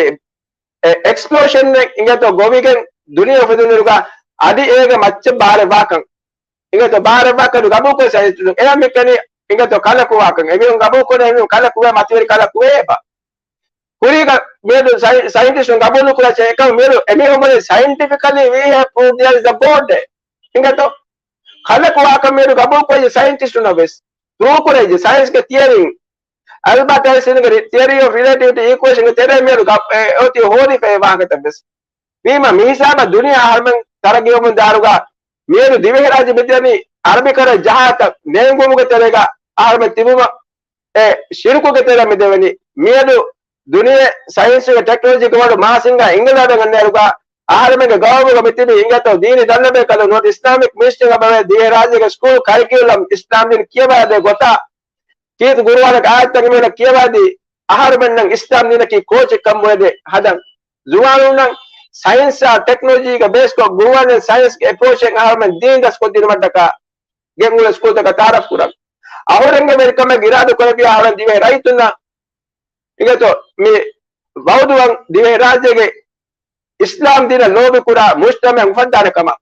އެ އެކްސްޕްލޯޝަންއެއް އިނގޭތޯ ގޮވިގެން ދުނިޔެ އުފެދުނުއިރުގަ އަދި އޭގެ މައްޗަށް ބާރެއް ވާކަން. އިނގޭތޯ ބާރެއް ވާކަން ގަބޫލުކޮށް ސައިންޓިސްޓުން. އެޔަށް މި ކިޔަނީ އިނގޭތޯ ކަލަކު ވާކަން. އެމީހުން ގަބޫލު ކުރޭ، އެމީހުން ކަލަކު ވޭ، މަތިވެރި ކަލަކު ވޭ އެބަ. ކުރީގަ މިއަދު ސައި-، ސައިންޓިސްޓުން ގަބޫލު ކުރާ އެކަމަށް މިއަދު އެމީހުން ވަނީ scientifically we have proved there is a God އޭ. އިނގޭތޯ ކަލަކު ވާކަން މިއަދު ގަބޫލު ކުރައްޖެ ސައިންޓިސްޓުންނަށް ވެސް. ޕްރޫވް ކުރެއްޖެ ސައިންސްގެ ތިއަރީން. އަލްބާޓް އައިންސްޓީންގެ ރި-، ތިއަރީ އޮފް ރިލޭޓިވިޓީ އީކުއޭޝަންގެ ތެރޭ މިއަދު ގަ-، އެ، އޮތީ ހޯދިފައި ވާހަކަތައް ވެސް. ވީމަ މި ހިސާބަށް ދުނިޔެ އަހަރުމެން ތަރައްގީވަމުން ދާއިރުގަ މިއަދު ދިވެހިރާއްޖެ މިދިޔަނީ އަރަބިކަރަށް ޖަހާތަން ނޭނގުމުގެ ތެރޭގަ އަހަރުމެން ތިބުމަށް އެ ޝިރުކުގެ ތެރެއަށް މި ދެވެނީ. މިއަދު ދުނިޔެ ސައިންސުގެ ޓެކްނޮލޮޖީގެ ވަޑު މާ ސިންގާ އިންގިލާބަށް އަންނައިރުގަ އަހަރުމެންގެ ގައުމުގަ މި ތިބި އިނގޭތޯ ދީނީ ދަންނަބޭކަލުން ނުވަތަ އިސްލާމިކް މިނިސްޓްރީ އެބަވޭ ދިވެހިރާއްޖޭގެ ސްކޫލް ކަރިކިއުލަމް އިސްލާމް ދީން ކިޔަވާދޭ ގޮތާ ކީރިތި ގުރުއާނަކަށް އާޔަތްތައް އެމީހުންނަށް ކިޔަވާދީ، އަހަރުމެންނަށް އިސްލާމް ދީނަކީ ކޯޗެއްކަން ބުނެދޭ ހަދަން. ޒުވާނުންނަށް ސައިންސާ ޓެކްނޮލޮޖީގަ ބޭސްކޮށް ގުރުއާން ސައިންސްގެ އެޕްރޯޗެއް އަހަރުމެން ދީން ދަސްކޮށްދިނުމަށްޓަކާ ގެންގުޅޭ ސްކޫލްތަކަށް ތައާރަފް ކުރަން. އަހުރެންގެ ވެރިކަމެއް އިރާދަ ކުރެއްވިޔާ އަހަރެން ދިވެހި ރައްޔިތުންނަށް އިނގޭތޯ މި ވައުދުވަން ދިވެހިރާއްޖޭގެ އިސްލާމް ދީނަށް ލޯބިކުރާ މުޖްތަމަޢެއް އުފައްދާނެ ކަމަށް.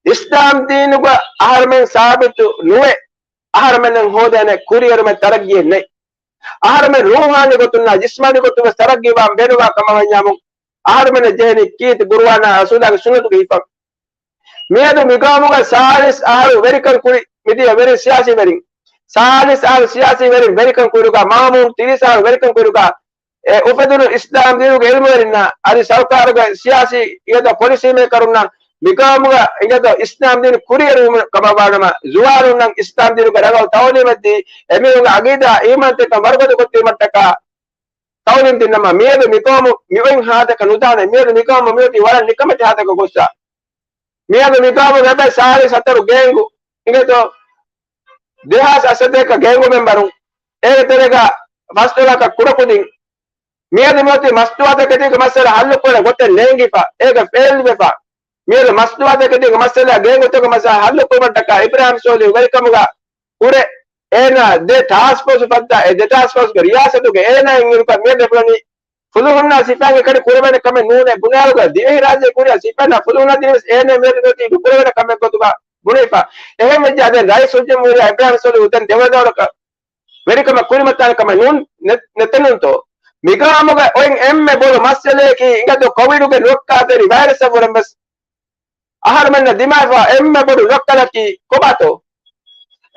އިސްލާމް ދީނުގަ އަހަރުމެން ސާބިތު ނުވެ، އަހަރުމެންނަށް ހޯދޭނެ ކުރިއެރުމެއް ތަރައްގީއެއް ނެތް. އަހަރުމެން ރޫޙާނީ ގޮތުންނާ ޖިސްމާނީ ގޮތުން ވެސް ތަރައްގީވާން ބޭނުންވާ ކަމަށް ވަންޏާމު، އަހަރުމެންނަށް ޖެހެނީ ކީރިތި ގުރުއާނާ ރަސޫލާގެ ސުންނަތުގައި ހިފަން. މިއަދު މިގައުމުގަ ސާޅީސް އަހަރު ވެރިކަން ކުރި މިދިޔަ ވެރި ސިޔާސީ ވެރިން، ސާޅީސް އަހަރު ސިޔާސީ ވެރިން ވެރިކަން ކުރިއިރުގަ، މާމޫން ތިރީސް އަހަރު ވެރިކަން ކުރިއިރުގަ، އެ އުފެދުނު އިސްލާމް ދީނުގެ އިލްމުވެރިންނަށް އަދި ސަރުކާރުގެ ސިޔާސީ އިނގޭތޯ ޕޮލިސީ މޭކަރުންނަށް މިގައުމުގަ އިނގޭތޯ އިސްލާމް ދީނު ކުރިއެރުވުމު ކަމަށްވާނަމަ، ޒުވާނުންނަށް އިސްލާމް ދީނުގެ ރަނގަޅު ތައުލީމެއްދީ، އެމީހުންގެ އަގީދާ އީމާންތެރިކަން ވަރުގަދަކޮށްދިނުމަށްޓަކާ ތައުލީމް ދިންނަމަ، މިއަދު މިގައުމު މިއޮތް ހާލަތަކަށް ނުދާނެ. މިއަދު މިގައުމު މިއޮތީ ވަރަށް ނިކަމެތި ހާލަތަކަށް ގޮއްސަ. މިއަދު މިގައުމުގަ އެބަ ސާޅީސް ހަތަރު ގޭންގު އިނގޭތޯ ދެހާސް އަށް ސަތޭކަ ގޭންގު މެމްބަރުން، އޭގެ ތެރޭގަ ފަސްދޮޅަކަށް ކުޑަކުދިން. މިއަދު މިއޮތީ މަސްތުވާތަކެތީގެ މައްސަލަ ހައްލުކުރަން ގޮތެއް ނޭނގިފަ، އޭގަ ފެއިލްވެފަ. މިއަދު މަސްތުވާތަކެތީގެ މައްސަލަ، ގޭންގުތަކުގެ މައްސަލަ ހައްލުކުރުމަށްޓަކާ އިބްރާހިމް ސޯލިހު ވެރިކަމުގަ ހުރެ އޭނާ ދެ ޓާސްކް ފޯސް ފައްދާ، އެ ދެ ޓާސްކް ފޯސްގެ ރިޔާސަތުގެ އޭނާއިން އިރުކަން މިއަދު އެބުނަނީ ފުލުހުންނާ ސިފައިން އެކަނި ކުރެވޭނެ ކަމެއް ނޫނޭ. ބުނާއިރުގަ ދިވެހިރާއްޖެ ކުރިއަށް ސިފައިންނާ ފުލުހުންނާ ދިނިވެސް އޭނާ މިއަދު ނުކުރެވޭނެ ކަމެއް ގޮތުގަ ބުނެފަ. އެހެން ވެއްޖާ ދެން ރައީސުލްޖުމްހޫރިއްޔާ އިބްރާހިމް ސޯލިހު ދެން ދެވަނަ ދައުރަކަށް ވެރިކަމަށް ކުރިމަތާނެ ކަމެއް ނޫން ނެ-، ނެތެނުންތޯ؟ މިގައުމުގަ އޮތް އެންމެ ބޮޑު މައްސަލަޔަކީ އިނގޭތޯ ކޮވިޑުގެ ނުރައްކާތެރި ވައިރަސްއަށްވުރެން ވެސް އަހަރުމެންނަށް ދިމާވާ އެންމެ ބޮޑު ރައްކަލަކީ ކޮބާތޯ؟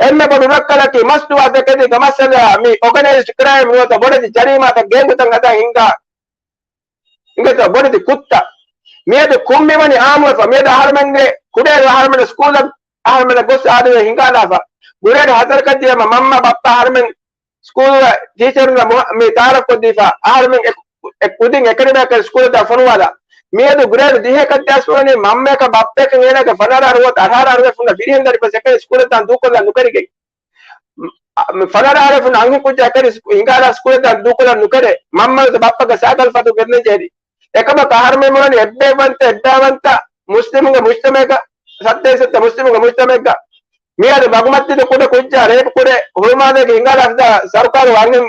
އެންމެ ބޮޑު ރައްކަލަކީ މަސްތުވާތަކެތީގެ މައްސަލަ، މި އޯގަނައިޒްޑް ކްރައިމް ނުވަތަ ބޮޑެތި ޖަރީމާތައް ގޭންގުތައް ހަދާ ހިންގާ އިނގޭތޯ ބޮޑެތި ކުށްތައް. މިއަދު ކުންމިވަނީ އާއްމުވެފަ. މިއަދު އަހަރުމެންގެ ކުޑައިރު އަހަރުމެން ސްކޫލަށް އަހަރުމެން ގޮސް އާދެވޭ ހިނގާލާފަ. ގްރޭޑް ހަތަރަކަށް ދިޔަމަ މަންމަ ބައްޕަ އަހަރުމެން ސްކޫލްގެ ޓީޗަރުންނަށް މު-، މި ތައާރަފް ކޮށްދީފަ، އަހަރުމެން އެ ކު-، އެ ކުދިން އެކަޑަމިއަކަށް ސްކޫލަށް ދާ ފޮނުވާލާ. މިއަދު ގްރޭޑް ދިހަކަށް ދިޔަސް ވަނީ މަންމަޔަކަށް ބައްޕަޔަކަށް އޭނާގެ ފަނަރަ އަހަރު ވަންތަ އަށާރަ އަހަރުވެފަ ހުންނަ ފިރިހެން ދަރިފަސް އެކަނި ސްކޫލަށް ދާން ދޫކޮށްލާ ނުކެރިގެން. މަ-، މި ފަނަރަ އަހަރުވެފަ ހުންނަ އަންހެން ކުއްޖާ އެކަނި ސް-، ހިނގާލާ ސްކޫލަށް ދާން ދޫކޮށްލާ ނުކެރޭ. މަންމަ ނުވަތަ ބައްޕަގެ ސައިކަލް ފަތު ގެންނަން ޖެހެނީ. އެކަމަކު އަހަރުމެން ބުނަނީ އެއްބައެއްވަންތަ، އެއްބައިވަންތަ މުސްލިމުންގެ މުޖްތަމަޢަކަށް، ސައްތައިސް ސައްތަ މުސްލިމުންގެ މުޖްތަމަޢެއްގަ މިއަދު މަގުމައްޗަށް ކުޑަ ކުއްޖާ ރޭޕް ކުރޭ، ހުޅުމާލޭގެ ހިނގާލާފަ ސަރުކާރު އަންހެން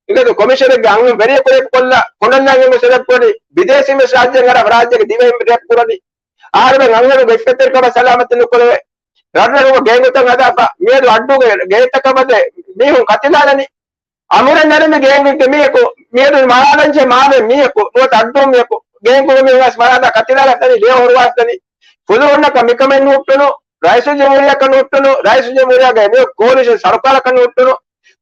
އިނގޭތޯ ކޮމިޝަނެއްގެ އަންހެން ވެރިޔަކު ރޭޕް ކޮށްލާ، ކޮނޑަންނާ އިނގޭ ސެލެބް ކުރި، ބިދޭސީ މިސް ރާއްޖޭން އަރާ ރާއްޖޭގެ ދިވެހިން ރޭޕް ކުރަނީ. އަހަރުމެން އަންހެނުގެ އިއްފަތްތެރިކަމަށް ސަލާމަތެއް ނުކުރެވޭ. ރަށްރަށުގަ ގޭންގޮތަށް ހަދާފަ، މިއަދު އައްޑޫގެ ގޭތަކަށް ވަދެ މީހުން ކަތިލާލަނީ. އަމުރަށް ނެރެން ގޭންގެއްގެ މީހަކު، މިއަދު މަރާލަންޖެހޭ މާވެ މީހަކު، ނުވަތަ އައްޑޫ މީހަކު، ގޭންގުޅު މީހުން ވެސް މަރާލާ ކަތިލާލަނީ، ލޭ ހޮރުވާލަނީ. ފުލުހުންނަކަށް މިކަމެއް ނުހުއްޓުނު، ރައީސުލްޖުމްހޫރިއްޔާއަކަށް ނުހުއްޓުނު، ރައީސުލްޖުމްހޫރިއްޔާގެ މި ކޯލިޝަން ސަރުކާރަކަށް ނުހުއްޓުނު،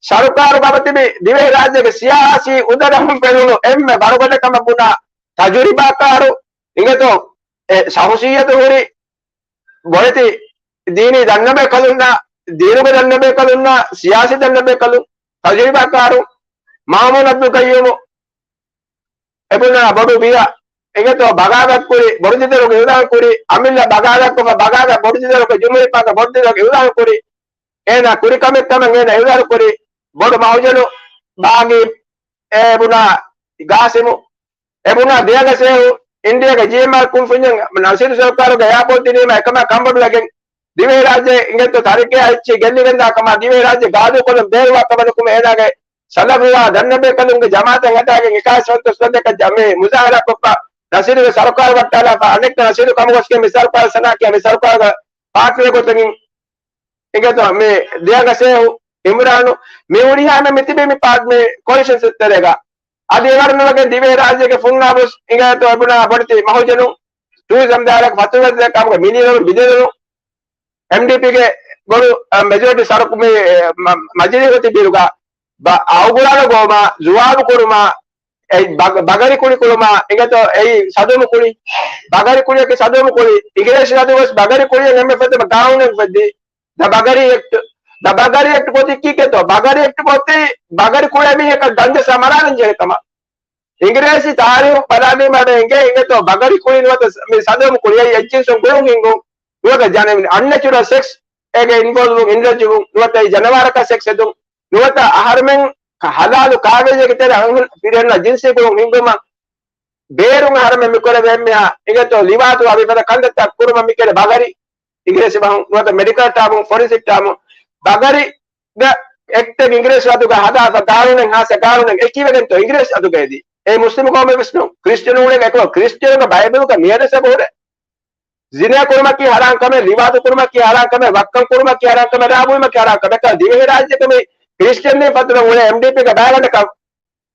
ސަރުކާރުގަ ތިބި ދިވެހިރާއްޖޭގެ ސިޔާސީ އުދަރަހުން ފެނުނު އެންމެ ވަރުގަދަ ކަމަށް ބުނާ ތަޖުރިބާކާރު، އިނގޭތޯ، އެ ޝަހުސިއްޔަތު ހުރި ބޮޑެތި ދީނީ ދަންނަބޭކަލުންނާ، ދީނުގެ ދަންނަބޭކަލުންނާ، ސިޔާސީ ދަންނަބޭކަލުން، ތަޖުރިބާކާރު، މާމޫން އަބްދުލް ޤައްޔޫމު، އެބުނާ ބޮޑު ބިޔަ، އިނގޭތޯ، ބަޣާވާތް ކުރި، ބޮޑު ދިދަރުގެ އިޢުލާން ކުރި، އަމިއްލަ ބަޣާވާތް ކޮށްފަ ބަޣާވާތް ބޮޑު ދިދަރުގެ ޖުމްހޫރިއްޔަތް ބޮޑު ދިދަރުގެ އިޢުލާން ކުރި، އޭނާ ކުރި ކަމެއް ކަމަށް އޭނާ އިޢުލާން ކުރި، ބޮޑު މަހުޖަނު ބާގީ، އެ ބުނާ ގާސިމު، އެ ބުނާ ދެއަގަސޭހު، އިންޑިއާގެ ޖީއެމްއާރް ކުންފުންޏެއް ނަސީރު ސަރުކާރުގެ އެއާޕޯޓް ދިނީމަ އެކަމާ ކަނބޮޑުވެގެން، ދިވެހިރާއްޖެ އިނގޭތޯ ތަރައްޤީއާ އެއްޗެއް ގެއްލިގެންދާ ކަމާ، ދިވެހިރާއްޖެ ގާދޫކޮށްލަން ބޭރުވާ ކަމަށް ނުކުމެ އޭނާގެ ސަލަފުވާ ދަންނަބޭކަލުންގެ ޖަމާއަތަށް އަތާގެން އެކާވީސް ފަންސަވީސް ވަންދެކަށް މި މުޒާހަރާ ކޮށްފަ، ނަސީރުގެ ސަރުކާރު ވައްޓާލާފަ، އަނެއްކާ ނަސީރު ކަމުގޮސްގެން މި ސަރުކާރު ސަނާކިޔާ މި ސަރުކާރުގެ ޕާޓްނަރ ގޮތަށް އިނގޭތޯ މި ދެއަގަސޭހު އިމްރާނު މި ހުރިހާ މި މިތިބީ މި ޕާޓް މި ކޯލިޝަން ތެރޭގަ. އަދި އެވަރުނުވެގެން ދިވެހިރާއްޖޭގެ ފުންނާބުސް އިނގޭތޯ އެބުނާ ބޮޑެތި މަހުޖަނު ޓޫރިޒަމް ދާއިރާގެ ފަތުރުވެދޭ ކަމުގެ މިލިއަނު ބިލިއަނު އެމްޑީޕީގެ ބޮޑު، އަ، މެޖޯރިޓީ ސަރުކު މި، އެ، މަ-، މަޖިލީހު ތިބިއިރުގަ ބަ-، އައުގުޅާނު ގޮވުމާ، ޒުވާބު ކުރުމާ، އެ ބަގ-، ބަގަރި ކުޅި ކުޅުމާ، އިނގޭތޯ އެއީ ސަދުމު ކުޅި، ބަގަރި ކުޅިއަކީ ސަދުމު ކުޅި، އިނގިރޭސި ސަދު ވެސް ބަގަރި ކުޅިއެއް އެންމެ ފަތުމަ ގާނޫނެއް ވެއްދި. ދަ ބަގަރީ އެކްޓް، ދަ ބަގަރީ އެކްޓް ގޮތީ ކީކޭތޯ؟ ބަގަރީ އެކްޓް ގޮތީ ބަގަރި ކުޅޭ މީހަކަށް ދަންޖަސާ މަރާލަން ޖެހޭ ކަމަށް. އިނގިރޭސި ތާރީހު ބަލާލީމަ އެނގޭ އިނގޭތޯ ބަގަރި ކުޅި ނުވަތަ މި ސަދުމު ކުޅި އެއީ އެއްޖިންސުން ގުޅުން ހިންގުން، ނުވަތަ ޖަނެ-، އަންނެޗުރަލް ސެކްސް އޭގެ އިންވޮލްވުން، އިންރެޖުވުން، ނުވަތަ އެ ޖަނަވާރަކާ ސެކްސް ހެދުން، ނުވަތަ އަހަރުމެން ހަލާލު ކާވެންޏެއްގެ ތެރެ އަންހެން ފިރިހެންނާ ޖިންސީ ގުޅުން ހިންގުމަށް ބޭރުން އަހަރުމެން މިކުރެވޭ އެންމެހާ އިނގޭތޯ ލިވާތު އަވި ފަދަ ކަންތައްތައް ކުރުމަށް މިކެރޭ ބަގަރި. އިނގިރޭސި ބަހުން ނުވަތަ މެޑިކަލް ޓާމުން، ފޮރެންސިކް ޓާމުން ބަގަރި ގ-، އެކްޓެއް އިނގިރޭސި އަދުގަ ހަދާފަ ގާނޫނެއް ހާސް ގާނޫނެއް އެކީވެގެންތޯ އިނގިރޭސި އަދުގައިދީ. އެ މުސްލިމު ގައުމެއް ވެސް ނޫން. ކްރިސްޓިއަނުން އުޅޭ އެކަމަ ކްރިސްޓިއަނުގެ ބައިބަލުގަ މިއަދަސަ ބޯރެ. ޒިނޭ ކުރުމަކީ ހަރާން ކަމެއް، ލިވާތު ކުރުމަކީ ހަރާން ކަމެއް، ވައްކަން ކުރުމަކީ ހަރާން ކަމެއް، ރާ ބުއިމަކީ ހަރާން ކަމެއް. ދިވެހިރާއްޖޭގަ މި ކްރިސްޓިއަން ދީން ފަތުރަށް އުޅޭ އެމްޑީޕީގެ ބައިވަންނަކަށް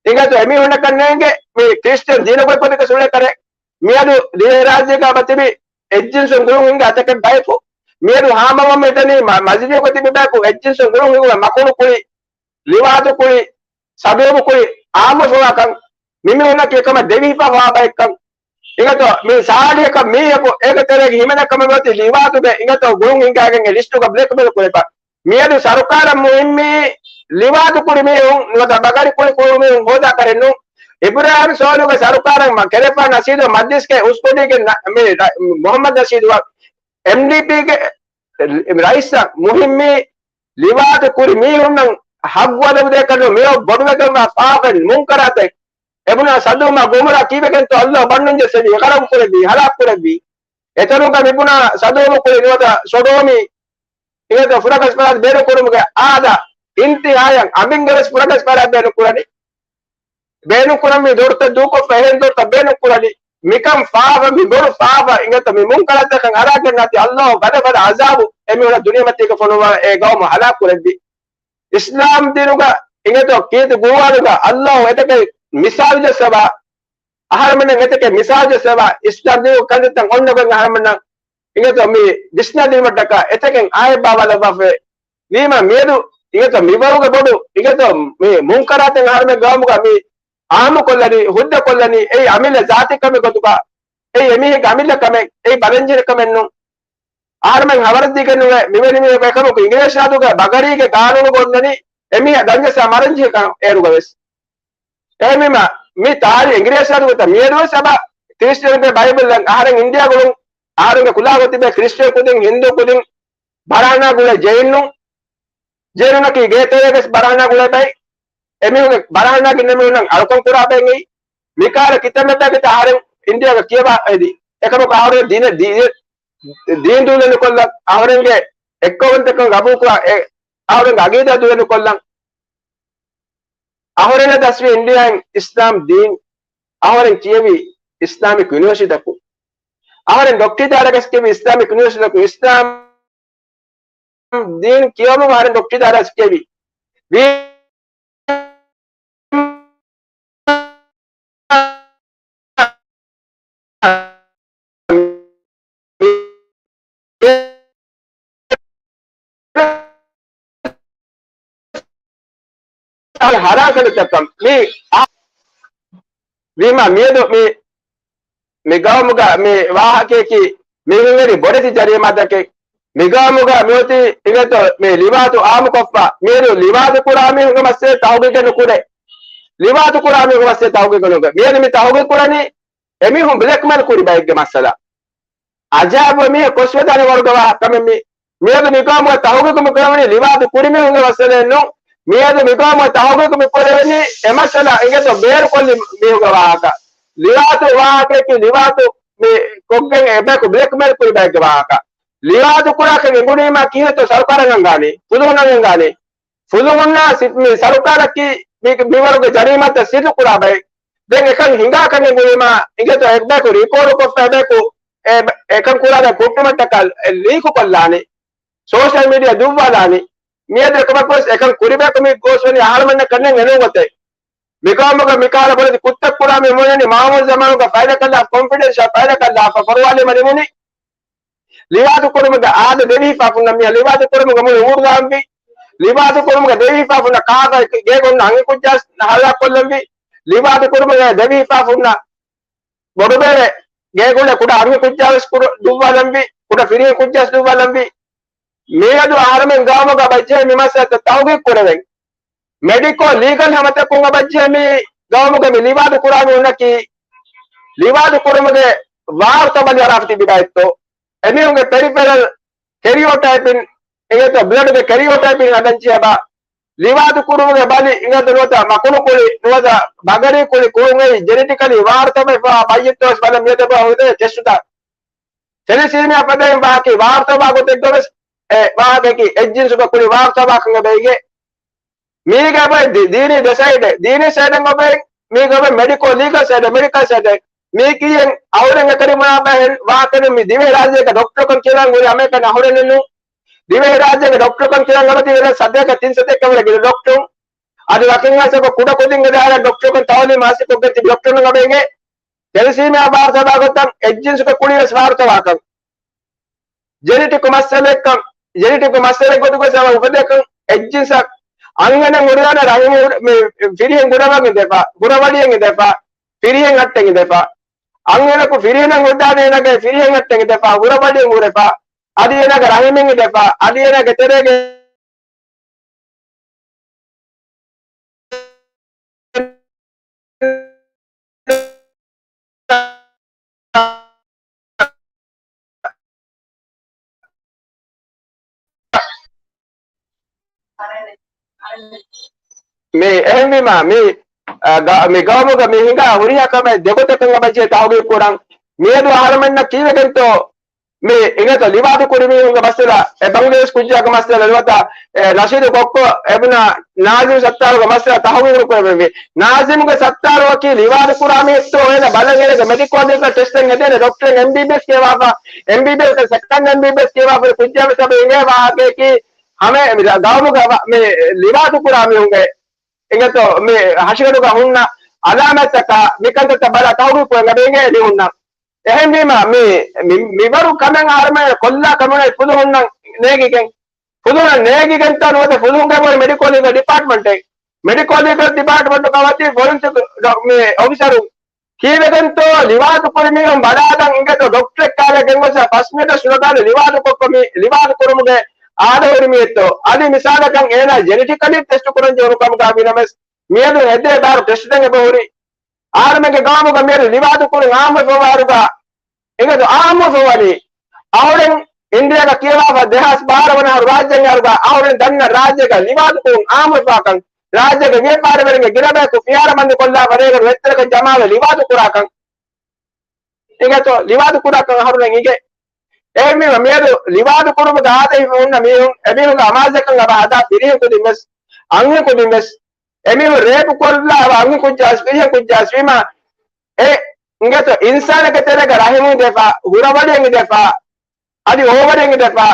އިނގޭތޯ އެމީހުންނަކަށް ނޭނގެ މި ކްރިސްޓިއަން ދީނުގެ ގޮތް ކަންތައް އުޅޭ ކަރެއް. މިއަދު ދިވެހިރާއްޖޭގަ ތިބި އެއްޖިންސުން ގުޅުން ހިންގާ އެތަކެއް ބަޔަކު މިއަދު ހާމަވަމުން ހިތަނީ މަ-، މަޖިލީހުގަ ތިބި ބަޔަކު އެއްޖިންސުން ގުޅުން ހިންގުމަށް މަކުނު ކުޅި، ލިވާތު ކުޅި، ސަދޫމު ކުޅި، އާއްމު ފަވާކަން މިމީހުންނަކީ އެކަމަށް ދެވިހިފަ ހޮވާ ބައެއްކަން. އިނގޭތޯ މި ސާޅީހަކަށް މީހަކު އޭގެ ތެރޭގަ ހިމެނޭ ކަމެއް ނުވަތީ ލިވާތުގެ އިނގޭތޯ ގުޅުން ހިންގާގެން އެ ލިސްޓުގަ ބްލެކްމެއިލް ކުރެފަ. މިއަދު ސަރުކާރަށް މުހިންމީ ލިވާތު ކުރި މީހުން ނުވަތަ ބަގަރި ކުޅި ކުޅު މީހުން ހޯދާ ކަރެއް ނޫން. އިބްރާހިމް ސޯލުގެ ސަރުކާރަށް މަ-، ކެރެފާ ނަޝީދު މަޖްލިސްގެ އުސްކޮޑީގެ ނަ-، މި ރަ-، މުހައްމަދު ނަޝީދު އެމްޑީޕީގެ ރައީސަށް މުހިންމީ ލިވާތު ކުރި މީހުންނަށް ހައްގު އަދަބު ދޭކަށް ނޫން. މިއޮއް ބޮޑުވެގެންވާ ފާފައިން މުންކަރާތެއް. އެބުނާ ސަދޫމާ ގުމުރާ ކީއްވެގެންތޯ ﷲ ބަންނުން ޖެއްސެވީ، ޣަރަޤު ކުރެއްވީ، ހަލާކު ކުރެއްވީ. އެތަނުގަ މިބުނާ ސަދޫމު ކުރި ނުވަތަ ސޮޑޯމީ އިނގޭތޯ ފުރަގަސް ފަރާތް ބޭނުން ކުރުމުގެ އާދަ، އިންތިހާޔަށް އަނބިންގެ ވެސް ފުރަގަސް ފަރާތް ބޭނުން ކުރަނީ. ބޭނުން ކުރަން މި ދޮރުތައް ދޫކޮށްފަ އެހެން ދޮރުތައް ބޭނުން ކުރަނީ. މިކަން ފާފަ، މި ބޮޑު ފާފަ އިނގޭތޯ މި މުންކަރާތަކަށް އަރާގެން ނާތި ﷲ ގަދަ ގަދަ އަޒާބު އެމީހުންނަށް ދުނިޔެމަތީގަ ފޮނުވާ އެ ގައުމު ހަލާކު ކުރެއްވި. އިސްލާމް ދީނުގަ އިނގޭތޯ ކީރިތި ގުރުއާނުގަ ﷲ އެތަކެއް މިސާލު ޖެއްސަވާ، އަހަރުމެން އެތަކެއް މިސާލު ޖެއްސަވާ، އިސްލާމް ދީނުގެ ކަންތައްތައް އޮންނަ ގޮތް އަހަރުމެންނަށް އިނގޭތޯ މި ވިސްނާދިނުމަށްޓަކާ އެތަކެއް އާޔަތް ބާވާލައްވާފައި ވީމަ މިއަދު އިނގޭތޯ މިވަރުގެ ބޮޑު އިނގޭތޯ މި މުންކަރާތެއް އަހަރުމެން ގައުމުގަ މި އާއްމު ކޮށްލަނީ، ހުއްދަ ކޮށްލަނީ، އެއީ އަމިއްލަ ޒާތީ ކަމެއް ގޮތުގަ، އެއީ އެމީހެއްގެ އަމިއްލަ ކަމެއް، އެއީ ބަލަންޖެހޭ ކަމެއް ނޫން. އަހަރުމެން ހަވަރަށް ދީގެން ނުވޭ، މިވެނި މީހަކު އެކަމަކު އިނގިރޭސި އަދުގަ ބަގަރީގެ ގާނޫނުގަ އޮންނަނީ، އެމީހާ ދަންޖަސާ މަރަންޖެހޭ ކަން އޭރުގަ ވެސް. އެހެންވީމަ، މި ތާރީ އިނގިރޭސި އަދުގަ މިއަދުވެސް އެބަ ކްރިސްޓިއަނުންގެ ބައިބަލްއަށް އަހަރެން އިންޑިއާ ގުޅުން، އަހަރުންގެ ކުލާގޮތިބޭ ކްރިސްޓިއަން ކުދިން، ހިންދޫ ކުދިން، ބަރާނާ ގުޅޭ ޖެއިންނުން، ޖެއިނުންނަކީ ގޭތެރޭގަސް ބަރާނާ ގުޅޭ ބައެއް، އެމީހުންގެ ބަރާނާގެ އިންނަ މީހުންނަށް އަޅުކަން ކުރާ ބައެއް އެއީ. މިކާރަ ކިތަންމެ ބައެއްގެ އަހަރެން އިންޑިއާގަ ކިޔަވާ އެދި. އެކަމަކު އަހަރެން ދީނެ-، ދީ-، ދީން ދޫލެއް ނުކޮށްލަ، އަހަރެންގެ އެއްކައުވަންތަކަން ގަބޫލުކުރާ، އެ އަހަރެންގެ އަގީދާ ދުވެލުކޮށްލަން. އަހަރެންނަށް ދަސްވީ އިންޑިޔާއިން އިސްލާމް ދީން. އަހަރެން ކިޔެވީ އިސްލާމިކް ޔުނިވަރސިޓީތަކުން. އަހަރެން ޑޮކްޓަރީ ދާރަކަސް ކިޔެވީ އިސްލާމިކް ޔުނިވަރސިޓީތަކުން. އިސްލާމް ދީން ކިޔަވަމުން އަހަރެން ޑޮކްޓަރީ ދާރަކަސް ކިޔެވީ. ވީ ހަރާކަނޑުތަކަށް މި އާ-، ވީމާ މިއަދު މި، މި ގައުމުގަ މި ވާހަކަޔަކީ މީހުންވެރި ބޮޑެތި ޖަރީމާތަކެއް. މި ގައުމުގަ މިއޮތީ އިނގޭތޯ މި ލިވާތު އާއްމުކޮށްފަ. މިއަދު ލިވާތު ކުރާ މީހުންގެ މައްސަލަ ތަހުގީގެއް ނުކުރޭ. ލިވާތު ކުރާ މީހުންގެ މައްސަލަ ތަހުގީގެއް ނުކުރޭ. މިއަދު މި ތަހުގީގު ކުރަނީ އެމީހުން ބްލެކްމެއިލް ކުރި ބައެއްގެ މައްސަލަ. އަޖައިބު މީހަކު ގޮސްވެދާނެ ވަރުގެ ވާހަކަ ކަމެއް މި. މިއަދު މި ގައުމުގަ ތަހުގީގު މި ކުރެވެނީ ލިވާތު ކުރި މީހުންގެ މައްސަލައެއް ނޫން. މިއަދު މި ގައުމުގަ ތަހުގީގު މި ކުރެވެނީ އެ މައްސަލަ އިނގޭތޯ ބޭރުކޮށްލި މީހުންގެ ވާހަކަ. ލިވާތު ވާހަކަޔަކީ ލިވާތު މި ކޮށްގެން އެބަޔަކު ބްލެކްމެއިލް ކުރި ބައެއްގެ ވާހަކަ. ލިވާތު ކުރާކަން އެނގުނީމާ ކިހިނެއްތޯ ސަރުކާރަށް އަންގާނީ؟ ފުލުހުންނަށް އަންގާނީ. ފުލުހުންނާ ސި-، މި ސަރުކާރަކީ މި، މިވަރުގެ ޖަރީމާތައް ސިއްރު ކުރާ ބައެއް. ދެން އެކަން ހިނގާކަން އެނގުނީމާ އިނގޭތޯ އެބަޔަކު ރިކޯޑުކޮށްފަ އެބަޔަކު އެ، އެކަން ކުރާ ދެން ކުއްޓުމަށްޓަކައި ލީކު ކޮށްލާނީ. ސޯޝަލް މީޑިއާ ދުއްވާލާނީ. މިއަދު އެކަމަކުވެސް އެކަން ކުރިބަޔަކު މި ގޯސްވަނީ އަހަރުމެންނަށް ކަންނެން އެނޫން ގޮތެއް. މިގައުމުގަ މިކަހަލަ ބޮޑެތި ކުށްތައް ކުރާ މީހުން މިއޮންނަނީ މާމޫލު ޒަމާނުގަ ފައިލަކަށް ލާފަ، ކޮންފިޑެންޝަލް ފައިލަކަށް ލާފަ، ފޮރުވާލީމަ ނިމުނީ. ލިވާތު ކުރުމުގެ އާދަ ދެވިހިފާފުންނަ މި ލިވާތު ކުރުމުގެ މުޅި އުމުރު ދާންވީ. ލިވާތު ކުރުމުގެ ދެވިހިފާފުންނަ ކާކަށް ގޭގަ އޮންނަ އަންހެން ކުއްޖާ ހަލާކުކޮށްލަންވީ. ލިވާތު ކުރުމުގެ ދެވިހިފާފުންނަ ބޮޑުބޭރެއް ގޭގުޅޭ ކުޑަ އަންހެން ކުއްޖާވެސް ކުޑަ ދުއްވާލަންވީ. ކުޑަ ފިރިހެން ކުއްޖާވެސް ދުއްވާލަންވީ. މިއަދު އަހަރުމެން ގައުމުގަ ބައްޖެހޭ މި މައްސަލަތައް ތަހުގީގު ކުރެވެން. މެޑިކޯ ލީގަލް ހަމަތަކުން އަބައްޖެ މި ގައުމުގެ މި ލިވާދު ކުރާ މީހުންނަކީ، ލިވާދު ކުރުމުގެ ވާރުތަ ބަލި އަރާފަ ތިބި ބައެއްތޯ؟ އެމީހުންގެ ޕެރިފެރަލް ކެރިއޯޓައިޕިން، އިނގޭތޯ ބްލަޑުގެ ކެރިއޯޓައިޕިން ހަދަން ޖެހޭ ބާ. ލިވާދު ކުރުމުގެ ބަލި އިނގޭތޯ ނުވަތަ މަކުނު ކުޅި، ނުވަތަ ބަގަރީ ކުޅި ކުރުން އެއީ ޖެނެޓިކަލީ ވާރުތަވެފަ ބައްޔެއްތޯ ވެސް ބަލަން މިއަދު އެބަ ހުރި ޓެސްޓުތައް. ތެލެސީމިއާ ފަދައިން ވާކީ ވާރުތަވާ ގޮތެއްގަ ވެސް އެ ވާހަކައަކީ އެއްޖިންސުގެ ކުޅި ވާރުތަވާކަން އެބަ އިނގޭ. މީގަ އެބަ ދީ-، ދީނީ ދެ ސައިޑެއް، ދީނީ ސައިޑެއް އޮބެ، މީގަ އޮބެ މެޑިކޯ ލީގަލް ސައިޑެއް، މެޑިކަލް ސައިޑެއް. މީ ކިޔެން އަހުރެން އެކަނި ބުނާ ބަހެން ވާކަނި މި ދިވެހި ރާއްޖޭގެ ޑޮކްޓަރުކަން ކިޔަން ހުރި އަމެއްކަން އަހުރެން ނޫން. ދިވެހި ރާއްޖޭގެ ޑޮކްޓަރުކަން ކިޔަން އަބަދި ވެރަ ސަތޭކަ ތިން ސަތޭކަ ވަރަށް ގިނަ ޑޮކްޓަރުން. އަދި ވަކިން ހާސަކޮ ކުޑަ ކުދިންގެ ދާއިރާ ޑޮކްޓަރުކަން ތައުލީމް ހާސިލްކޮށްގެން ތިބި ޑޮކްޓަރުން އަބެ އިނގޭ. ތެލެސީމިއާ ވާރުތަވާ ގޮތަށް އެއްޖިންސުގެ ކުޅި ވެސް ވާރުތަވާކަން. ޖެނެޓިކް މައްސަލައެއްކަން، ޖެނެޓިކް މައްސަލައެއް ގޮތުގައި ސަބަބު އުފެދޭކަން އެއްޖިންސަށް އަންހެނަށް ހުރިދާނެ ރަހިމު ހުރ-، މި ފިރިހެން ގުނަވަން އިނދެފަ، ގުނަވަޑިއެއް އިނދެފަ، ފިރިހެން އައްޓެއް އިނދެފަ. އަންހެނަކު ފިރިހެނަށް ހުރިދާނެ އޭނާގެ ފިރިހެން އައްޓެއް އިނދެފަ، ގުނަވަޑިއެއް ހުރެފަ، އަދި އޭނާގެ ރަހިމެއް އިނދެފަ، އަދި އޭނާގެ ތެރޭގެ މި އެހެންވީމާ، މި، އަ، ގަ-، މި ގައުމުގަ މި ހިނގާ ހުރިހާ ކަމެއް ދެގޮތަކަށް އަބަޖެ ތަހުގީގު ކުރަން. މިއަދު އަހަރުމެންނަށް ކީއްވެގެންތޯ މި އިނގޭތޯ ލިވާދު ކުރި މީހުންގެ މައްސަލަ، އެ ބަނގްލަދޭޝް ކުއްޖާގެ މައްސަލަ ނުވަތަ، އެ ނަޝީދު ކޮއްކޮ އެބުނާ ނާޒިމް ސައްތާރުގެ މައްސަލަ ތަހުގީގު ކުރެވެންވީ. ނާޒިމްގެ ސައްތާރު ވަކީ ލިވާދު ކުރާ މީހެއްތޯ އޭނަ ބަލަން އޭނަގެ މެޑިކޯލް ލީގަލް ޓެސްޓެއް ހެދޭނެ ޑޮކްޓަރެއް އެމްބީބީއެސް ކިޔަވާފަ، އެމްބީބީއެސް ސެކަންޑް އެމްބީބީއެސް ކިޔަވާފަ ކުއްޖާވެސް އެބަ އިނގޭ ވާހަކަޔަކީ ހަމަ މި ގައުމުގަ މި ލިވާދު ކުރާ މީހުންގެ އިނގޭތޯ މި ހަށިގަނޑުގަ ހުންނަ އަލާމާތްތަކާ މިކަންތައްތައް ބަލާ ތަހުގީގު ކުރަން އެބަ އިނގޭ މީހުންނަށް. އެހެންވީމާ، މި، މި، މިވަރު ކަމެއް އަހަރުމެން ކޮށްލާ ކަމުގައި ފުލުހުންނަށް ނޭގިގެން، ފުލުހުންނަށް ނޭގިގެންތޯ ނުވަތަ ފުލުހުންގެ މުޅި މެޑިކޯލް ލީގަލް ޑިޕާޓްމަންޓެއް، މެޑިކޯލް ލީގަލް ޑިޕާޓްމަންޓުގަ ވަތި ފޮރެންސިކް ޑޮ-، މި އޮފިސަރު ކީއްވެގެންތޯ ލިވާދު ކުރި މީހުން ބަލާލަން އިނގޭތޯ ޑޮކްޓަރެއް ކާލޭ ގެންގޮސް ފަސް މިނެޓް ސުރަދާނެ ލިވާދު ކޮށްކޮ މި ލިވާދު ކުރުމުގެ އާދަ ހުރި މީހެއްތޯ؟ އަދި މިސާލަކަށް އޭނާ ޖެނެޓިކަލީ ޓެސްޓު ކުރަން ޖެހުނު ކަމުގަ ވީނަމަވެސް މިއަދު ހެދޭ ބާރު ޓެސްޓުތައް އެބަ ހުރި. އަހަރުމެންގެ ގައުމުގަ މިއަދު ލިވާދު ކުރުން އާއްމުވެފަ ވާރުގަ އިނގޭތޯ އާއްމުވެފަ ވަނީ. އަހުރެން އިންޑިއާގަ ކިޔަވާފަ ދެހާސް ބާރަ ވަނަ އަހަރު ރާއްޖެ އަހަރުގަ އަހުރެން ދަންނަ ރާއްޖޭގަ ލިވާދު ކުރުން އާއްމުވެފަކަން ރާއްޖޭގެ ވިޔަފާރިވެރިންގެ ގިނަބަޔަކު ފިހާރަ ބަންދު ކޮށްލާފަ ރޭގަނޑު އެއްތަނަކަށް ޖަމާވެ ލިވާދު ކުރާކަން. އިނގޭތޯ ލިވާދު ކުރާކަން އަހަރުން އިނގޭ. އެހެންވީމަ މިއަދު ލިވާދު ކުރުމުގެ އާދަ ހިފެ ހުންނަ މީހުން، އެމީހުންގެ އަމާޒަކަށް އަބަ ހަދާ ފިރިހެން ކުދިން ވެސް، އަންހެން ކުދިން ވެސް، އެމީހުން ރޭޕު ކޮށްލާ އަބަ އަންހެން ކުއްޖާ ވެސް، ފިރިހެން ކުއްޖާ ވެސް ވީމަ، އެ އިނގޭތޯ އިންސާނެއްގެ ތެރޭގަ ރަހިމު އިނދެފާ، ހުރަވަޅިއެއް އިނދެފާ، އަދި އޯވަރެއް އިނދެފާ،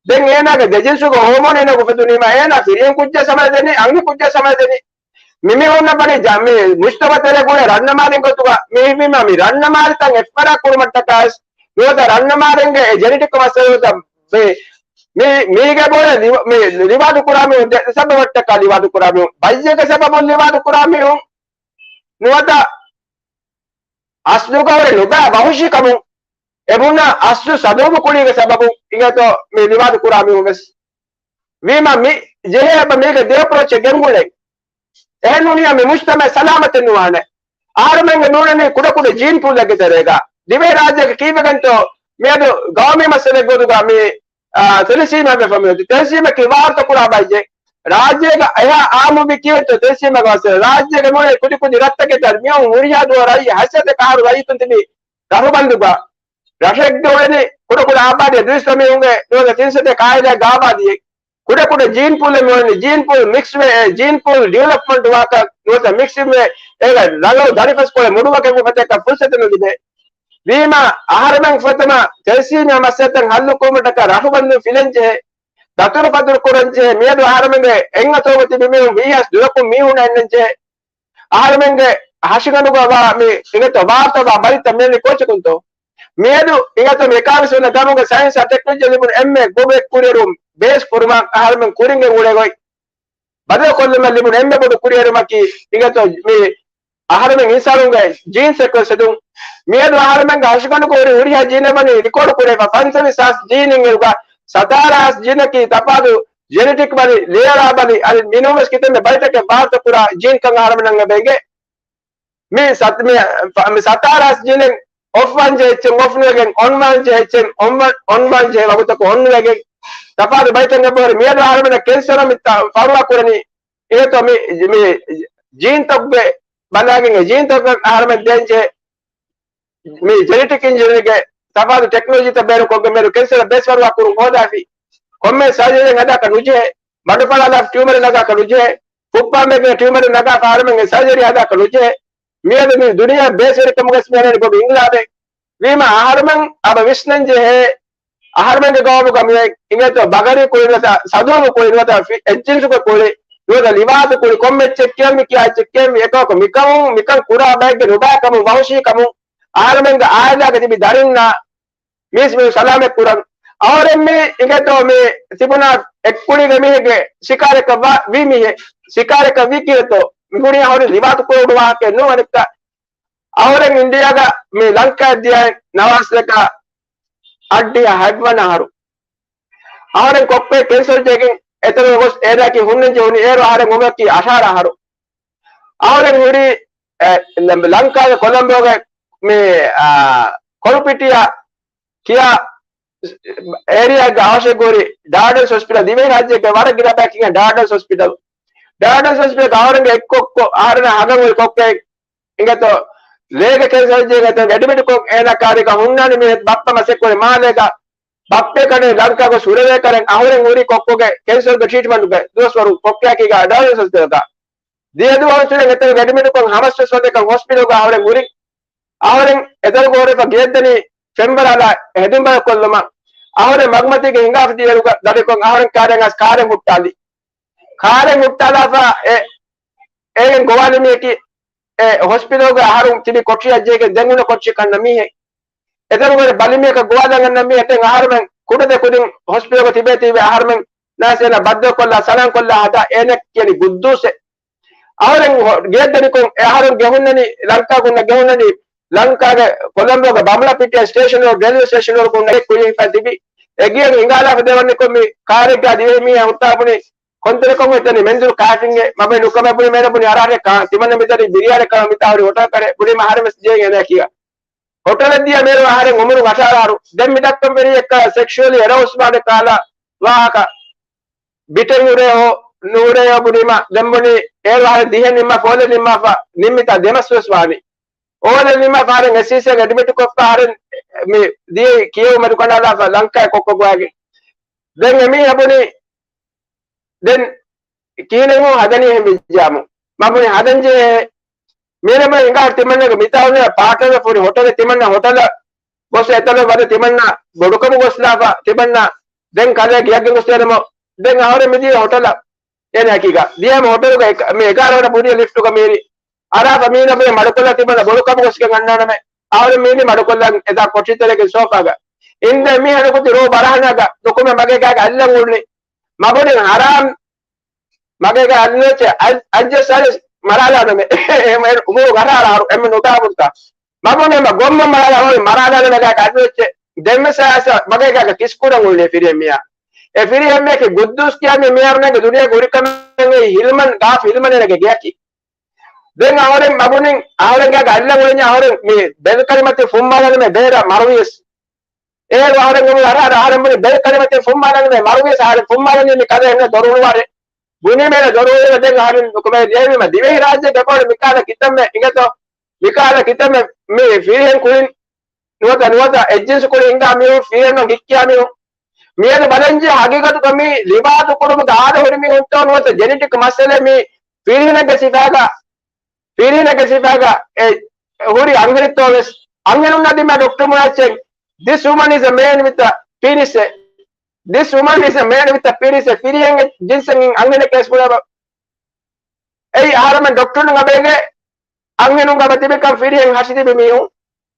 ދެން އޭނާގެ ދެޖިންސުގެ ހޯމޯން އޭނާގެ އުފެދުނީމަ، އޭނާ ފިރިހެން ކުއްޖާ ސަމާލު ދެނީ، އަންހެން ކުއްޖާ ސަމާލު ދެނީ. މިމީހުންނަށް ވަނީ ޖަ-، މި މުޖްތަމަޢު ތެރޭ ގުޅޭ ރަންނަމާލިން ގޮތުގަ މި ހިފީމަ، މި ރަންނަމާލިތައް އެއްފަރާތް ކުރުމަށްޓަކާ ވެސް، ނުވަތަ ރަންނަމާލިންގެ އެ ޖެނެޓިކް މައްސަލަ ނުވަތަ މި، މި، މީގެ ބޮޑެ ލިވ-، މި ލިވާދު ކުރާ މީހުން ދެ ސަބަބަށްޓަކާ ލިވާދު ކުރާ މީހުން، ބައްޔެއްގެ ސަބަބުން ލިވާދު ކުރާ މީހުން، ނުވަތަ އަސްލުގަ ހުރި ނުބައި ވަހުޝީކަމުން އެ ބުނާ އަސްލު ސަދޫމު ކުޅީގެ ސަބަބުން އިނގޭތޯ މި ލިވާދު ކުރާ މީހުން ވެސް. ވީމަ މި ޖެހޭ އެބަ މީގެ ދެ އެޕްރޯޗެއް ގެންގުޅޭ. އެހެން ނޫނިއްޔާ މި މުޖްތަމަޢެއް ސަލާމަތެއް ނުވާނެ. އަހަރުމެންގެ ނޫނަނީ ކުޑަކުޑަ ޖީން ޕޫލެއްގެ ތެރޭގަ. ދިވެހިރާއްޖޭގަ ކީއްވެގެންތޯ މިއަދު ގައުމީ މައްސަލައެއް ގޮތުގަ މި، އާ، ތެލެސީމާ ވެފަ މިއޮތީ. ތެލެސީމަކީ ވާރުތަ ކުރާ ބައްޔެއް. ރާއްޖޭގަ އެހާ އާއްމުވި ކީއްވެތޯ ތެލެސީމާގެ މައްސަލަ؟ ރާއްޖޭގެ މުޅި ކުދި ކުދި ރަށްތަކެއްގަ މިއޮން ހުރިހާ ދުވަހު ރައްޔި ހަތްސަތޭކަ އަހަރު ރައްޔިތުން ތިބި ދަށުބަންދުގަ ރަށެއްގެ އުޅެނީ ކުޑަކުޑަ އާބާދީ ދުއިސައްތަ މީހުންގެ ނުވަތަ ތިންސަތޭކަ އާއިލާގެ އާބާދީއެއް. ކުޑަކުޑަ ޖީން ޕޫލެއް މިއޮންނަނީ. ޖީން ޕޫލް މިކްސްވެ، އެ ޖީން ޕޫލް ޑިވެލޮޕްމަންޓް ވާކަށް ނުވަތަ މިކްސްވެ، އޭގަ ރަނގަޅު ދަރިފަސްކޮޅެއް މުޑުމަކެއް އުފެދޭކަށް ފުރުސަތެއް ނުލިބޭ. ވީމާ އަހަރުމެން ފުރަތަމަ ތެލެސީމާ މައްސަލަތައް ހައްލު ކުރުމަށްޓަކާ ރަށުބަންދުން ފިލަން ޖެހޭ، ދަތުރުފަތުރު ކުރަން ޖެހޭ. މިއަދު އަހަރުމެންގެ އެއްއަތޮޅުގަ ތިބި މީހުން ވީހާސް ދުވަކުން މީހުންނަށް އެންނަން ޖެހޭ. އަހަރުމެންގެ ހަށިގަނޑުގަ ވާ މި އިނގޭތޯ ވާރުތަ ވާ ބަލިތައް މިއަންނަނީ ކޯޗަކުންތޯ؟ މިއަދު އިނގޭތޯ މި އެކާވީސް ވަނަ ގަމުގަ ސައިންސް އާ ޓެކްނޮލޮޖީ ލިބުނު އެންމެ ގޮވެ ކުރިއެރުން ބޭސް ކުރުމަށް އަހަރުމެން ކުރިންގެ އުޅޭ ގޮތް، ބަދަލު ކޮށްލުމަށް ލިބުނު އެންމެ ބޮޑު ކުރިއެރުމަކީ އިނގޭތޯ މި އަހަރުމެން އިންސާނުންގެ ޖީންސް އެއްކޮށް ހެދުން. މިއަދު އަހަރުމެންގެ ހަށިގަނޑުގަ ހުރި ހުރިހާ ޖީނެއް ވަނީ ރިކޯޑު ކުރެވިފަ. ފަންސަވީސް ހާސް ޖީން އިން އިރުގަ ސަތާރަ ހާސް ޖީނަކީ ތަފާތު ޖެނެޓިކް ބަލި، ލޭޔަރ އާ ބަލި، އަދި މިނޫންވެސް ކިތަންމެ ބަލިތަކެއް ވާރުތަ ކުރާ ޖީން ކަން އަހަރުމެންނަށް އެބަ އެނގޭ. މި ސަތް-، މި، މި ސަތާރަ ހާސް ޖީނެއް އޮފް ވާން ޖެހޭ އެއްޗެއް އޮފް ނުވެގެން، އޮން ވާން ޖެހޭ އެއްޗެއް އޮން ވާ-، އޮން ވާން ޖެހޭ ވަގުތަކު އޮން ނުވެގެން، ތަފާތު ބަލިތައް އެބަހުރި. މިއަދު އަހަރުމެންނަށް ކެންސަރު މި ތަ-، ފަރުވާ ކުރަނީ. އިނގޭތޯ މި، މި ޖީންތަކުގެ ބަލައިގެން އެ ޖީންތަކުގެ އަހަރުމެން ދޭން ޖެހޭ މި ޖެނެޓިކް އިންޖިނިއަރިންގެ ތަފާތު ޓެކްނޮލޮޖީތައް ބޭނުންކޮށްގެން މިއަދު ކެންސަރ ބޭސްފަރުވާ ކުރުން ހޯދާފި. ކޮންމެ ސަރޖަރީއެއް ހަދާކަށް ނުޖެހޭ. ބަނޑުފަޅާލާފަ ޓިއުމަރެއް ނަގާކަށް ނުޖެހޭ. ފުއްޕާމެގެ ޓިއުމަރެއް ނަގާފަ އަހަރުމެންގެ ސަރޖަރީ ހަދާކަށް ނުޖެހޭ. މިއަދު މި ދުނިޔެ ބޭސްވެރިކަމުގަސް މިއަންނަނީ ބޮޑު އިންގިލާބެއް. ވީމާ އަހަރުމެން އަބަ ވިސްނަން ޖެހޭ އަހަރުމެންގެ ގައުމުގަ މި އިނގޭތޯ ބަގަރީ ކުޅި ނުވަތަ ސަދޫމު ކުޅި ނުވަތަ ފި-، އެއްޖިންސުގެ ކުޅި ނުވަތަ ލިވާދު ކުޅި ކޮންމެ އެއްޗެއް ކިޔަން މި ކިޔާ އެއްޗެއް ކިޔަން މި އެކަމަކު މިކަމުން މިކަން ކުރާ ބައެއްގެ ނުބައިކަމުން ވަހުޝީކަމުން އަހަރުމެންގެ އާއިލާގަ ތިބި ދަރިންނާ މީސް މި ސަލާމަތް ކުރަން. އަހަރެން މި އިނގޭތޯ މި ތިބުނާ އެއްކުޅީގެ މީހެއްގެ ސިކާރަކަށް ވާ-، ވީ މީހެއް ސިކާރަކަށް ވީ ކީއްތޯ؟ މި ބުނި އަހަރު ލިވާދު ކުރެވުނު ވާހަކައެއް ނޫން އަނެއްކާ. އަހަރެން އިންޑިއާގަ މި ލަންކާއަށް ދިޔައިން ނަވާސްލަކާ އައްޑިހަ ހަތްވަނަ އަހަރު. އަހަރެން ކޮއްކޮއެ ކެންސަރު ޖެހިގެން އެތަނުގަ ގޮސް އޭނާއަކީ ހުންނަން ޖެހުނީ އޭރު އަހަރެން އުމުރަކީ އަށާރަ އަހަރު. އަހަރެން ހުރީ، އެ، ލަ-، ލަންކާގެ ކޮލަމްބޯގެ މި، އާ، ކޮލުޕިޓިއާ ކިޔާ އޭރިއާގެ އަވަށެއް ހުރި ޑާޑަންސް ހޮސްޕިޓަލް، ދިވެހިރާއްޖޭގެ ވަރަށް ގިނަ ބައެއް ކިޔަން ޑާޑަންސް ހޮސްޕިޓަލް. ޑާޑަންސް ހޮސްޕިޓަލް އަހަރެންގެ އެއްކޮއްކޮ އަހަރެން ހަގަން ހުރި ކޮއްކޮއެއް އިނގޭތޯ ލޭގެ ކެންސަރ ޖެހިގެން އެތަން އެޑްމިޓްކޮށް އޭނާ ކާރިގަ ހުންނާނީ މީހެއް ބައްޕަ މަސައްކަތް ކުރި މާލޭގަ ބައްޕަ ކަނޑޭ ލަންކާ ގޮސް ހުރެވޭ ކަރެން އަހަރެން ހުރީ ކޮއްކޮގެ ކެންސަރގެ ޓްރީޓްމަންޓުގެ ދުވަސްވަރު ކޮއްކޮއަކީގަ ޑާޑަންސް ހޮސްޕިޓަލްގަ. ދިޔަ ދުވަހު އެތަނުގަ އެޑްމިޓްކޮށް ހަމަސްވެސް ވަންދެކަން ހޮސްޕިޓަލްގަ އަހަރެން ހުރި. އަހަރެން އެތަނުގަ ހުރެފަ ގެއަށްދަނީ ފެންވަރާލާ ހެދުންބަލަކޮށްލުމަށް. އަހަރެން މަގުމަތީގަ ހިނގާފަ ދިޔައިރުގަ ދަޑިކޮށް އަހަރެން ކާރެއް އަސް ކާރެއް ހުއްޓާލި. ކާރެއް ހުއްޓާލާފަ އެ އޭގެން ގޮވާލި މީހަކީ އެ ހޮސްޕިޓަލްގަ އަހަރުން ތިބި ކޮޓަރިއަށް ޖެހިގެން ދެން އުނަ ކޮޓަރި ކަންނަ މީހެއް. އެތަނުގަ ބަލި މީހަކަށް ގޮވާލަން އަންނަ މީހެއް ދެން އަހަރުމެން ކުޑަ ދެ ކުދިން ހޮސްޕިޓަލްގަ ތިބޭތީވެ އަހަރުމެން ނާސް އޭނާ ބައްދަލުކޮށްލާ ސަލާންކޮށްލާ ހަދާ އޭނަ ކިޔަނީ ގުއްދޫސްއޭ. އަހަރެން ހޮ-، ގެއަށް ދަނިކޮށް އެ އަހަރުން ގެ ހުންނަނީ ލަންކާ ގުންނަ ގެ ހުންނަނީ ލަންކާގެ ކޮލަމްބޯގެ ބަމުޅަ ޕިޓިއަ ސްޓޭޝަން ރޯޑް، ރޭލްވޭ ސްޓޭޝަން ރޯޑް ގުންނަ ކުއްޔަށް ހިފާ ތިބި. އެ ގެއަށް ހިނގާލާފަ ދެވަނިކޮށް މި ކާރެއްގަ ދިވެހި މީހާ ހުއްޓާ ބުނި ކޮންތެރެކޮށް އެތަނި މެންދުރު ކާފިންގެ މަބެ ނުކަމެ ބުނި މޭނަ ބުނި އަރާރެ ކާ ތިމަންނަ މިތަނި ބިރިޔާނެ ކާ މިތާ ހުރި ހޮޓަލް ކަރެ ބުނި މަހަރެމެސް ޖޭ އެނެ ކިޔާ. ހޮޓަލަށް ދިޔަ މޭރު އަހަރެން އުމުރު އަށާރަ އަހަރު. ދެން މި ދައްކަން ވެރި އެއްކަ ސެކްޝުއަލީ ހެރަސް ވާނެ ކާލާ ވާހަކަ. ބިޓެއް ހުރޭ ހޯ ނުހުރޭ ހޯ ބުނީމަ ދެން ބުނީ އޭރު އަހަރެން ދިހަ ނިންމާ ފޯލެ ނިންމާފަ ނިންމިތާ ދެމަސް ވެސް ވާނީ. އޯލެ ނިންމާފަ އަހަރެން އެސްއީސީއަށް އެޑްމިޓް ކޮށްފަ އަހަރެން މި ދިޔައީ ކިޔެވުމަށް ކަނޑާލާފަ ލަންކާއި ކޮއްކޮ ގޮވާގެން. ދެން އެމީހާ ބުނި، ދެން ކިހިނެއް ހަދަނީ ހެން ވެއްޖާމު. މަ ބުނި ހަދަން ޖެހޭ. މީނަ ބުނި ހިނގާ ތިމަންނަގެ މިތާ ހުންނަ ޕާޓްނަރ ފުރި ހޮޓަލެއް ތިމަންނަ ހޮޓަލަށް ގޮސް އެތަނަށް ވަދެ ތިމަންނަ ބޮޑުކަމު ގޮސްލާފަ ތިމަންނަ ދެން ކަލޭ ގެއަށް ގޮސްދޭނަމު. ދެން އަހަރެން މިދިޔަ ހޮޓަލަށް. އޭނަ އެކީގަ. ދިޔަމަ ހޮޓަލުގަ އެކ-، މި އެގާރަ ވަނަ ބުނި ލިފްޓުގަ މީރި. އަރާފަ މީނަ ބުނި މަޑުކޮށްލާ ތިމަންނަ ބޮޑުކަމު ގޮސްގެން އަންނާނަމޭ. އަހަރެން މީނި މަޑުކޮށްލަން އެދާ ކޮޓަރިތެރޭގެ ސޯފާގަ. އިންދެ މީހަކު ތި ރޯ ބަރަހަނާގަ ނުކުމެ މަގޭގާގަ އައްލަން އުޅުނީ. މަބުނި ހަރާމް މަގޭގާ އައްލައްޗެ އައް-، އައްޖައްސާލިސް މަރާލާނަމެ. އެހެން އުމުރު ގަރާރާރު އެންމެ ނުދާބުންތާ. މަބުނި މަ ގޮންމަ މަރާލާ ހޮވި މަރާލާނަ މަގާ އައްލައްޗެ. ދެންމެ ސާސަ މަގޭގާ ކިސްކުރަން އުޅޭ ފިރިހެން މިޔާ. އެ ފިރިހެން މިޔަކީ ގުއްދޫސް ކިޔާ މި މިޔާރުންގެ ދުނިޔޭގެ ހުރިކަމެއް ހިލްމަން ގާފް ހިލްމަނޭނަގެ ގެއަކީ. ދެން އަހަރެން މަބުނިން އަހަރެންގެ އައްލަން އުޅެންޏާ އަހަރެން މި ބެލްކަނިމަތި ފުންމާލަނަމެ ބޭރަ މަރުވިޔަސް. އޭރު އަހަރެން އަހަރެން ބުނި ބެލްކަނިމަތި ފުންމާލަނަމެ މަރުވިޔަސް އަހަރެން ފުންމާލަނީ މި ކަލޭ އެންނަ ދޮރު އުޅުވާރެ. ބުނީމޭނަ ދޮރު އުޅުވެ ދެން އަހަރެން ނުކުމެ ދިޔައިމީމަ ދިވެހި ރާއްޖޭގެ ބޮޑު މިކާލަ ކިތަންމެ އިނގޭތޯ. މިކާލަ ކިތަންމެ މި ފިރިހެން ކުރިން ނުވަތަ ނުވަތަ އެއްޖިންސު ކުރި ހިނގާ މީހުން ފިރިހެންނަށް ހިއްކިޔާ މީހުން. މިއަދު ބަލަންޖެހޭ ހަގީގަތުގަ މި ލިބާތު ކުރުމުގެ އާދަ ހުރި މީހުންތޯ ނުވަތަ ޖެނެޓިކް މައްސަލަ މި ފިރިހެނެއްގެ ސިފައިގަ، ފިރިހެނެއްގެ ސިފައިގަ އެ ހުރި އަންހެނެއްތޯ ވެސް. އަންހެނުންނަށް ދިމާ ޑޮކްޓަރު މުނާއްޗެއް، this woman is a man with a penis. This woman is a man with a penis. ފިރިހެން ޖިންސެއް އަންހެނެއް ކޭސް ބުނާބަ. އެއީ އަހަރަމެން ޑޮކްޓަރުން އަބޭގެ އަންހެނުން ގަބަ ތިބިކަން ފިރިހެން ހަށި ތިބި މީހުން،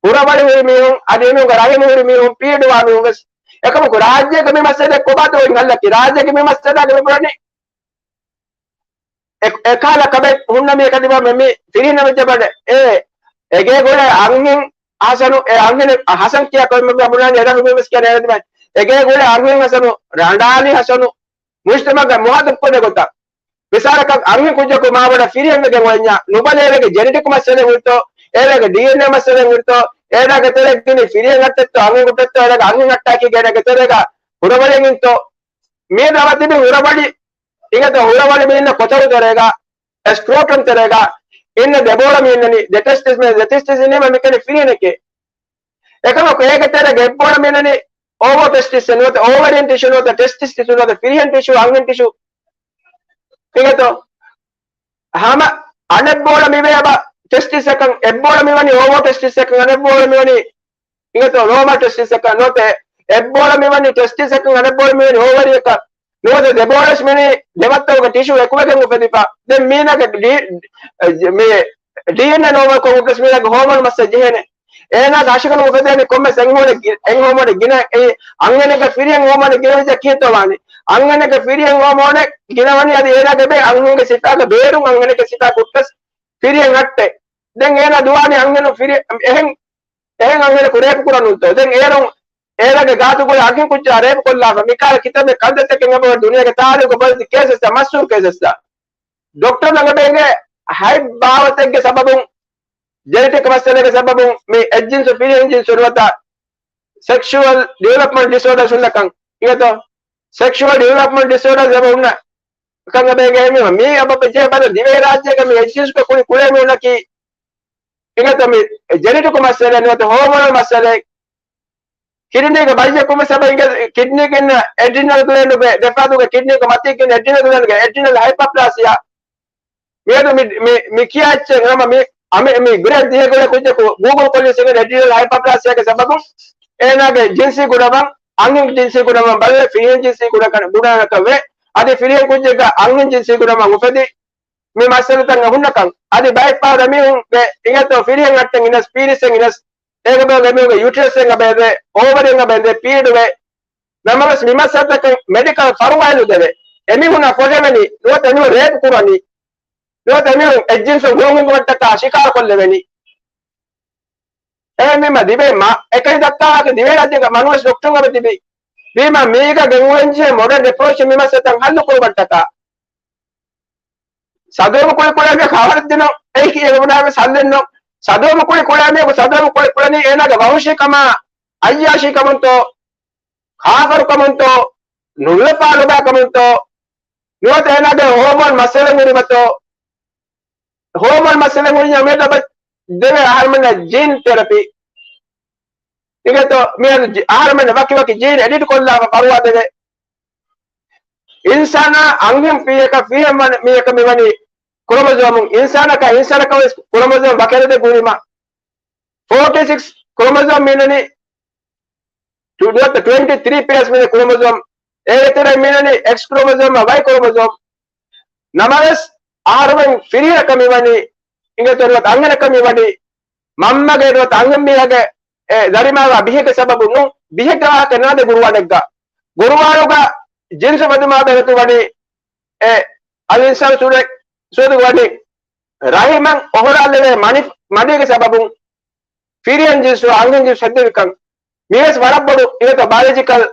ހުރަވަޅި ހުރި މީހުން، އަދި އެމީހުންގެ ރަހިމު ހުރި މީހުން، ޕީޑުވާ މީހުން ވެސް. އެކަމަކު ރާއްޖޭގެ މި މައްސަލަ ކޮބާތޯ އޮތް ހައްލަކީ؟ ރާއްޖޭގެ މި މައްސަލަގެ މި ބުނަނީ އެ-، އެކާލަ ކަމެއް ހުންނަ މީހަކަށް ދިމާ މެ-، މި ފިރިހެން ވެއްޖެ ބަނޑެ. އޭ، އެގޭ ގުޅޭ އަންހެން ހަސަނު، އެ އަންހެން ހަސަން ކިޔާ ކޮންމެ ބުނާނީ އެރަށު މި ވެސް ކިޔާ ނޭރަ ދިމާ. އެގޭ ގުޅޭ އަންހެން ހަސަނު، ރަނޑާލި ހަސަނު، މުޖްތަމަޢަށް މުހާދަބް ކޮށްދޭ ގޮތަށް. މިސާލަކަށް އަންހެން ކުއްޖަކު މާބޮޑަށް ފިރިހެން ވެގެން އޮތްނަ، ނުބަލޭ އޭރެގެ ޖެނެޓިކް މައްސަލައެއް ހުރިތޯ، އޭރެގެ ޑީއެންއޭ މައްސަލައެއް ހުރިތޯ، އޭނާގެ ތެރޭ ގިނި ފިރިހެން އައްޓެއްތޯ، އަންހެން ކުއްޓެއްތޯ، އޭނާގެ އަންހެން އައްޓާކީގެ އޭނާގެ ތެރޭގަ ހުރަވަޅެއް އިންތޯ. މިއަދު އަބަ ތިބި ހުރަވަޅި، އިނގޭތޯ ހުރަވަޅި މި އިންނަ ކޮތަޅު ތެރޭގަ، ސްކްރޯޓަމް ތެރޭގަ އިންނަ ދެބޯޅަ މި އިންނަނީ، ދެ ޓެސްޓިސް މި، ދެ ޓެސްޓިސް އިންނީމަ މިކަނި ފިރިހެނެކޭ. އެކަމަކު އޭގެ ތެރޭގަ އެއްބޯޅަ މި އިންނަނީ އޯވޯ ޓެސްޓިސް ނުވަތަ އޯވަރިއަން ޓިޝޫ ނުވަތަ ޓެސްޓިސް ޓިޝޫ ނުވަތަ ފިރިހެން ޓިޝޫ އަންހެން ޓިޝޫ. އިނގޭތޯ؟ ހަމަ އަނެއްބޯޅަ މިވޭ އަބަ ޓެސްޓިސްއަކަށް، އެއްބޯޅަ މިވަނީ އޯވޯ ޓެސްޓިސްއަކަށް، އަނެއްބޯޅަ މިވަނީ އިނގޭތޯ ނޯމަލް ޓެސްޓިސްއަކަށް ނުވަތަ އެއްބޯޅަ މިވަނީ ޓެސްޓިސްއަކަށް، އަނެއްބޯޅަ މިވަނީ އޯވަރީއަކަށް. ނުވަތަ ދެބޯޅަސް މިވަނީ ދެމައްތަވުގެ ޓިޝޫ އެކުވެގެން އުފެދިފަ. ދެން މީނަގެ ޑީ-، މި ޑީއެންއޭ ނޯމަލް ކޮށް ހުއްޓަސް މީނަގެ ހޯމޯން މައްސަ ޖެހޭނެ. އޭނާގެ ހަށިގަނޑު އުފެދޭނެ ކޮންމެސް އެއް ހޯމޯނެއް ގި-، އެއް ހޯމޯނެއް ގިނަ، އެ އަންހެނެއްގެ ފިރިހެން ހޯމޯނެއް ގިނަވެއްޖެ ކިހިނެއްތޯ ވާނީ؟ އަންހެނެއްގެ ފިރިހެން ހޯމޯނެއް ގިނަވަނީ އަދި އޭނާގެ ބޭ އަންހެންގެ ސިފައިގެ ބޭރުން އަންހެނެއްގެ ސިފައި ހުއްޓަސް ފިރިހެން ހައްޓެއް. ދެން އޭނާ ދުވާނީ އަންހެނު ފިރި-، އެހެން، އެހެން އަންހެނަކު ރޭޕް ކުރަން ނޫންތޯ؟ ދެން އޭރުން އޭނާގެ ގާތުގަ އަންހެން ކުއްޖާ ރޭޕް ކޮށްލާފަ މިކާ ކިތަންމެ ކަންތައްތަކެއް އެބަ ދުނިޔޭގެ ތާރީޚު ބޮލެތި ކޭސް އެއްސަ މަޝްހޫރު ކޭސް އެއްސަ. ޑޮކްޓަރުން އެނގޭ ހަތް ބާވަތެއްގެ ސަބަބުން، ޖެނެޓިކް މައްސަލަގެ ސަބަބުން މި އެއްޖިންސު ފިރިހެން ޖިންސު ނުވަތަ ސެކްޝުއަލް ޑިވެލޮޕްމަންޓް ޑިސޯޑާސް ހުންނަކަން އިނގޭތޯ؟ ސެކްޝުއަލް ޑިވެލޮޕްމަންޓް ޑިސޯޑާސް އެބަ ހުންނަ ކަން އެބަ އެނގޭ މީ އަބަ ޖެހޭ ބަލަ ދިވެހި ރާއްޖޭގަ މި އެއްޖިންސުގެ ކުރި ކުޅޭ މީހުންނަކީ އިނގޭތޯ މި ޖެނެޓިކް މައްސަލަ ނުވަތަ ހޯމޯނަލް މައްސަލަ. ކިޑްނީގެ ބައްޔަކު މި ސަބަ އިނގޭ ކިޑްނީގެ އިންނަ އެޑްރިނަލް ގްލޭންޑުގެ ދެފާދޫގެ ކިޑްނީގެ މަތީގެ އިންނަ އެޑްރިނަލް ގްލޭންޑްގެ އެޑްރިނަލް ހައިޕަޕްލާސިއާ. މިއަދު މި، މި، މި ކިޔާ އެއްޗެއް ހަމަ މި، އަމެ، މި ގުރޭޑް ދިހަ ގުޅޭ ކުއްޖަކު ގޫގުލް ކޮށްލި ސިނގެ އެޑްރިނަލް ހައިޕަޕްލާސިއާގެ ސަބަބުން އޭނާގެ ޖިންސީ ގުނަވަން، އަންހެން ޖިންސީ ގުނަވަން ބަލަ ފިރިހެން ޖިންސީ ގުނަކަން ގުނަކަށް ވޭ. އަދި ފިރިހެން ކުއްޖެއްގަ އަންހެން ޖިންސީ ގުނަވަން އުފެދި މި މައްސަލަތައް ހުންނަކަން. އަދި ބައެއް ފަހަރު އެމީހުންގެ އިނގޭތޯ ފިރިހެން އައްޓެން އިނަސް، ޕީނިސްއެއް އިނަސް، އޭގެ ބޭ އެމީހުންގެ ޔޫޓިރަސްއެއް އަބައެވެ، އޯވަރީއެއް އަބައެވެ، ޕީޑުވެ. ނަމަވެސް މި މައްސަލަތަކަށް މެޑިކަލް ފަރުވާއެއް ނުދެވޭ. އެމީހުންނާ ފޮށެވެނީ، ނުވަތަ އެމީހުން ރޭޕް ކުރަނީ، ނުވަތަ އެމީހުން އެއްޖިންސުން ހުޅުވުމުގެ ވައްޓަކާ ޝިކާރަ ކޮށްލެވެނީ. އެހެންވީމަ ދިވެހި މަ-، އެކަނި ދައްކާ ވާހަކަ ދިވެހި ރާއްޖޭގަ މަނުވެސް ޑޮކްޓަރުން އެބަ ތިބި. ވީމަ މީގަ ގެންގުޅެންޖެހޭ މޮޑަން އެޕްރޯޗެއް މި މައްސަލަތައް ހައްލު ކުރުމަށްޓަކާ. ސަދުވެމު ކުޅި ކުޅޭ މީހަކު ހަވަރެއް ދިނުން އެއީ ކިޔެވުނާވެސް ހައްލެއް ނޫން. ސަދުވެމު ކުޅި ކުޅޭ މީހަކު ސަދުވެމު ކުޅި ކުޅެނީ އޭނާގެ ވަހުޝީ ކަމާ، އައްޔާޝީ ކަމުންތޯ، ކާފަރު ކަމުންތޯ، ނުލަފާ ލޮބާ ކަމުންތޯ، ނުވަތަ އޭނާގެ ހޯމޯން މައްސަލަ ހުރިމަތޯ، ހޯމޯން މައްސަލަ ހުރި މިއަދު އެބަ ދެވޭ އަހަރުމެންނަށް ޖީން ތެރަޕީ. އިނގޭތޯ މިއަދު ޖި-، އަހަރުމެން ވަކިވަކި ޖީން އެޑިޓް ކޮށްލާފަ ފަރުވާ ދެވޭ. އިންސާނާ އަންހެން ފިރިހަކަށް ފިރިހެން ވަން-، މީހަކަށް މިވަނީ ކްރޮމޮޒޯމުން، އިންސާނަކާ އިންސާނަކަށް ވެސް ކްރޮމޮޒޯމް ވަކި އަދަދެއް ހުރީމަ. ފޯޓީ ސިކްސް ކްރޮމޮޒޯމް މިނަނީ ޓު-، ނުވަތަ ޓްވެންޓީ ތްރީ ޕެއާސް މިނެ ކްރޮމޮޒޯމް. އޭގެ ތެރެއިން މިނަނީ އެކްސް ކްރޮމޮޒޯމް އާ ވައި ކްރޮމޮޒޯމް. ނަމަވެސް، އަހަރުމެން ފިރިހަކަށް މިވަނީ، އިނގޭތޯ ނުވަތަ އަންހެނަކަށް މިވަނީ، މަންމަގެ ނުވަތަ އަންހެން މީހާގެ، އެ، ދަރިމާގަ ބިހެއްގެ ސަބަބުން ނޫން، ބިހެއްގެ ވާހަކަ ނާދެ ގުރުއާނެއްގަ. ގުރުއާނުގަ ޖިންސު ބަދުމާ ބެހުތު ވަނީ، އެ، އަލް އިންސާނު ސޫރަ-، ސޫދު ވަނީ، ރަހިމަށް އޮހޮރާލެވޭ މަނި-، މަނީގެ ސަބަބުން ފިރިހެން ޖިންސު އަންހެން ޖިންސު ހެއްދެވިކަން. މިވެސް ވަރަށް ބޮޑު އިނގޭތޯ ބަޔޮލޮޖިކަލް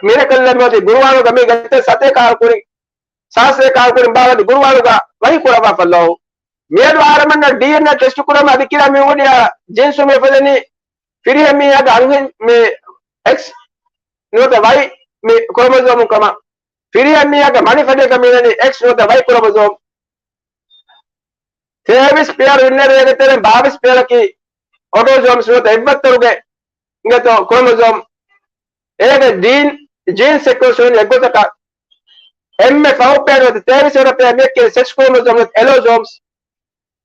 މިރެކަލްއެއް މިއޮތީ ގުރުއާނުގަ މީ ގަތްތައް ސަތޭކަ އަހަރު ކުރިން، ސާސްރޭކަ އަހަރު ކުރިން ބާވަތު ގުރުއާނުގަ ވަހީ ކުރައްވާފަ އައްލާހު. މިއަދު އަހަރުމެންނަށް ޑީއެންއޭ ޓެސްޓު ކުރަމުން އަދި ކިލާ މި އުޅިއްޔާ ޖިންސު މި އުފެދެނީ ފިރިހެން މީހާގެ އަންހެން މި އެކްސް ނުވަތަ ވައި މި ކްރޮމޮޒޯމުން ކަމަށް. ފިރިހެން މީހާގެ މަނި ފަދައިން މި އުޅެނީ އެކްސް ނުވަތަ ވައި ކްރޮމޮޒޯމް. ތޭވީސް ޕެއަރު އިންނައިރު އޭގެ ތެރެއިން ބާވީސް ޕެއަރަކީ އޮޓޯޒޯމްސް ނުވަތަ އެއްވައްތަރުގެ އިނގޭތޯ ކްރޮމޮޒޯމް. އޭގެ ޖީން، ޖީން ސީކްވެންސް ވަނީ އެއްގޮތަކަށް. އެންމެ ފަހު ޕެއަރު ނުވަތަ ތޭވީސް ވަނަ ޕެއަރ މިއެކޭ ސެކްސް ކްރޮމޮޒޯމް ނުވަތަ އެލޯޒޯމްސް.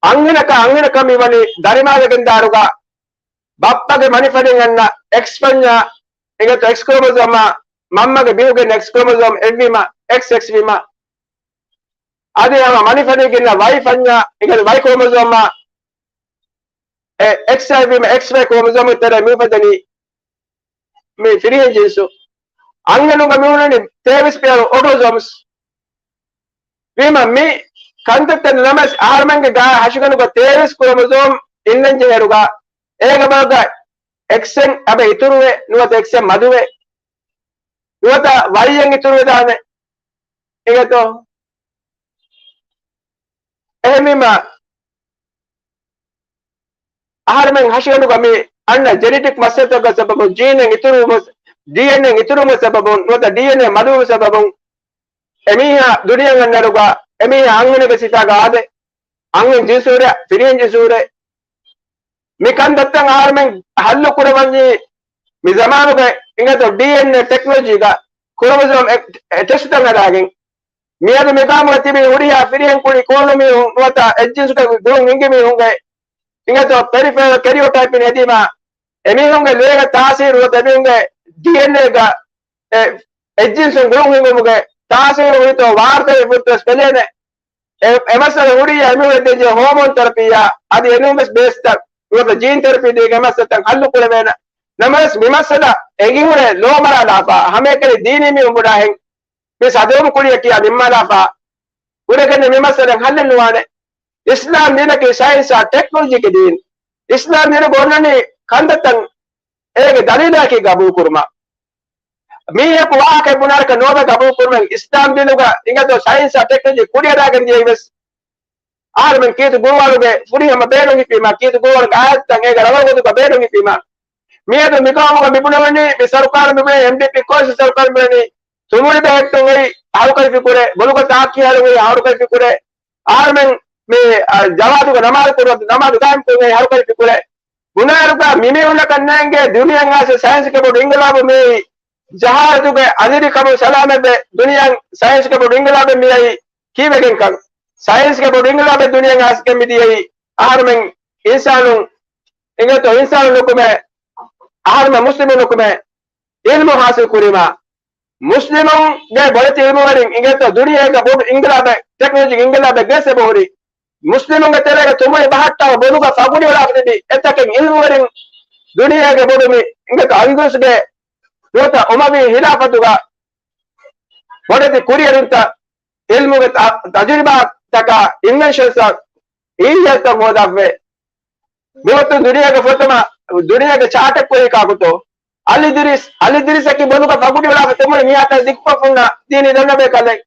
އަންހެނަކާ އަންހެނަކަށް މި ވަނީ ދަރިމާލެގެން ދާއިރުގަ ބައްޕަގެ މަނިފަނިން އަންނަ އެކްސް ފަންޏާ އިނގޭތޯ އެކްސް ކްރޮމޮޒޯމާ މަންމަގެ ބިހުގެ އެކްސް ކްރޮމޮޒޯމް އެއްވީމަ، އެކްސް އެކްސް ވީމަ. އަދި ހަމަ މަނިފަނިގެން ވައި ފަންޏާ އިނގޭތޯ ވައި ކްރޮމޮޒޯމާ އެ އެކްސް އައި ވީމަ، އެކްސް ވައި ކްރޮމޮޒޯމުގެ ތެރޭ މި އުފެދެނީ މި ފިރިހެން ޖިންސު. އަންހެނުންގެ މި ހުންނަނީ ތޭވީސް ޕެއަރު އޮޓޯޒޯމްސް. ވީމަ މި ކަންތައްތައް ނަމަވެސް އަހަރުމެންގެ ގާ ހަށިގަނޑުގަ ތޭވީސް ކްރޮމޮޒޯމް އިންނަން ޖެހޭއިރުގަ އޭގެ ބަލަގަ އެކްސްއެއް އަބަ އިތުރުވެ ނުވަތަ އެކްސްއެއް މަދުވެ ނުވަތަ ވައިއެއް އިތުރުވެދާނެ. އިނގޭތޯ؟ އެހެންވީމަ އަހަރުމެން ހަށިގަނޑުގަ މި އަންނަ ޖެނެޓިކް މައްސަލަތަކުގެ ސަބަބުން، ޖީނެއް އިތުރުވުމު، ޑީއެންއޭ އިތުރުވުމުގެ ސަބަބުން، ނުވަތަ ޑީއެންއޭ މަދުވުމުގެ ސަބަބުން، އެމީހާ ދުނިޔެއަށް އަންނައިރުގަ، އެމީހާ އަންހެނެއްގެ ސިފާގަ އާދޭ، އަންހެން ޖިންސު ހުރޭ، ފިރިހެން ޖިންސު ހުރޭ. މި ކަންތައްތައް އަހަރުމެން ހައްލު ކުރައްވަނީ މި ޒަމާނުގެ އިނގޭތޯ ޑީއެންއޭ ޓެކްނޮލޮޖީގަ ކްރޮމޮޒޯމް އެ-، އެ ޓެސްޓުތައް ހަދާގެން. މިއަދު މި ގައުމުގަ ތިބި ހުރިހާ ފިރިހެން ކުރި ކޯލު މީހުން ނުވަތަ އެއްޖިންސުގެ ގުޅުން ހިނގި މީހުންގެ އިނގޭތޯ ޕެރިފެރަލް ކެރިއޯޓައިޕިން ހެދީމާ، އެމީހުންގެ ލޭގެ ތާސީރު ނުވަތަ އެމީހުންގެ ޑީއެންއޭގަ އެ އެއްޖިންސުން ގުޅުން ހިނގުމުގެ ތާސީރު ހުރިތޯ ވާރުތައް ފުރަތަމަ ފެށޭނެ. އެ، އެ މައްސަލަ ހުރިއްޔާ އެމީހުން ދޭންޖެހޭ ހޯމޯން ތެރަޕީއާ އަދި އެނޫންވެސް ބޭސްތައް ނުވަތަ ޖީން ތެރަޕީ ދީގެން އެ މައްސަލަތައް ހައްލު ކުރެވޭނެ. ނަމަވެސް މި މައްސަލަ އެނގިހުރެ ލޯ މަރާލާފަ، ހަމައެކަނި ދީނީ މީހުން ބުނާހެން މި ސަދޯމް ކުޅިއަކީ ނިންމާލާފަ ކުރެގެން މި މައްސަލަ ހައްލެއް ނުވާނެ. އިސްލާމް ދީނަކީ ސައިންސާ ޓެކްނޮލޮޖީގެ ދީން. އިސްލާމް ދީނުގަ އޮންނަނީ ކަންތައްތައް އޭގެ ދަލީލާއެކީ ގަބޫލު ކުރުމަށް. މީހަކު ވާހަކައެއް ބުނާއިރަކަށް ނުވަތަ ގަބޫލު ކުރުމެއް އިސްލާމް ދީނުގަ އިނގޭތޯ ސައިންސާ ޓެކްނޮލޮޖީ ކުރިއަރާގެން ދިޔައީވެސް އަހަރުމެން ކީރިތި ގުރުއާނުގެ ފުރިހަމަ ބޭނުން ހިފީމަ، ކީރިތި ގުރުއާނުގެ އާޔަތުތައް އޭގަ ރަނގަޅު ގޮތުގަ ބޭނުން ހިފީމަ. މިއަދު މި ގައުމުގަ މި ބުނެވެނީ، މި ސަރުކާރު މި ބުނެ، އެމްޑީޕީ ކޯލިޝަން ސަރުކާރު މި ބުނެވެނީ، ތުނބުޅި ބެހެއްޓުން އެއީ ހަރުކަށި ފިކުރެއް، ބޮލުގަ ތާކީ ހަރުން އެއީ ހަރުކަށި ފިކުރެއް. އަހަރުމެން މި، އަ، ޖަވާދުގަ ނަމާދު ކުރުން، ނަމާދު ގާއިމް ކުރުން އެއީ ހަރުކަށި ފިކުރެއް. ބުނާއިރުގަ މި މީހުންނަކަށް ނޭނގޭ ދުނިޔެއަށް އައިސް ސައިންސްގެ ބޮޑު އިންގިލާބު މިއީ ޖަހާލަތުގެ އަނދިރިކަމުން ސަލާމަތްވެ ދުނިޔެއަށް ސައިންސްގެ ބޮޑު އިންގިލާބެއް މިއައީ ކީއްވެގެންކަން. ސައިންސްގެ ބޮޑު އިންގިލާބެއް ދުނިޔެއަށް އައިސްގެން މިދިޔައީ އަހަރުމެން އިންސާނުން އިނގޭތޯ އިންސާނުން ނުކުމެ، އަހަރުމެން މުސްލިމުން ނުކުމެ އިލްމު ހާސިލް ކުރީމާ، މުސްލިމުންގެ ބޮޑެތި އިލްމުވެރިން އިނގޭތޯ ދުނިޔޭގެ ބޮޑު އިންގިލާބެއް، ޓެކްނޮލޮޖީ އިންގިލާބެއް ގެއްސެވި ހުރި. މުސްލިމުންގެ ތެރޭގަ ތުނބުޅި ބަހައްޓާ ބޮލުގަ ފަގުޑި އުޅާފަ ތިބި އެތަކެއް އިލްމުވެރިން ދުނިޔޭގެ ބޮޑު މި އިނގޭތޯ އަންދުލުސްގެ ނުވަތަ އުމަވީ ހިލާފަތުގަ ބޮޑެތި ކުރިއެރުންތައް، އިލްމުގެ ތަ-، ތަޖުރިބާތަކާ، އިންވެންޝަންސް، އީހިޔަތައް ހޯދާފަ ދެމަތުން ދުނިޔޭގެ ފުރަތަމަ ދުނިޔޭގެ ޗާޓެއް ކުރީ ކާކުތޯ؟ އަލް އިދްރީސް، އަލް އިދްރީސަކީ ބޮލުގަ ފަގުޑި އުޅާފަ ތުނބުޅި މީހާތައް ދިއްކޮށް ހުންނަ ދީނީ ދަންނަބޭކަލެއް.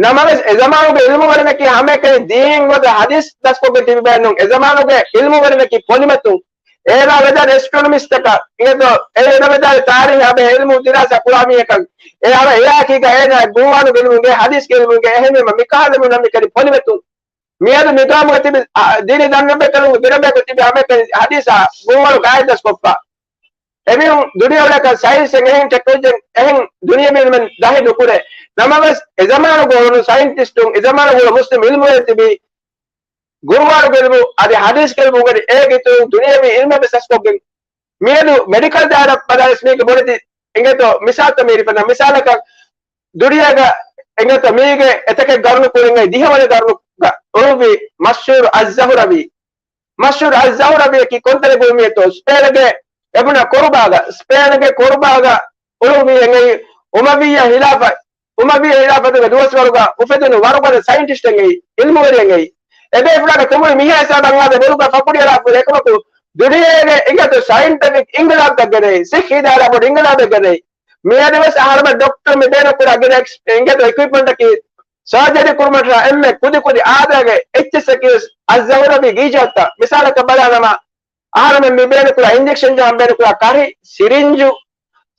ނަމަވެސް، އެ ޒަމާނުގެ އިލްމުވެރިންނަކީ ހަމައެކަނި ދީން ނުވަތަ ހަދީސް ދަސްކޮށްގެން ތިބި ބަޔަކު ނޫން. އެ ޒަމާނުގެ އިލްމުވެރިންނަކީ ޕޮލިމަތުން. އޭނާ ވެދާނެ އެސްޓްރޮނޮމިސްޓަކަށް، އިނގޭތޯ، އޭނާ ވެދާނެ ތާރީހާ ބެހޭ އިލްމު ދިރާސާ ކުރާ މީހަކަށް. އެ ހަމަ އެއާއެކީގަ އޭނާ ގުރުއާނުގެ އިލްމުގެ، ހަދީސްގެ އިލްމުގެ، އެހެންވީމަ މިކަހަލަ މީހުން ހަމައެކަނި ޕޮލިމަތުން. މިއަދު މި ގައުމުގަ ތިބި، އާ، ދީނީ ދަންނަބޭކަލުންގެ ބިރަބޭކަލުން ތިބި ހަމައެކަނި ހަދީސާ ގުރުއާނު ގާތް ދަސްކޮށްފަ. އެމީހުން ދުނިޔެއަކަށް ސައިންސެއް އެހެން ޓެކްނޮލޮޖީއެއް އެހެން ދުނިޔެ މީހުން ދަހި ނުކުރޭ. ނަމަވެސް އެ ޒަމާނުގަ ހުރުނު ސައިންޓިސްޓުން، އެ ޒަމާނުގަ ހުރު މުސްލިމް އިލްމުވެރިން ތިބީ ގުރުއާނުގެ އިލްމު އަދި ޙަދީޘްގެ އިލްމު އަދި އޭގެ އިތުރުން ދުނިޔެވީ އިލްމެއް ވެސް ހަސްކޮށްގެން. މިއަދު މެޑިކަލް ދާއިރާ ބަލާލަސް މީގެ ބޮޑެތި އިނގޭތޯ މިސާލްތައް މީރިފަންނަ މިސާލަކަށް ދުނިޔޭގަ އިނގޭތޯ މީގެ އެތަކެއް ގަރުނު ކުރިން ދިހަވަނަ ގަރުނުގަ އުޅުއްވި މަޝްހޫރު އައްޒަހުރަވީ. މަޝްހޫރު އައްޒަހުރަވީއަކީ ކޮންތަނެއް އުޅުއްވިއެއްތޯ؟ ސްޕޭނުގެ އެބުނާ ކޮރުބާގަ، ސްޕޭނުގެ ކޮރުބާގަ އުޅުއްވި އެނގެއި އުމަވިއްޔާ ހިލާފަތު، އުމަވިއްޔާ ހިލާފަތުގެ ދުވަސްވަރުގަ އުފެދުނު ވަރުގަދަ ސައިންޓިސްޓެއް އެނގެއި، އިލްމުވެރިއެއް އެނގެއި. އެބޭފުޅާގެ ތުނބުޅި މިހާ ހިސާބަށް އަނގާދެ ބޮލުގަ ފަކުޑިއަރާފަ އެކަމަކު ދުނިޔޭގެ އިނގޭތޯ ސައިންޓިފިކް އިންގިލާބްތައް ގެނައީ، ސިއްހީ ދާއިރާ ބޮޑު އިންގިލާބެއް ގެނައީ. މިއަދުވެސް އަހަރުމެން ޑޮކްޓަރު މި ބޭނުންކުރާ ގިނަ އެކްސް-، އިނގޭތޯ އިކްއިޕްމަންޓަކީ ސާޖަރީ ކުރުމަށްޓަކާ އެންމެ ކުދިކުދި އާދައިގެ އެއްޗިއްސަކީ ވެސް އައްޒަހުރަވީ ގީޒާތައް. މިސާލަކަށް ބަލާނަމަ، އަހަރުމެން މި ބޭނުންކުރާ އިންޖެކްޝަން ޖަހަން ބޭނުންކުރާ ކަރި، ސިރިންޖު،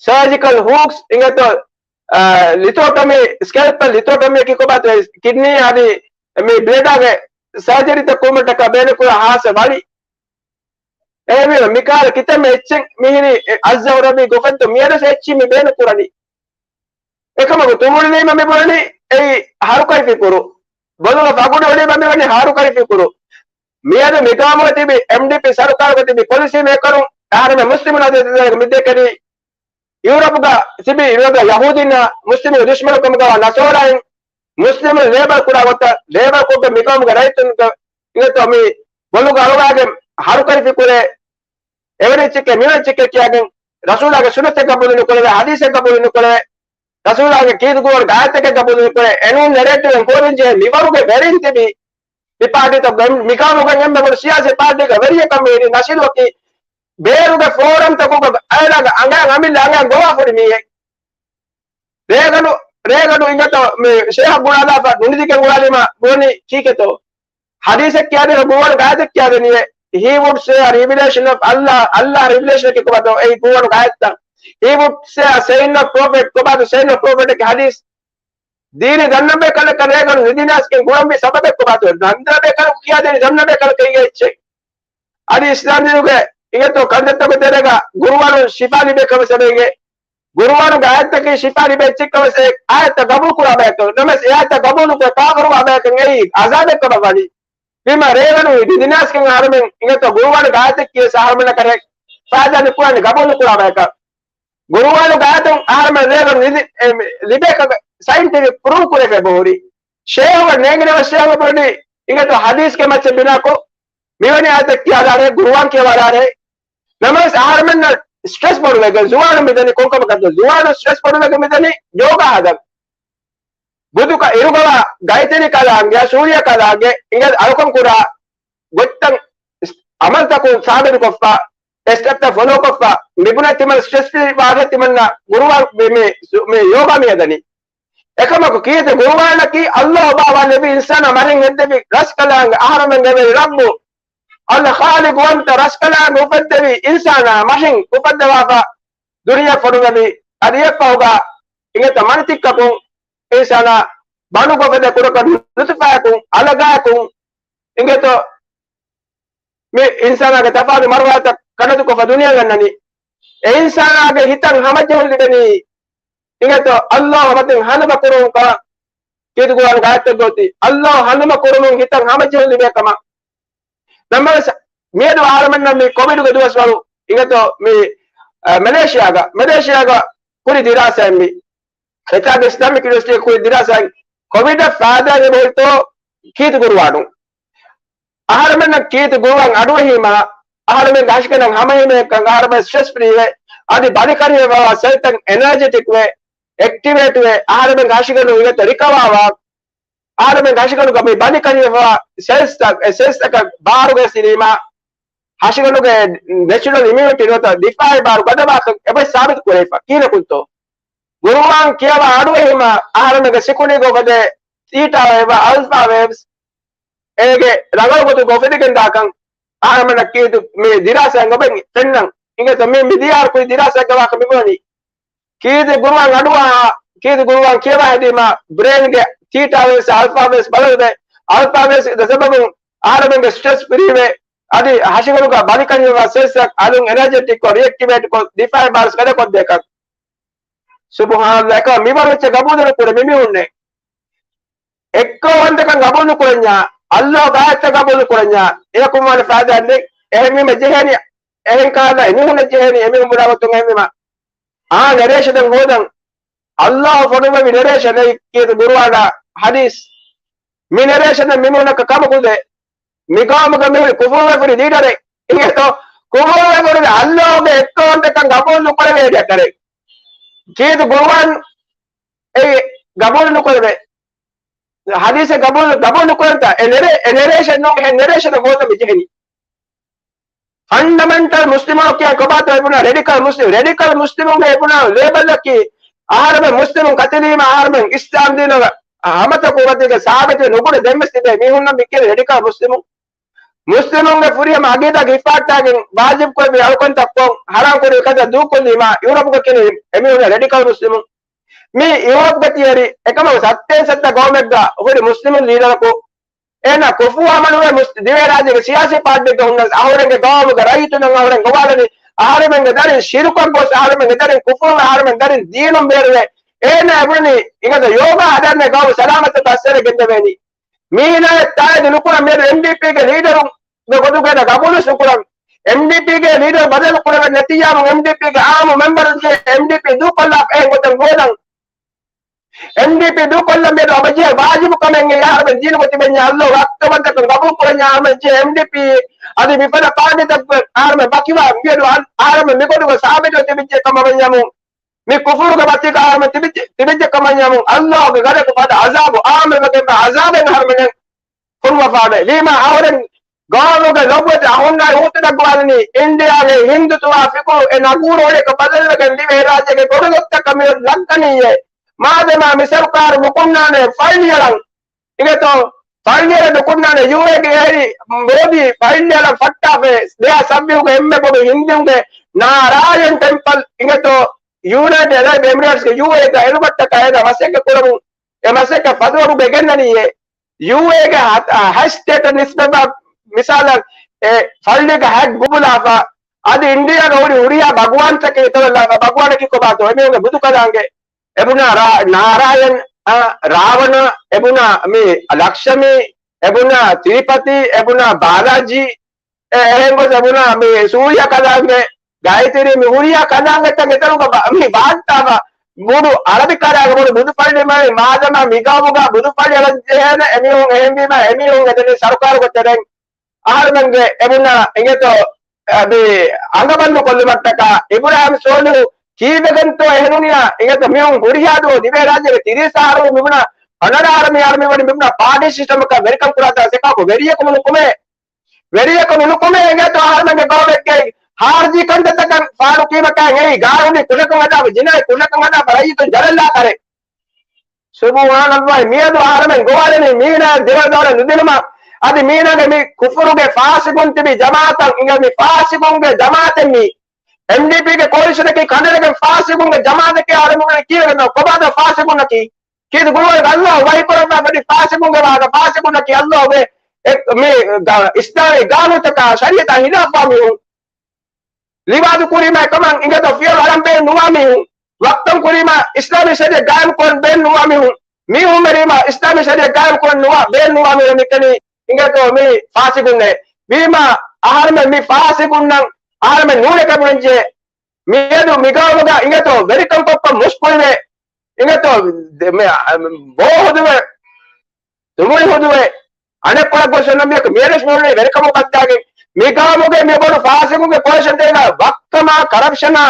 ސާޖިކަލް ހޫކްސް، އިނގޭތޯ، އާ، ލިތޯޓޮމީ، ސްކެލްޕެލް ލިތޯޓޮމީއަކީ ކޮބާތޯ ކިޑްނީ އަދި މި ބްލެޑާގެ ސާޖަރީތައް ކުރުމަށްޓަކާ ބޭނުންކުރާ ހާއްސަ ވަޅި. އެހެންވީމަ މިކަހަލަ ކިތަންމެ އެއްޗެއް މިހިރީ އައްޒަހުރަވީ ގޮފެންތޯ މިއަދު އެއްޗިއް މި ބޭނުންކުރަނީ. އެކަމަކު ތުނބުޅިލީމަ މި ބުނަނީ އެއީ ހަރުކައި ފިކުރު. ބޮލުގަ ފަގުޑި އުޅީމަ މި ވަނީ ހަރުކައި ފިކުރު. މިއަދު މިގައުމުގަ ތިބި އެމްޑީޕީ ސަރުކާރުގަ ތިބި ޕޮލިސީ މޭކަރުން އަހަރުމެން މުސްލިމުން އަދި މިދެކެނީ ޔޫރަޕުގަ ތިބި ޔޫރަޕުގެ ޔަހޫދީންނާ މުސްލިމުންގެ ދުޝްމަނުކަމުގަ ނަސޯރާއިން މުސްލިމުން ލޭބަލް ކުރާ ގޮތަށް ލޭބަލް ކޮށްގެން މިގައުމުގެ ރައްޔިތުންގެ އިނގޭތޯ މި ބޮލުގަ އަޅުގާގެން ހަރުކައި ފިކުރޭ. އެވެނި އެއްޗެކޭ މިވެނި އެއްޗެކޭ ކިޔާގެން ރަސޫލާގެ ސުންނަތެއް ގަބޫލު ނުކުރެވޭ، ޙަދީޘެއް ގަބޫލު ނުކުރެވޭ، ރަސޫލާގެ ކީރިތި ގުރުއާނުގެ އާޔަތެއް ގަބޫލު ނުކުރެވޭ، އެނޫން ނެރޭޓިވެއް ހޯދަން ޖެހޭ މިވަރުގެ ވެރިން ތިބި މި ޕާޓީތަކުގެ މިގައުމުގެ އެންމެ ބޮޑު ސިޔާސީ ޕާޓީގެ ވެރިއެއްކަން މިހިރީ ނަޝީދުއަކީ ބޭރުގެ ފޯރަމްތަކުގަ އައިލާގެ އަނގައިން އަމިއްލަ އަނގައިން ގޮވާފަ ހުރި މީހެއް. ރޭގަނޑު، ރޭގަނޑު އިނގޭތޯ މި ޝޭހަށް ގުޅާލާފަ ނުނިދިގެން ގުޅާލީމަ ގުޅުނީ ކީކޭތޯ؟ ޙަދީޘެއް ކިޔާދޭ، ގުރުއާނުގެ އާޔަތެއް ކިޔާދެނީ، he would say a revelation of Allah, ﷲ ރިވެލޭޝަން އަކީ ކޮބާތޯ؟ އެއީ ގުރުއާނުގެ އާޔަތްތައް. He would say a saying of prophet، ކޮބާތޯ saying of prophet އަކީ؟ ޙަދީޘް. ދީނީ ދަންނަބޭކަލަކަށް ރޭގަނޑު ނިދިނާސްގެން ގުޅަންވީ ސަބަބެއް ކޮބާތޯ؟ ދަންނަބޭކަލަކު ކިޔާދޭނީ ދަންނަބޭކަލަކަށް އިނގޭ އެއްޗެއް. އަދި އިސްލާމް ދީނުގެ އިނގޭތޯ ކަންތައްތަކުގެ ތެރޭގަ ގުރުއާނު ޝިފާ ލިބޭ ކަމަށް އެނގޭ. ގުރުއާނުގެ އާޔަތަކީ ޝިފާ ލިބޭ އެއްޗެއް ކަމަށް އެ އާޔަތްތައް ގަބޫލު ކުރާ ބަޔަކަށް. ނަމަވެސް އެ އާޔަތްތައް ގަބޫލު ކުރެ ކާފަރުވާ ބަޔަކަށް އެއީ އަޒާބެއް ކަމަށް ވަނީ. ވީމާ ރޭގަނޑު ނިދިނާސްގެން އަހަރުމެން އިނގޭތޯ ގުރުއާނުގެ އާޔަތެއް ކިޔަސް އަހަރުމެންނަކަށް ފައިދާ ނުކުރާނެ ގަބޫލު ކުރާ ބަޔަކަށް. ގުރުއާނުގެ އާޔަތުން އަހަރުމެން ރޭގަނޑު ނިދި، އެ، ލިބޭކަށް ސައިންޓިފިކް ޕްރޫވް ކުރެފަ ބޯހުރި. ޝޭހުގެ ނޭނގިނަވެސް ޝޭހުގެ ބުރަނީ އިނގޭތޯ ޙަދީޘްގެ މައްޗަށް ބިނާކޮށް، މިވެނި އާޔަތެއް ކިޔާލާރޭ، ގުރުއާން ކިޔަވާލާރޭ. ނަމަވެސް އަހަރުމެންނަށް ސްޓްރެސް ބޮޑުވެގެން ޒުވާނުން މިދަނީ ކޮންކަމަކަށްތޯ؟ ޒުވާނުން ސްޓްރެސް ބޮޑުވެގެން މިދަނީ ޔޯގާ ހަދަން. ބުދުކަ އިރުގަވާ ގައިތެރިކަލާނގެ ސޫރިޔަކަލާނގެ އިނގޭ އަޅުކަން ކުރާ ގޮތްތައް އަމަލްތަކުން ސާބިތުކޮށްފަ، އެ ސްޓެޕްތައް ފޮލޯކޮށްފަ، މިބުނަ ތިމަން ސްޓްރެސް ފްރީ ވާހަކަ ތިމަންނަ ގުރުއާން މި، މި، މި ޔޯގާ މި ހަދަނީ. އެކަމަކު ކީރިތި ގުރުއާނަކީ ﷲ ބާވާލެއްވި އިންސާނާ މަށިން ހެއްދެވި ރަސްކަލާނގެ އަހަރުމެންގެ ވެރި ރައްބު. ﷲ ޚާލިޤުވަންތަ ރަސްކަލާނގެ އުފެއްދެވި އިންސާނާ މަށިން އުފެއްދަވާފަ ދުނިޔެ ފޮނުވެވި އަދި އެއްފަހުގަ އިނގޭތޯ މަނިތިއްކަކުން އިންސާނާ ބަނޑު ގޮފެދެ ކުޑަކޮށް ނުތުފާއަކުން އަލަގާއަކުން އިނގޭތޯ މި އިންސާނާގެ ތަފާތު މަރުހަލާތައް ކަނޑަތުކޮށްފަ ދުނިޔެ ގަންނަނީ. އެ އިންސާނާގެ ހިތަށް ހަމަޖެހުން ލިބެނީ އިނގޭތޯ ﷲ މަތިން ހަނދުމަ ކުރުމުން ކަމަށް ކީރިތި ގުރުއާނުގެ އާޔަތެއްގަ އޮތީ. ﷲ ހަނދުމަ ކުރުމުން ހިތަށް ހަމަޖެހުން ލިބޭ ކަމަށް. ނަމަވެސް މިއަދު އަހަރުމެންނަށް މި ކޮވިޑުގެ ދުވަސްވަރު އިނގޭތޯ މި، އަ، މެލޭޝިޔާގަ، މެލޭޝިޔާގަ ކުރި ދިރާސާއެއް މި އެތާގެ އިސްލާމިކް ޔުނިވަރސިޓީގެ ކުރި ދިރާސާއެއް ކޮވިޑަށް ފައިދާ ލިބޭތޯ ކީރިތި ގުރުއާނުން. އަހަރުމެންނަށް ކީރިތި ގުރުއާން އަޑުއެހީމާ، އަހަރުމެންގެ ހަށިގަނޑަށް ހަމަހިމޭކަން އަހަރުމެން ސްޓްރެސް ފްރީވެ، އަދި ބަލިކަށިވެފަވާ ސެލްތައް އެނާޖެޓިކްވެ، އެކްޓިވޭޓްވެ، އަހަރުމެންގެ ހަށިގަނޑު އިނގޭތޯ ރިކަވާވާ، އަހަރުމެންގެ ހަށިގަނޑުގަ މި ބަލިކަށިވެފަވާ ސެލްސްތައް، އެ ސެލްސްތަކަށް ބާރުގެ ސިރީމާ، ހަށިގަނޑުގެ ނެޗުރަލް އިމިއުނިޓީ ނުވަތަ ދިފާއީ ބާރު ގަދަވާކަން އެބަ ސާބިތު ކުރެވިފަ. ކީއްކުންތޯ؟ ގުރުއާން ކިޔަވާ އަޑުއެހީމާ، އަހަރުމެންގެ ސިކުނޑީގަ އުފެދޭ ތީޓާ ވޭވް، އަލްފާ ވޭވްސް، އޭގެ ރަނގަޅު ގޮތުގަ އުފެދިގެން ދާކަން އަހަރުމެންނަށް ކީރިތި މި ދިރާސާއިން އޮބެން ފެންނަން. އިނގޭތޯ މި، މި ދިޔާރު ކުރި ދިރާސާއެއްގަ ވާކަން މި ބުނަނީ. ކީރިތި ގުރުއާން އަޑުއަހާ، ކީރިތި ގުރުއާން ކިޔަވާ ހެދީމާ، ބްރޭންގެ ތީޓާ ވޭވްސް، އަލްފާ ވޭވްސް ބަދަލުވެ، އަލްފާ ވޭވްސް ދަސަބަބުން އަހަރުމެންގެ ސްޓްރެސް ފްރީވެ، އަދި ހަށިގަނޑުގަ ބަލިކަންޏުގަ ސެންސަރ އަލުން އެނަރޖެޓިކްކޮށް، ރިއެކްޓިވޭޓްކޮށް، ދިފާއި ބާރުސް ގަދަކޮށްދޭކަށް. ސުބުހާނަﷲ، އެކަމަ މިވަރު އެއްޗެއް ގަބޫލު ނުކުރޭ މި މީހުންނެއް. އެއްކައުވަންތަކަން ގަބޫލު ނުކުރަންޏާ، ﷲ ގާތްތައް ގަބޫލު ނުކުރަންޏާ، އެޔަކުން ވާނެ ފައިދާއެއް ނެތް. އެހެންވީމަ ޖެހޭނީ، އެހެން ކަހަލަ އެމީހުންނަށް ޖެހޭނީ، އެމީހުން ބުނާ ގޮތުން އެހެންވީމަ، އާ ނެރޭޝަނެއް ހޯދަން. ﷲ ފޮނުއްވެވި ނެރޭޝަނެއް ކީރިތި ޤުރުއާނާ ޙަދީޘް. މި ނެރޭޝަނެއް މިނޫނަކަށް ކަމަކު ދޭ. މި ގައުމުގަ މިހުރި ކުފުރުވެފަ ހުރި ލީޑަރެއް. އިނގޭތޯ؟ ކުފުރުވެފަ ހުރި ﷲ ގެ އެއްކައުވަންތަކަން ގަބޫލު ނުކުރެވޭ އެއް ރައްޓެއް. ކީރިތި ޤުރުއާން އެއީ ގަބޫލު ނުކުރެވޭ. ޙަދީޘެއް ގަބޫލު، ގަބޫލު ނުކުރަންތަ؟ އެ ނެރޭ-، އެ ނެރޭޝަން ނޫން، އެ ނެރޭޝަން ހޯދަން މި ޖެހެނީ. ފަންޑަމެންޓަލް މުސްލިމުން ކިޔާ ކޮބާތޯ އެބުނާ ރެޑިކަލް މުސްލިމް؟ ރެޑިކަލް މުސްލިމުންގެ އެބުނާ ލޭބަލަކީ އަހަރެމެން މުސްލިމުން ކަތިލީމަ އަހަރެމެން އިސްލާމް ދީނުގަ ހަމަތަކު ގޮތެއްގަ ސާބިތުވެ ނުބުނެ ދެންވެސް ތިބޭ މީހުންނަށް މި ކިޔަނީ ރެޑިކަލް މުސްލިމުން. މުސްލިމުންގެ ފުރިހަމަ އަގީދާގެ ހިފާއްޓާގެން ވާޖިބުކޮށްވި އަޅުކަންތައްކޮށް ހަރާންކުރި ކަންތައް ދޫކޮށްލީމަ އިޢުރަބުގަ ކިޔަނީ އެމީހުންނަށް ރެޑިކަލް މުސްލިމުން. މި އިޢުރަބުގަ ތިޔަރި އެކަމަކު ސައްތޭން ސައްތަ ގައުމެއްގަ ހުރި މުސްލިމުން ލީޑަރަކު އޭނާ ކުފު އަމަލުވެ މުސް-، ދިވެހިރާއްޖޭގެ ސިޔާސީ ޕާޓީއެއްގަ ހުންނަސް އަހުރެންގެ ގައުމުގަ ރައްޔިތުންނަށް އަހުރެން ގޮވާލަނީ، އަހަރެމެންގެ ދަރިން ޝިރުކަށް ގޮސް، އަހަރެމެންގެ ދަރިން ކުފުރުވެ، އަހަރެމެން ދަރިން ދީނުން ބޭރުވެ. އޭނާ އެބުނީ އިނގޭތޯ ޔޯގާ ހަދާންނޭ ގައުމު ސަލާމަތަށް ބަސްވެރި ގެންދެވޭނީ. މީނާއަށް ތާއީދު ނުކުރަން މިއަދު އެމްޑީޕީގެ ލީޑަރުންގެ ގޮތުގައި ގަބޫލުވެސް ނުކުރަން. އެމްޑީޕީގެ ލީޑަރު ބަދަލު ކުރެވެން ނެތިއްޔާމު އެމްޑީޕީގެ އާއްމު މެމްބަރުން ޖެހޭ އެމްޑީޕީ ދޫކޮށްލާފަ އެހެން ގޮތެއް ހޯދަން. އެމްޑީޕީ ދޫކޮށްލަން މިއަދު އަބަޖެހޭ ވާޖިބު ކަމެއް އެ އަހަރެމެން ދީނުގަ ތިބެންޏާ ﷲ ވައްކަވަންތަކަން ގަބޫލު ކުރަންޏާ އަހަރެމެން ޖެހޭ އެމްޑީޕީ އަދި މިފަދަ ޕާޓީތައް އަހަރެމެން ވަކިވާ މިއަދު އަ-، އަހަރެމެން މިގޮތުގަ ސާބިތުވެ ތިބިއްޖެ ކަމަށް ވަންޏާމު. މި ކުފުރުގެ ބައްތިކަ އަހަރެމެން ތިބިއްޖެ، ތިބިއްޖެ ކަމަށް ވަންޏާމު. ﷲ ގެ ގަދަކު ފަދަ ޢަޒާބު، އާންމުވެގެންވާ ޢަޒާބެއް އަހަރެމެން ކުރުވަފާވޭ. ވީމާ އަހަރެން ގައުމުގެ ލޮބުވެތި އަހުންނާއި އުހުތު ދައްކަވާލަނީ އިންޑިއާގެ ހިންދު ތުވާ ފިކުރު އެ ނަގޫރު އޮޅިއަކަށް ބަދަލުވެގެން ދިވެހިރާއްޖޭގެ ބޮޑު ގޮތްތަކަށް މިއޮތް ލައްކަނީއޭ. މާދަމާ މި ސަރުކާރު ނުކުންނާނެ ފައިލް ނިޔަޅަން. އިނގޭތޯ؟ ފައިލް ނިޔަޅަން ނުކުންނާނެ. ޔޫއޭގެ އެހެރީ މޯދީ ފައިލް ނިޔަޅަން ފައްޓާފަ ދެހާސް ސައްބީހުގެ އެންމެ ބޮޑު ހިންދޫންގެ ނާރާޔަން ޓެމްޕަލް އިނގޭތޯ؟ ޔުނައިޓެޑް އަރަބް އެމިރޭޓްސްގެ ޔޫއޭގަ އެޅުގައްޓަކަށް އޭނާ މަސައްކަތް ކުރަމުން އެ މަސައްކަތް ފަތުރުގެ ގެންނަނީއޭ. ޔޫއޭގެ ހަ-، އަ، ހައި ސްޓޭޓަށް ނިސްބަތްވާ މިސާލަށް އެ ފައްޅިގެ ހައެއް ގުބުލާފަ، އަދި އިންޑިއާގަ ހުރި ހުރިހާ ބަގުވާންތަކެއް އެތަޅަށްލާފަ، ބަގުވާނަކީ ކޮބާތޯ؟ އެމީހުންގެ ބުދުކަލާނގެ އެބުނާ ރާ-، ނާރާޔަން، އަ، ރާވަނަ، އެބުނާ މި ލަކްޝަމީ، އެބުނާ ތިރިޕަތީ، އެބުނާ ބާލާޖީ، އެ-، އެހެން ގޮސް އެބުނާ މި ސޫރިޔަ ކަލާނގެ ގާޔަތްރީ މި ހުރިހާ ކަލާނގެތައް އެތަނުގަ ބަ-، މި ބާއްތާފަ ބޮޑު އަރަބި ކަލާނގެ ބޮޑު ބުދުފައްޅި މައި މާދަމާ މި ގައުމުގަ ބުދުފައްޅި އަޅަން ޖެހޭނެ އެމީހުން އެހެންވީމަ އެމީހުން އެދެނީ ސަރުކާރުގެ ތެރެއިން. އަހަރުމެންގެ އެބުނާ އިނގޭތޯ، އަ، މި އަނގަބަންދު ކޮށްލުމަށްޓަކާ އިބްރާހިމް ސޯލިހު ކީއްވެގެންތޯ އެހެނުނިޔާ އިނގޭތޯ މީހުން ހުރިހާ ދުވަހު ދިވެހިރާއްޖޭގެ ތިރީސް އަހަރު މިބުނާ ހަނަރާރަ މި އަހަރު މި ވަނީ މިބުނާ ޕާޓީ ސިސްޓަމަކާ ވެރިކަން ކުރާތާ ސެކާކު ވެރިޔަކު ނުކުމޭ. ވެރިޔަކު ނުކުމޭ އިނގޭތޯ އަހަރުމެންގެ ގައުމެއްގެ ހާރިޖީ ކަންތައްތަކަށް ފާޑު ކީމަކާ އެއީ ގާނޫނީ ކުށަކަށް ހަދާފަ، ޖިނާއީ ކުށަކަށް ހަދާފަ ރައްޔިތުން ޖަލަށްލާ ކަރެއް. ސުބުހާނަﷲ، މިއަދު އަހަރުމެން ގޮވާލަނީ މީނާ ދިވެހި ދައުލަތް ނުދިނުމަށް. އަދި މީނާގެ މި ކުފުރުގެ ފާސިގުން ތިބި ޖަމާއަތަށް އިނގޭ މި ފާސިގުންގެ ޖަމާއަތެއް މީ. އެމްޑީޕީގެ ކޯލިޝަނަކީ ކަނޑައެޅިގެން ފާސިގުންގެ ޖަމާއަތެކޭ އަހަރުމެން ކީއްވެގެން ކޮބާތޯ ފާސިގުންނަކީ؟ ކީރިތި ގުރުއާން ﷲ ވަޙީ ކުރައްވާފަ ވަނީ ފާސިގުންގެ ވާހަކަ، ފާސިގުންނަކީ ﷲ ގެ އެ-، މި ގ-، އިސްލާމީ ގާނޫނުތަކާ ޝަރީޢަތާ ޚިލާފްވާ މީހުން. ލިވާދު ކުރީމާ އެކަމަށް އިނގޭތޯ ފިޔަވަޅު އަޅަން ބޭނުން ނުވާ މީހުން. ވައްކަން ކުރީމާ އިސްލާމީ ޝަރީޢަތް ގާއިމް ކުރަން ބޭނުން ނުވާ މީހުން. މީހުން މެރީމާ އިސްލާމީ ޝަރީޢަތް ގާއިމް ކުރަން ނުވާ، ބޭނުން ނުވާ މީހުން މިކަނީ އިނގޭތޯ މީ ފާސިގުންނޭ. ވީމާ އަހަރުމެން މި ފާސިގުންނަށް އަހަރުމެން ނޫނެކޭ ބުނަންޖެހޭ. މިއަދު މިގައުމުގަ އިނގޭތޯ ވެރިކަން ކޮށްކޮށް މުސްކުޅިވޭ. އިނގޭތޯ ދެ-، މެ-، އަ، ބޯ ހުދުވޭ. ދުމުރި ހުދުވޭ. އަނެއްކޮޅަށް ގޮސް އޮންނަ މީހަކު މިއަދުވެސް ނޫނީ ވެރިކަމުގަ ބައްދާގެން މި ގައުމުގެ މި ބޮޑު ފާސިގުންގެ ކޯލިޝަން ތެރޭގަ ވައްކަމާ ކަރަޕްޝަނާ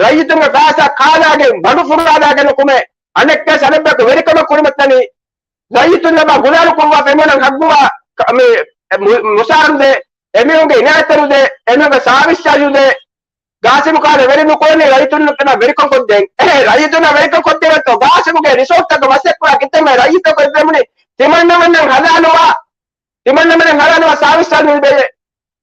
ރައްޔިތުންގެ ފައިސާ ކާލާގެން ބަނޑު ފުރާލާގެން ނުކުމެ އަނެއްކާ ސަބަބަކު ވެރިކަމަށް ކުރިމަތްތަނީ ރައްޔިތުން ލަބާ ގުލާލު ކުރުވާ ފެމުނަން ހައްގުވާ ކަ-، މި މު-، މުސާރަންދެ އެމީހުންގެ އިނާތެރުދެ އެމީހުންގެ ސާވިސް ޗާޖުދެ ގާސިމު ކާލަ ވެރި ނުކުރަނީ ރައްޔިތުންނަށް ވެރިކަން ކޮށްދޭން. އެހެ، ރައްޔިތުންނަށް ވެރިކަން ކޮށްދެވޭތޯ؟ ގާސިމުގެ ރިސޯޓްތަކަށް މަސައްކަތް ކުރާ ކިތަންމެ ރައްޔިތަކު އެބެމުނި ތިމަންނަމެންނަށް ހަލާނުވާ، ތިމަންނަމެންނަށް ހަލާނުވާ ސާވިސް ޗާޖު ނުލިބޭ.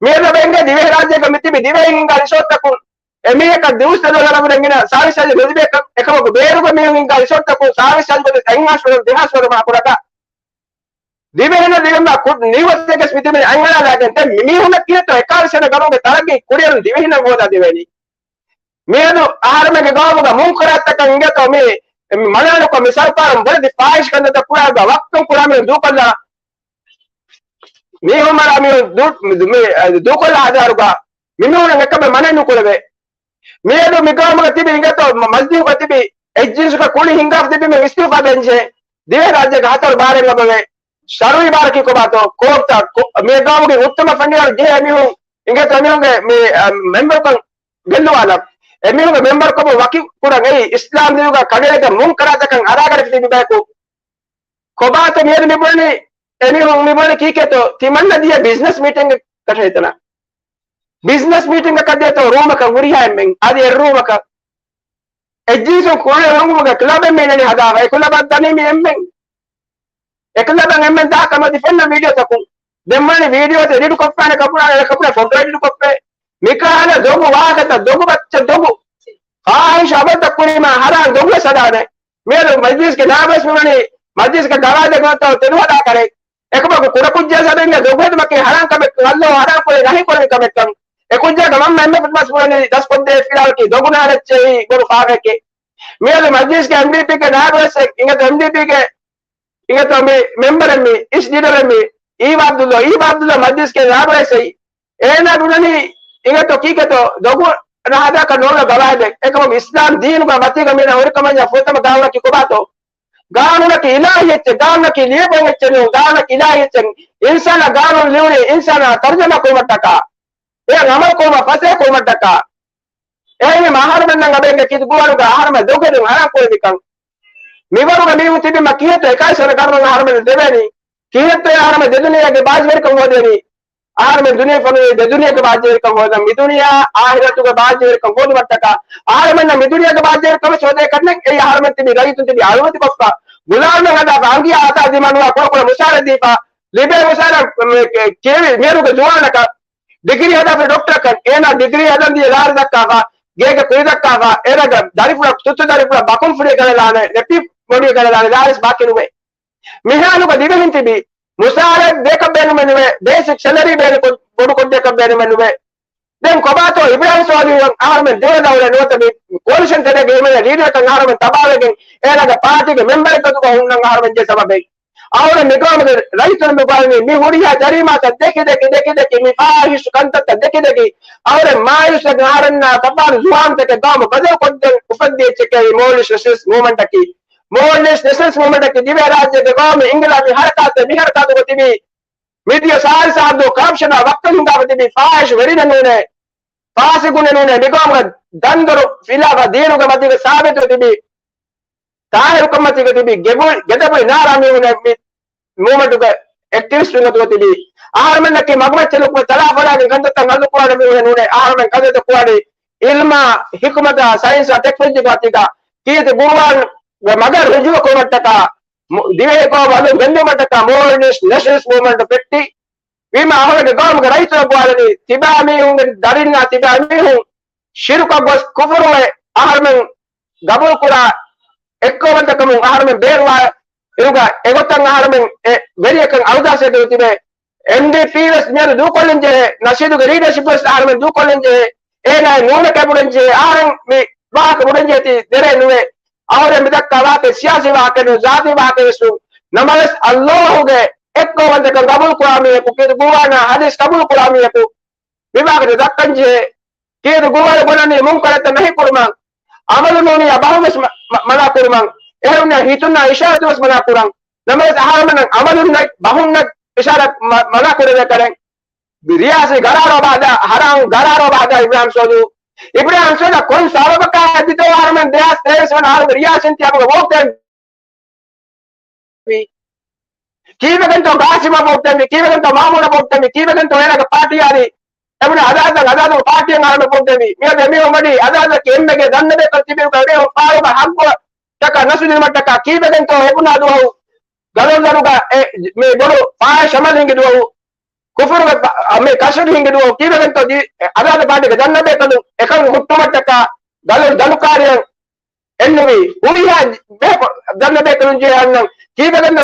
މިއަދު އެނގޭ ދިވެހިރާއްޖޭގަ މިތިބި ދިވެހިންގެ ރިސޯޓްތަކުން އެމީހަކަށް ދުވަސް ދޮލަރު އަރަބުނެންގިނަ ސާވިސް ޗާޖު ނުލިބޭ ކަ-، އެކަމަކު ބޭރުގެ މީހުންގެ ރިސޯޓްތަކުން ސާވިސް ޗާޖު ގޮތަށް އެއްހާސް ޑޮލަރު ދެހާސް ޑޮލަރު މަހަކުރަކަށް. ދިވެހިންނަށް ދިވެހިންނާ ކުޑަ ނިއުވަތެއްގެ މިތިބެނީ އަތްއަޅާލާގެން. ދެން މި މީހުންނަށް ކިހިނެއްތޯ އެކާވީސް ވަނަ ގަރުންގެ ތަރައްގީ ކުރިއެރުން ދިވެހިންނަށް ހޯދާ ދެވޭނީ؟ މިއަދު އަހަރެމެންގެ ގައުމުގަ މުންކަރާތްތަކަށް އިނގޭތޯ މި، މި މަނާނުކޮށް މި ސަރުކާރުން ބޮޑެތި ފާހިޝް ކަންތައްތައް ކުރާ ވަގުތުން ކުރާ މީހުން ދޫކޮށްލާ، މީހުން މަރާ މީހުން ދޫ-، މި، މި، ދޫކޮށްލާ ހަދާރުގަ މި މީހުން އެކަމެއް މަނައެއް ނުކުރެވޭ. މިއަދު މި ގައުމުގަ ތިބި އިނގޭތޯ މަ-، މަޖިލީހުގަ ތިބި އެއްޖިންސުގަ ކުޅި ހިނގާފަ ތިބި މި އިސްތިއުފާ ދޭންޖެހޭ. ދިވެހިރާއްޖޭގެ ހަތަރު ބާރެއް އެބަވޭ. ޝަރުއީ ބާރަކީ ކޮބާތޯ؟ ކޯޓްތައް ކޮ-، މި ގައުމުގެ އުއްތަމަ ފަންނިޔާރު ޖެހޭ މީހުން އިނގޭތޯ މީހުންގެ މި، އަ، މެމްބަރުކަން ގެއްލުވާލަން. އެމީހުންގެ މެމްބަރުކަމުން ވަކި ކުރަން އެއީ އިސްލާމް ދީނުގަ ކަނޑައެޅިގެން މުންކަރާތަކަށް އަރާގަނެފަ ތިބި ބަޔަކު. ކޮބާތޯ މިއަދު މި ބުނަނީ؟ އެމީހުން މި ބުނަނީ ކީކޭތޯ؟ ތިމަންނަ ދިޔަ ބިޒްނަސް މީޓިންގަކަށް ހޭތަނާ. ބިޒްނަސް މީޓިންގަކަށް ދިޔަތޯ ރޫމަކަށް ހުރިހާ އެންމެން އަދި އެއް ރޫމަކަށް. އެއްޖިންސުން ކުޅެ އުޅުމުގެ ކްލަބެއް މީނަނީ ހަދާފަ. އެ ކްލަބަށް ދަނީ މި އެންމެން. އެ ކްލަބަށް އެންމެން ދާ ކަމަށް ތި ފެންނަ ވީޑިއޯތަކުން. ދެން ވަނީ ވީޑިއޯތައް އެޑިޓް ކޮށްފާނެ ކަޕުރާ، އެ ކަޕުރާ ފޮޓޯ އެޑިޓް ކޮށްފޭ. މިކަހަލަ ދޮގު ވާހަކަތައް، ދޮގު ބައްޗަށް ދޮގު. ފާހިޝް އަމަލުތައް ކުރީމާ ހަރާން ދޮގުވެސް ހަދާނެ. މިއަދު މަޖްލިސްގެ ނާބަސް މިވަނީ މަޖްލިސްގެ ގަވާއިދެއް ގޮތަށް ތެދުހަދާ ކަރެއް. އެކަމަކު ކުޑަކުއްޖާ ސަބައިންގެ ދޮގުހެދުމަކީ ހަރާން ކަމެއް، ﷲ ހަރާން ކުރި ނަހީ ކުރެވި ކަމެއްކަން. އެ ކުއްޖާގެ މަންމަ އެންމެ ފުދުމަސް ވަނީ ދަސްކޮށްދޭ ފިލާވަކީ ދޮގު ނާރެއްޗެހި ބޮޑު ފާފައެކޭ. މިއަދު މަޖްލިސްގެ އެމްޑީޕީގެ ނާބަސް އިނގޭތޯ އެމްޑީޕީގެ، އިނގޭތޯ މި މެމްބަރެއް މި، އިސް ލީޑަރެއް މި، އީވާ ޢަބްދުﷲ، އީވާ ޢަބްދުﷲ މަޖްލިސްގެ ނާބަސް އެއީ. އޭނާ ބުނަނީ އިނގޭތޯ ކީކޭތޯ ދޮގު ނަހަދާކަށް ނޯލާ ގަވާއިދެއް. އެކަމަކު އިސްލާމް ދީނުގަ މަތީގަ މީނަ ހުރިކަމަށް ފުރަތަމަ ގާނޫނަކީ ކޮބާތޯ؟ ގާނޫނަކީ އިލާހި އެއްޗެއް، ގާނޫނަކީ ލިޔެބައި އެއްޗެއް ނޫން، ގާނޫނަކީ އިލާހި އެއްޗެއް. އިންސާނާ ގާނޫނު ލިޔުނީ އިންސާނާ ތަރުޖަމާ ކުރުމަށްޓަކާ، އެއަށް ޢަމަލު ކުރުމަށް ފަސޭހަ ކުރުމަށްޓަކާ. އެހެންވީމަ އަހަރުމެންނަށް އަބައިގެ ކިތަބުގަ އަހަރުމެން ދޮގުހެދުން ހަރާން ކުރެވިކަން. މިވަރުގަ މީހުން ތިބީމަ ކިހިނެއްތޯ އެކާވީސް ވަނަ ގަރުނު އަހަރުމެން ދެވޭނީ؟ ކިހިނެއްތޯ އަހަރުމެން ދެ ދުނިޔޭގެ ބާޒީވެރިކަން ހޯދޭނީ؟ އަހަރުމެން ދުނިޔެ ފޮނުވީ ދެ ދުނިޔޭގެ ބާޒީވެރިކަން ހޯދަން. މި ދުނިޔެއާ އާހިރަތުގެ ބާޒީވެރިކަން ހޯދުމަށްޓަކާ. އަހަރުމެންނަށް މި ދުނިޔޭގެ ބާޒީވެރިކަމެއް ހޯދޭ ކަންނެއް. އެއީ އަހަރުމެން ތިބީ ރައްޔިތުން ތިބީ އަޅުވެތިކޮށްފަ، ގުލާމެއް ހަދާފަ، އަނގިޔާ އަތާ ދިމާނުވާ ކުޑަކުޑަ މުސާރަ ދީފަ، ލިބޭ މުސާރަ ކިޔެވި މިއަދުގެ ޒުވާނަކަށް ޑިގްރީ ހަދާފަ ޑޮކްޓަރަކަށް، އޭނާ ޑިގްރީ ހަދަން ދިޔަ ލާރި ދައްކާފަ، ގޭގެ ކުރި ދައްކާފަ، އޭނާގެ ދަރިފުޅަށް ތުއްތު ދަރިފުޅަށް ބަކުންފުޅި ގަނެލާނެ، ނެޕި މޮޑި ގަނެލާނެ، ލާރިސް ބާކީ ނުވޭ. މިހާލުގަ ދިވެހިން ތިބީ، މުސާރަ ދޭކަށް ބޭނުމެއް ނުވޭ، ބޭސިކް ސެލަރީ ބޭނު ކޮށް، ބޮޑު ކޮށްދޭކަށް ބޭނުމެއް ނުވޭ. ދެން ކޮބާތޯ އިބްރާހިމް ސޯލިހު އަހަރުމެން ދެވަނަ ދައުރެއް ނުވަތަ މި ކޯލިޝަން ތެރޭގެ ހިމެނޭ ލީޑަރަކަށް އަހަރުމެން ތަބާވެގެން އޭނާގެ ޕާޓީގެ މެމްބަރެއް ގޮތުގަ ހުންނަން އަހަރުމެން ޖެހޭ ސަބަބެއް. އަހަރެން މި ގައުމުގެ ރައްޔިތުން މި ބުނަނީ މި ހުރިހާ ޖަރީމާތައް ދެކި ދެކި ދެކި ދެކި، މި ފާހިޝް ކަންތައްތައް ދެކި ދެކި، އަހަރެން މާޔޫސްވެގެން އަހަރެންނާ ތަފާތު ޒުވާންތަކެއް ގައުމު ބަދަލުކޮށްދޭން އުފެއްދި އެއްޗެކޭ މޯލްޑިވްސް ނެޝަނަލިސްޓް މޫވްމަންޓަކީ. މޯލްޑިވްސް ނެޝަނަލިސްޓް މޫވްމަންޓަކީ ދިވެހިރާއްޖޭގެ ގައުމީ އިންގިލާބީ ހަރަކާތެއް. މި ހަރަކާތުގަ ތިބީ މިދިޔަ ސާޅީސް ސާދު ކަރަޕްޝަނާ ވައްކަން ހިނގާފަ ތިބީ ފާހިޝް ވެރިނެއް ނޫނޭ، ފާސިގުންނެއް ނޫނޭ. މި ގައުމުގަ ދަންދޮރު ފިލާފަ ދީނުގެ މަތީގަ ސާބިތު ތިބީ، ތާހިރުކަން މަތީގަ ތިބީ، ގެބު-، ގެދަބުޅި ނާރާ މީހުނެއް މި މޫވްމަންޓުގެ އެކްޓިވިސްޓުން އަތުގަ ތިބީ. އަހަރުމެންނަކީ މަގުމައްޗަށް ނުކުމެ ތަޅާފޮޅާގެން ކަންތައްތައް ހައްލު ކުރާނެ މީހުނެއް ނޫނޭ. އަހަރުމެން ކަންތައްތައް ކުރާނީ އިލްމާ، ހިކުމަތާ، ސައިންސާ، ޓެކްނޮލޮޖީ މަތީގަ. ކީރިތި ގުރުއާންގެ މަގަށް ރުޖޫޢަ ކުރުމަށްޓަކާ، މު-، ދިވެހި ގައުމު އަލުން ގެންދިއުމަށްޓަކާ މޯލްޑިވްސް ނެޝަނަލިސްޓް މޫވްމަންޓު ފެއްޓި. ވީމަ އަހަރެންގެ ގައުމުގެ ރައްޔިތުންނަށް ގޮވާލަނީ ތިބާ މީހުންގެ ދަރިންނާ ތިބާ މީހުން ޝިރުކަށް ގޮސް ކުފުރުވެ އަހަރެމެން ގަބޫލުކުރާ އެއްކައުވަންތަކަމުން އަހަރެމެން ބޭރުވާ އިރުގަ އެގޮތަށް އަހަރެމެން އެ ވެރިއަކަށް އަޅުދާސްވެގެން ތިބޭ. އެމްޑީޕީ ވެސް މިއަދު ދޫކޮށްލަން ޖެހޭ، ނަޝީދުގެ ލީޑަޝިޕް ވެސް އަހަރެމެން ދޫކޮށްލަން ޖެހޭ. އޭނާ ނޫނެކޭ ބުނަން ޖެހޭ. އަހަރެން މި ވާހަކަ ބުނަން ޖެހޭތީ ދެރޭ ނުވޭ. އަހަރެން މި ދައްކާ ވާހަކަ ސިޔާސީ ވާހަކަ ނޫން، ޒާތީ ވާހަކަ ވެސް ނޫން. ނަމަވެސް އައްލާހުގެ އެއްކައުވަންތަކަން ގަބޫލު ކުރާ މީހަކު، ކީރިތި ގުރުއާނާ ޙަދީޘް ގަބޫލު ކުރާ މީހަކު، މި ވާހަކަ ދައްކަން ޖެހޭ. ކީރިތި ގުރުއާން ބުނަނީ މުންކަރަތައް ނަހީ ކުރުމަށް، އަމަލު ނޫނިއްޔާ ބަހުން ވެސް މަ-، މަ-، މަނާ ކުރުމަށް. އެހެންނަމަ ހިތުންނާ އިޝާރަތު ވެސް މަނާ ކުރަން. ނަމަވެސް އަހަރުމެންނަށް އަމަލުންނެއް ބަހުންނަށް އިޝާރަތް މަ-، މަނާ ކުރެވޭ ކަރެން. ރިޔާސީ ގަރާރޯ ބާދާ، ހަރާން ގަރާރޯ ބާދާ އިބްރާހިމް ސޯލިހު. އިބްރާހިމް ސޯލިހު ކޮން ސަބަބަކާ ހެއްދިތޯ އަހަރުމެން ދެހާސް ތޭވީސް ވަނަ އަހަރުގެ ރިޔާސީ އިންތިހާބުގަ ވޯޓް ދޭން؟ ކީއްވެގެންތޯ ގާސިމަށް ވޯޓް ދެންވީ؟ ކީއްވެގެންތޯ މާމޫނަށް ވޯޓް ދެންވީ؟ ކީއްވެގެންތޯ އޭނާގެ ޕާޓީ އާދީ؟ އެބުނާ އަދާލަތަށް، އަދާލަތުގެ ޕާޓީއަށް އަހަރުމެން ވޯޓް ދެންވީ. މިއަދު އެމީހުން ވަނީ އަދާލަތަކީ އެންމެގެ ދަންނަބޭކަލުން ތިބި އެމީހުން ފާޅުގަ ހައްގު ތަކަށް ނަސް ދިނުމަށްޓަކާ. ކީއްވެގެންތޯ އެބުނާ ދުވަހު ގަލޮލު ދަނުގަ އެ މި ބޮޑު ފާހިޝް އަމަލު ހިނގި ދުވަހު، ކުފުރުގެ މި ކަށަޑު ހިނގި ދުވަހު، ކީއްވެގެންތޯ ދި-، އަދާލަތު ޕާޓީގެ ދަންނަބޭކަލުން އެކަން ހުއްޓުމަށްޓަކާ ގަލޮލު ދަނުކާރިއަށް އެންނެވީ؟ ހުރިހާ ބޭފުޅުން ދަންނަބޭކަލުން ޖެހޭ އަންނަން. ކީއްވެގެން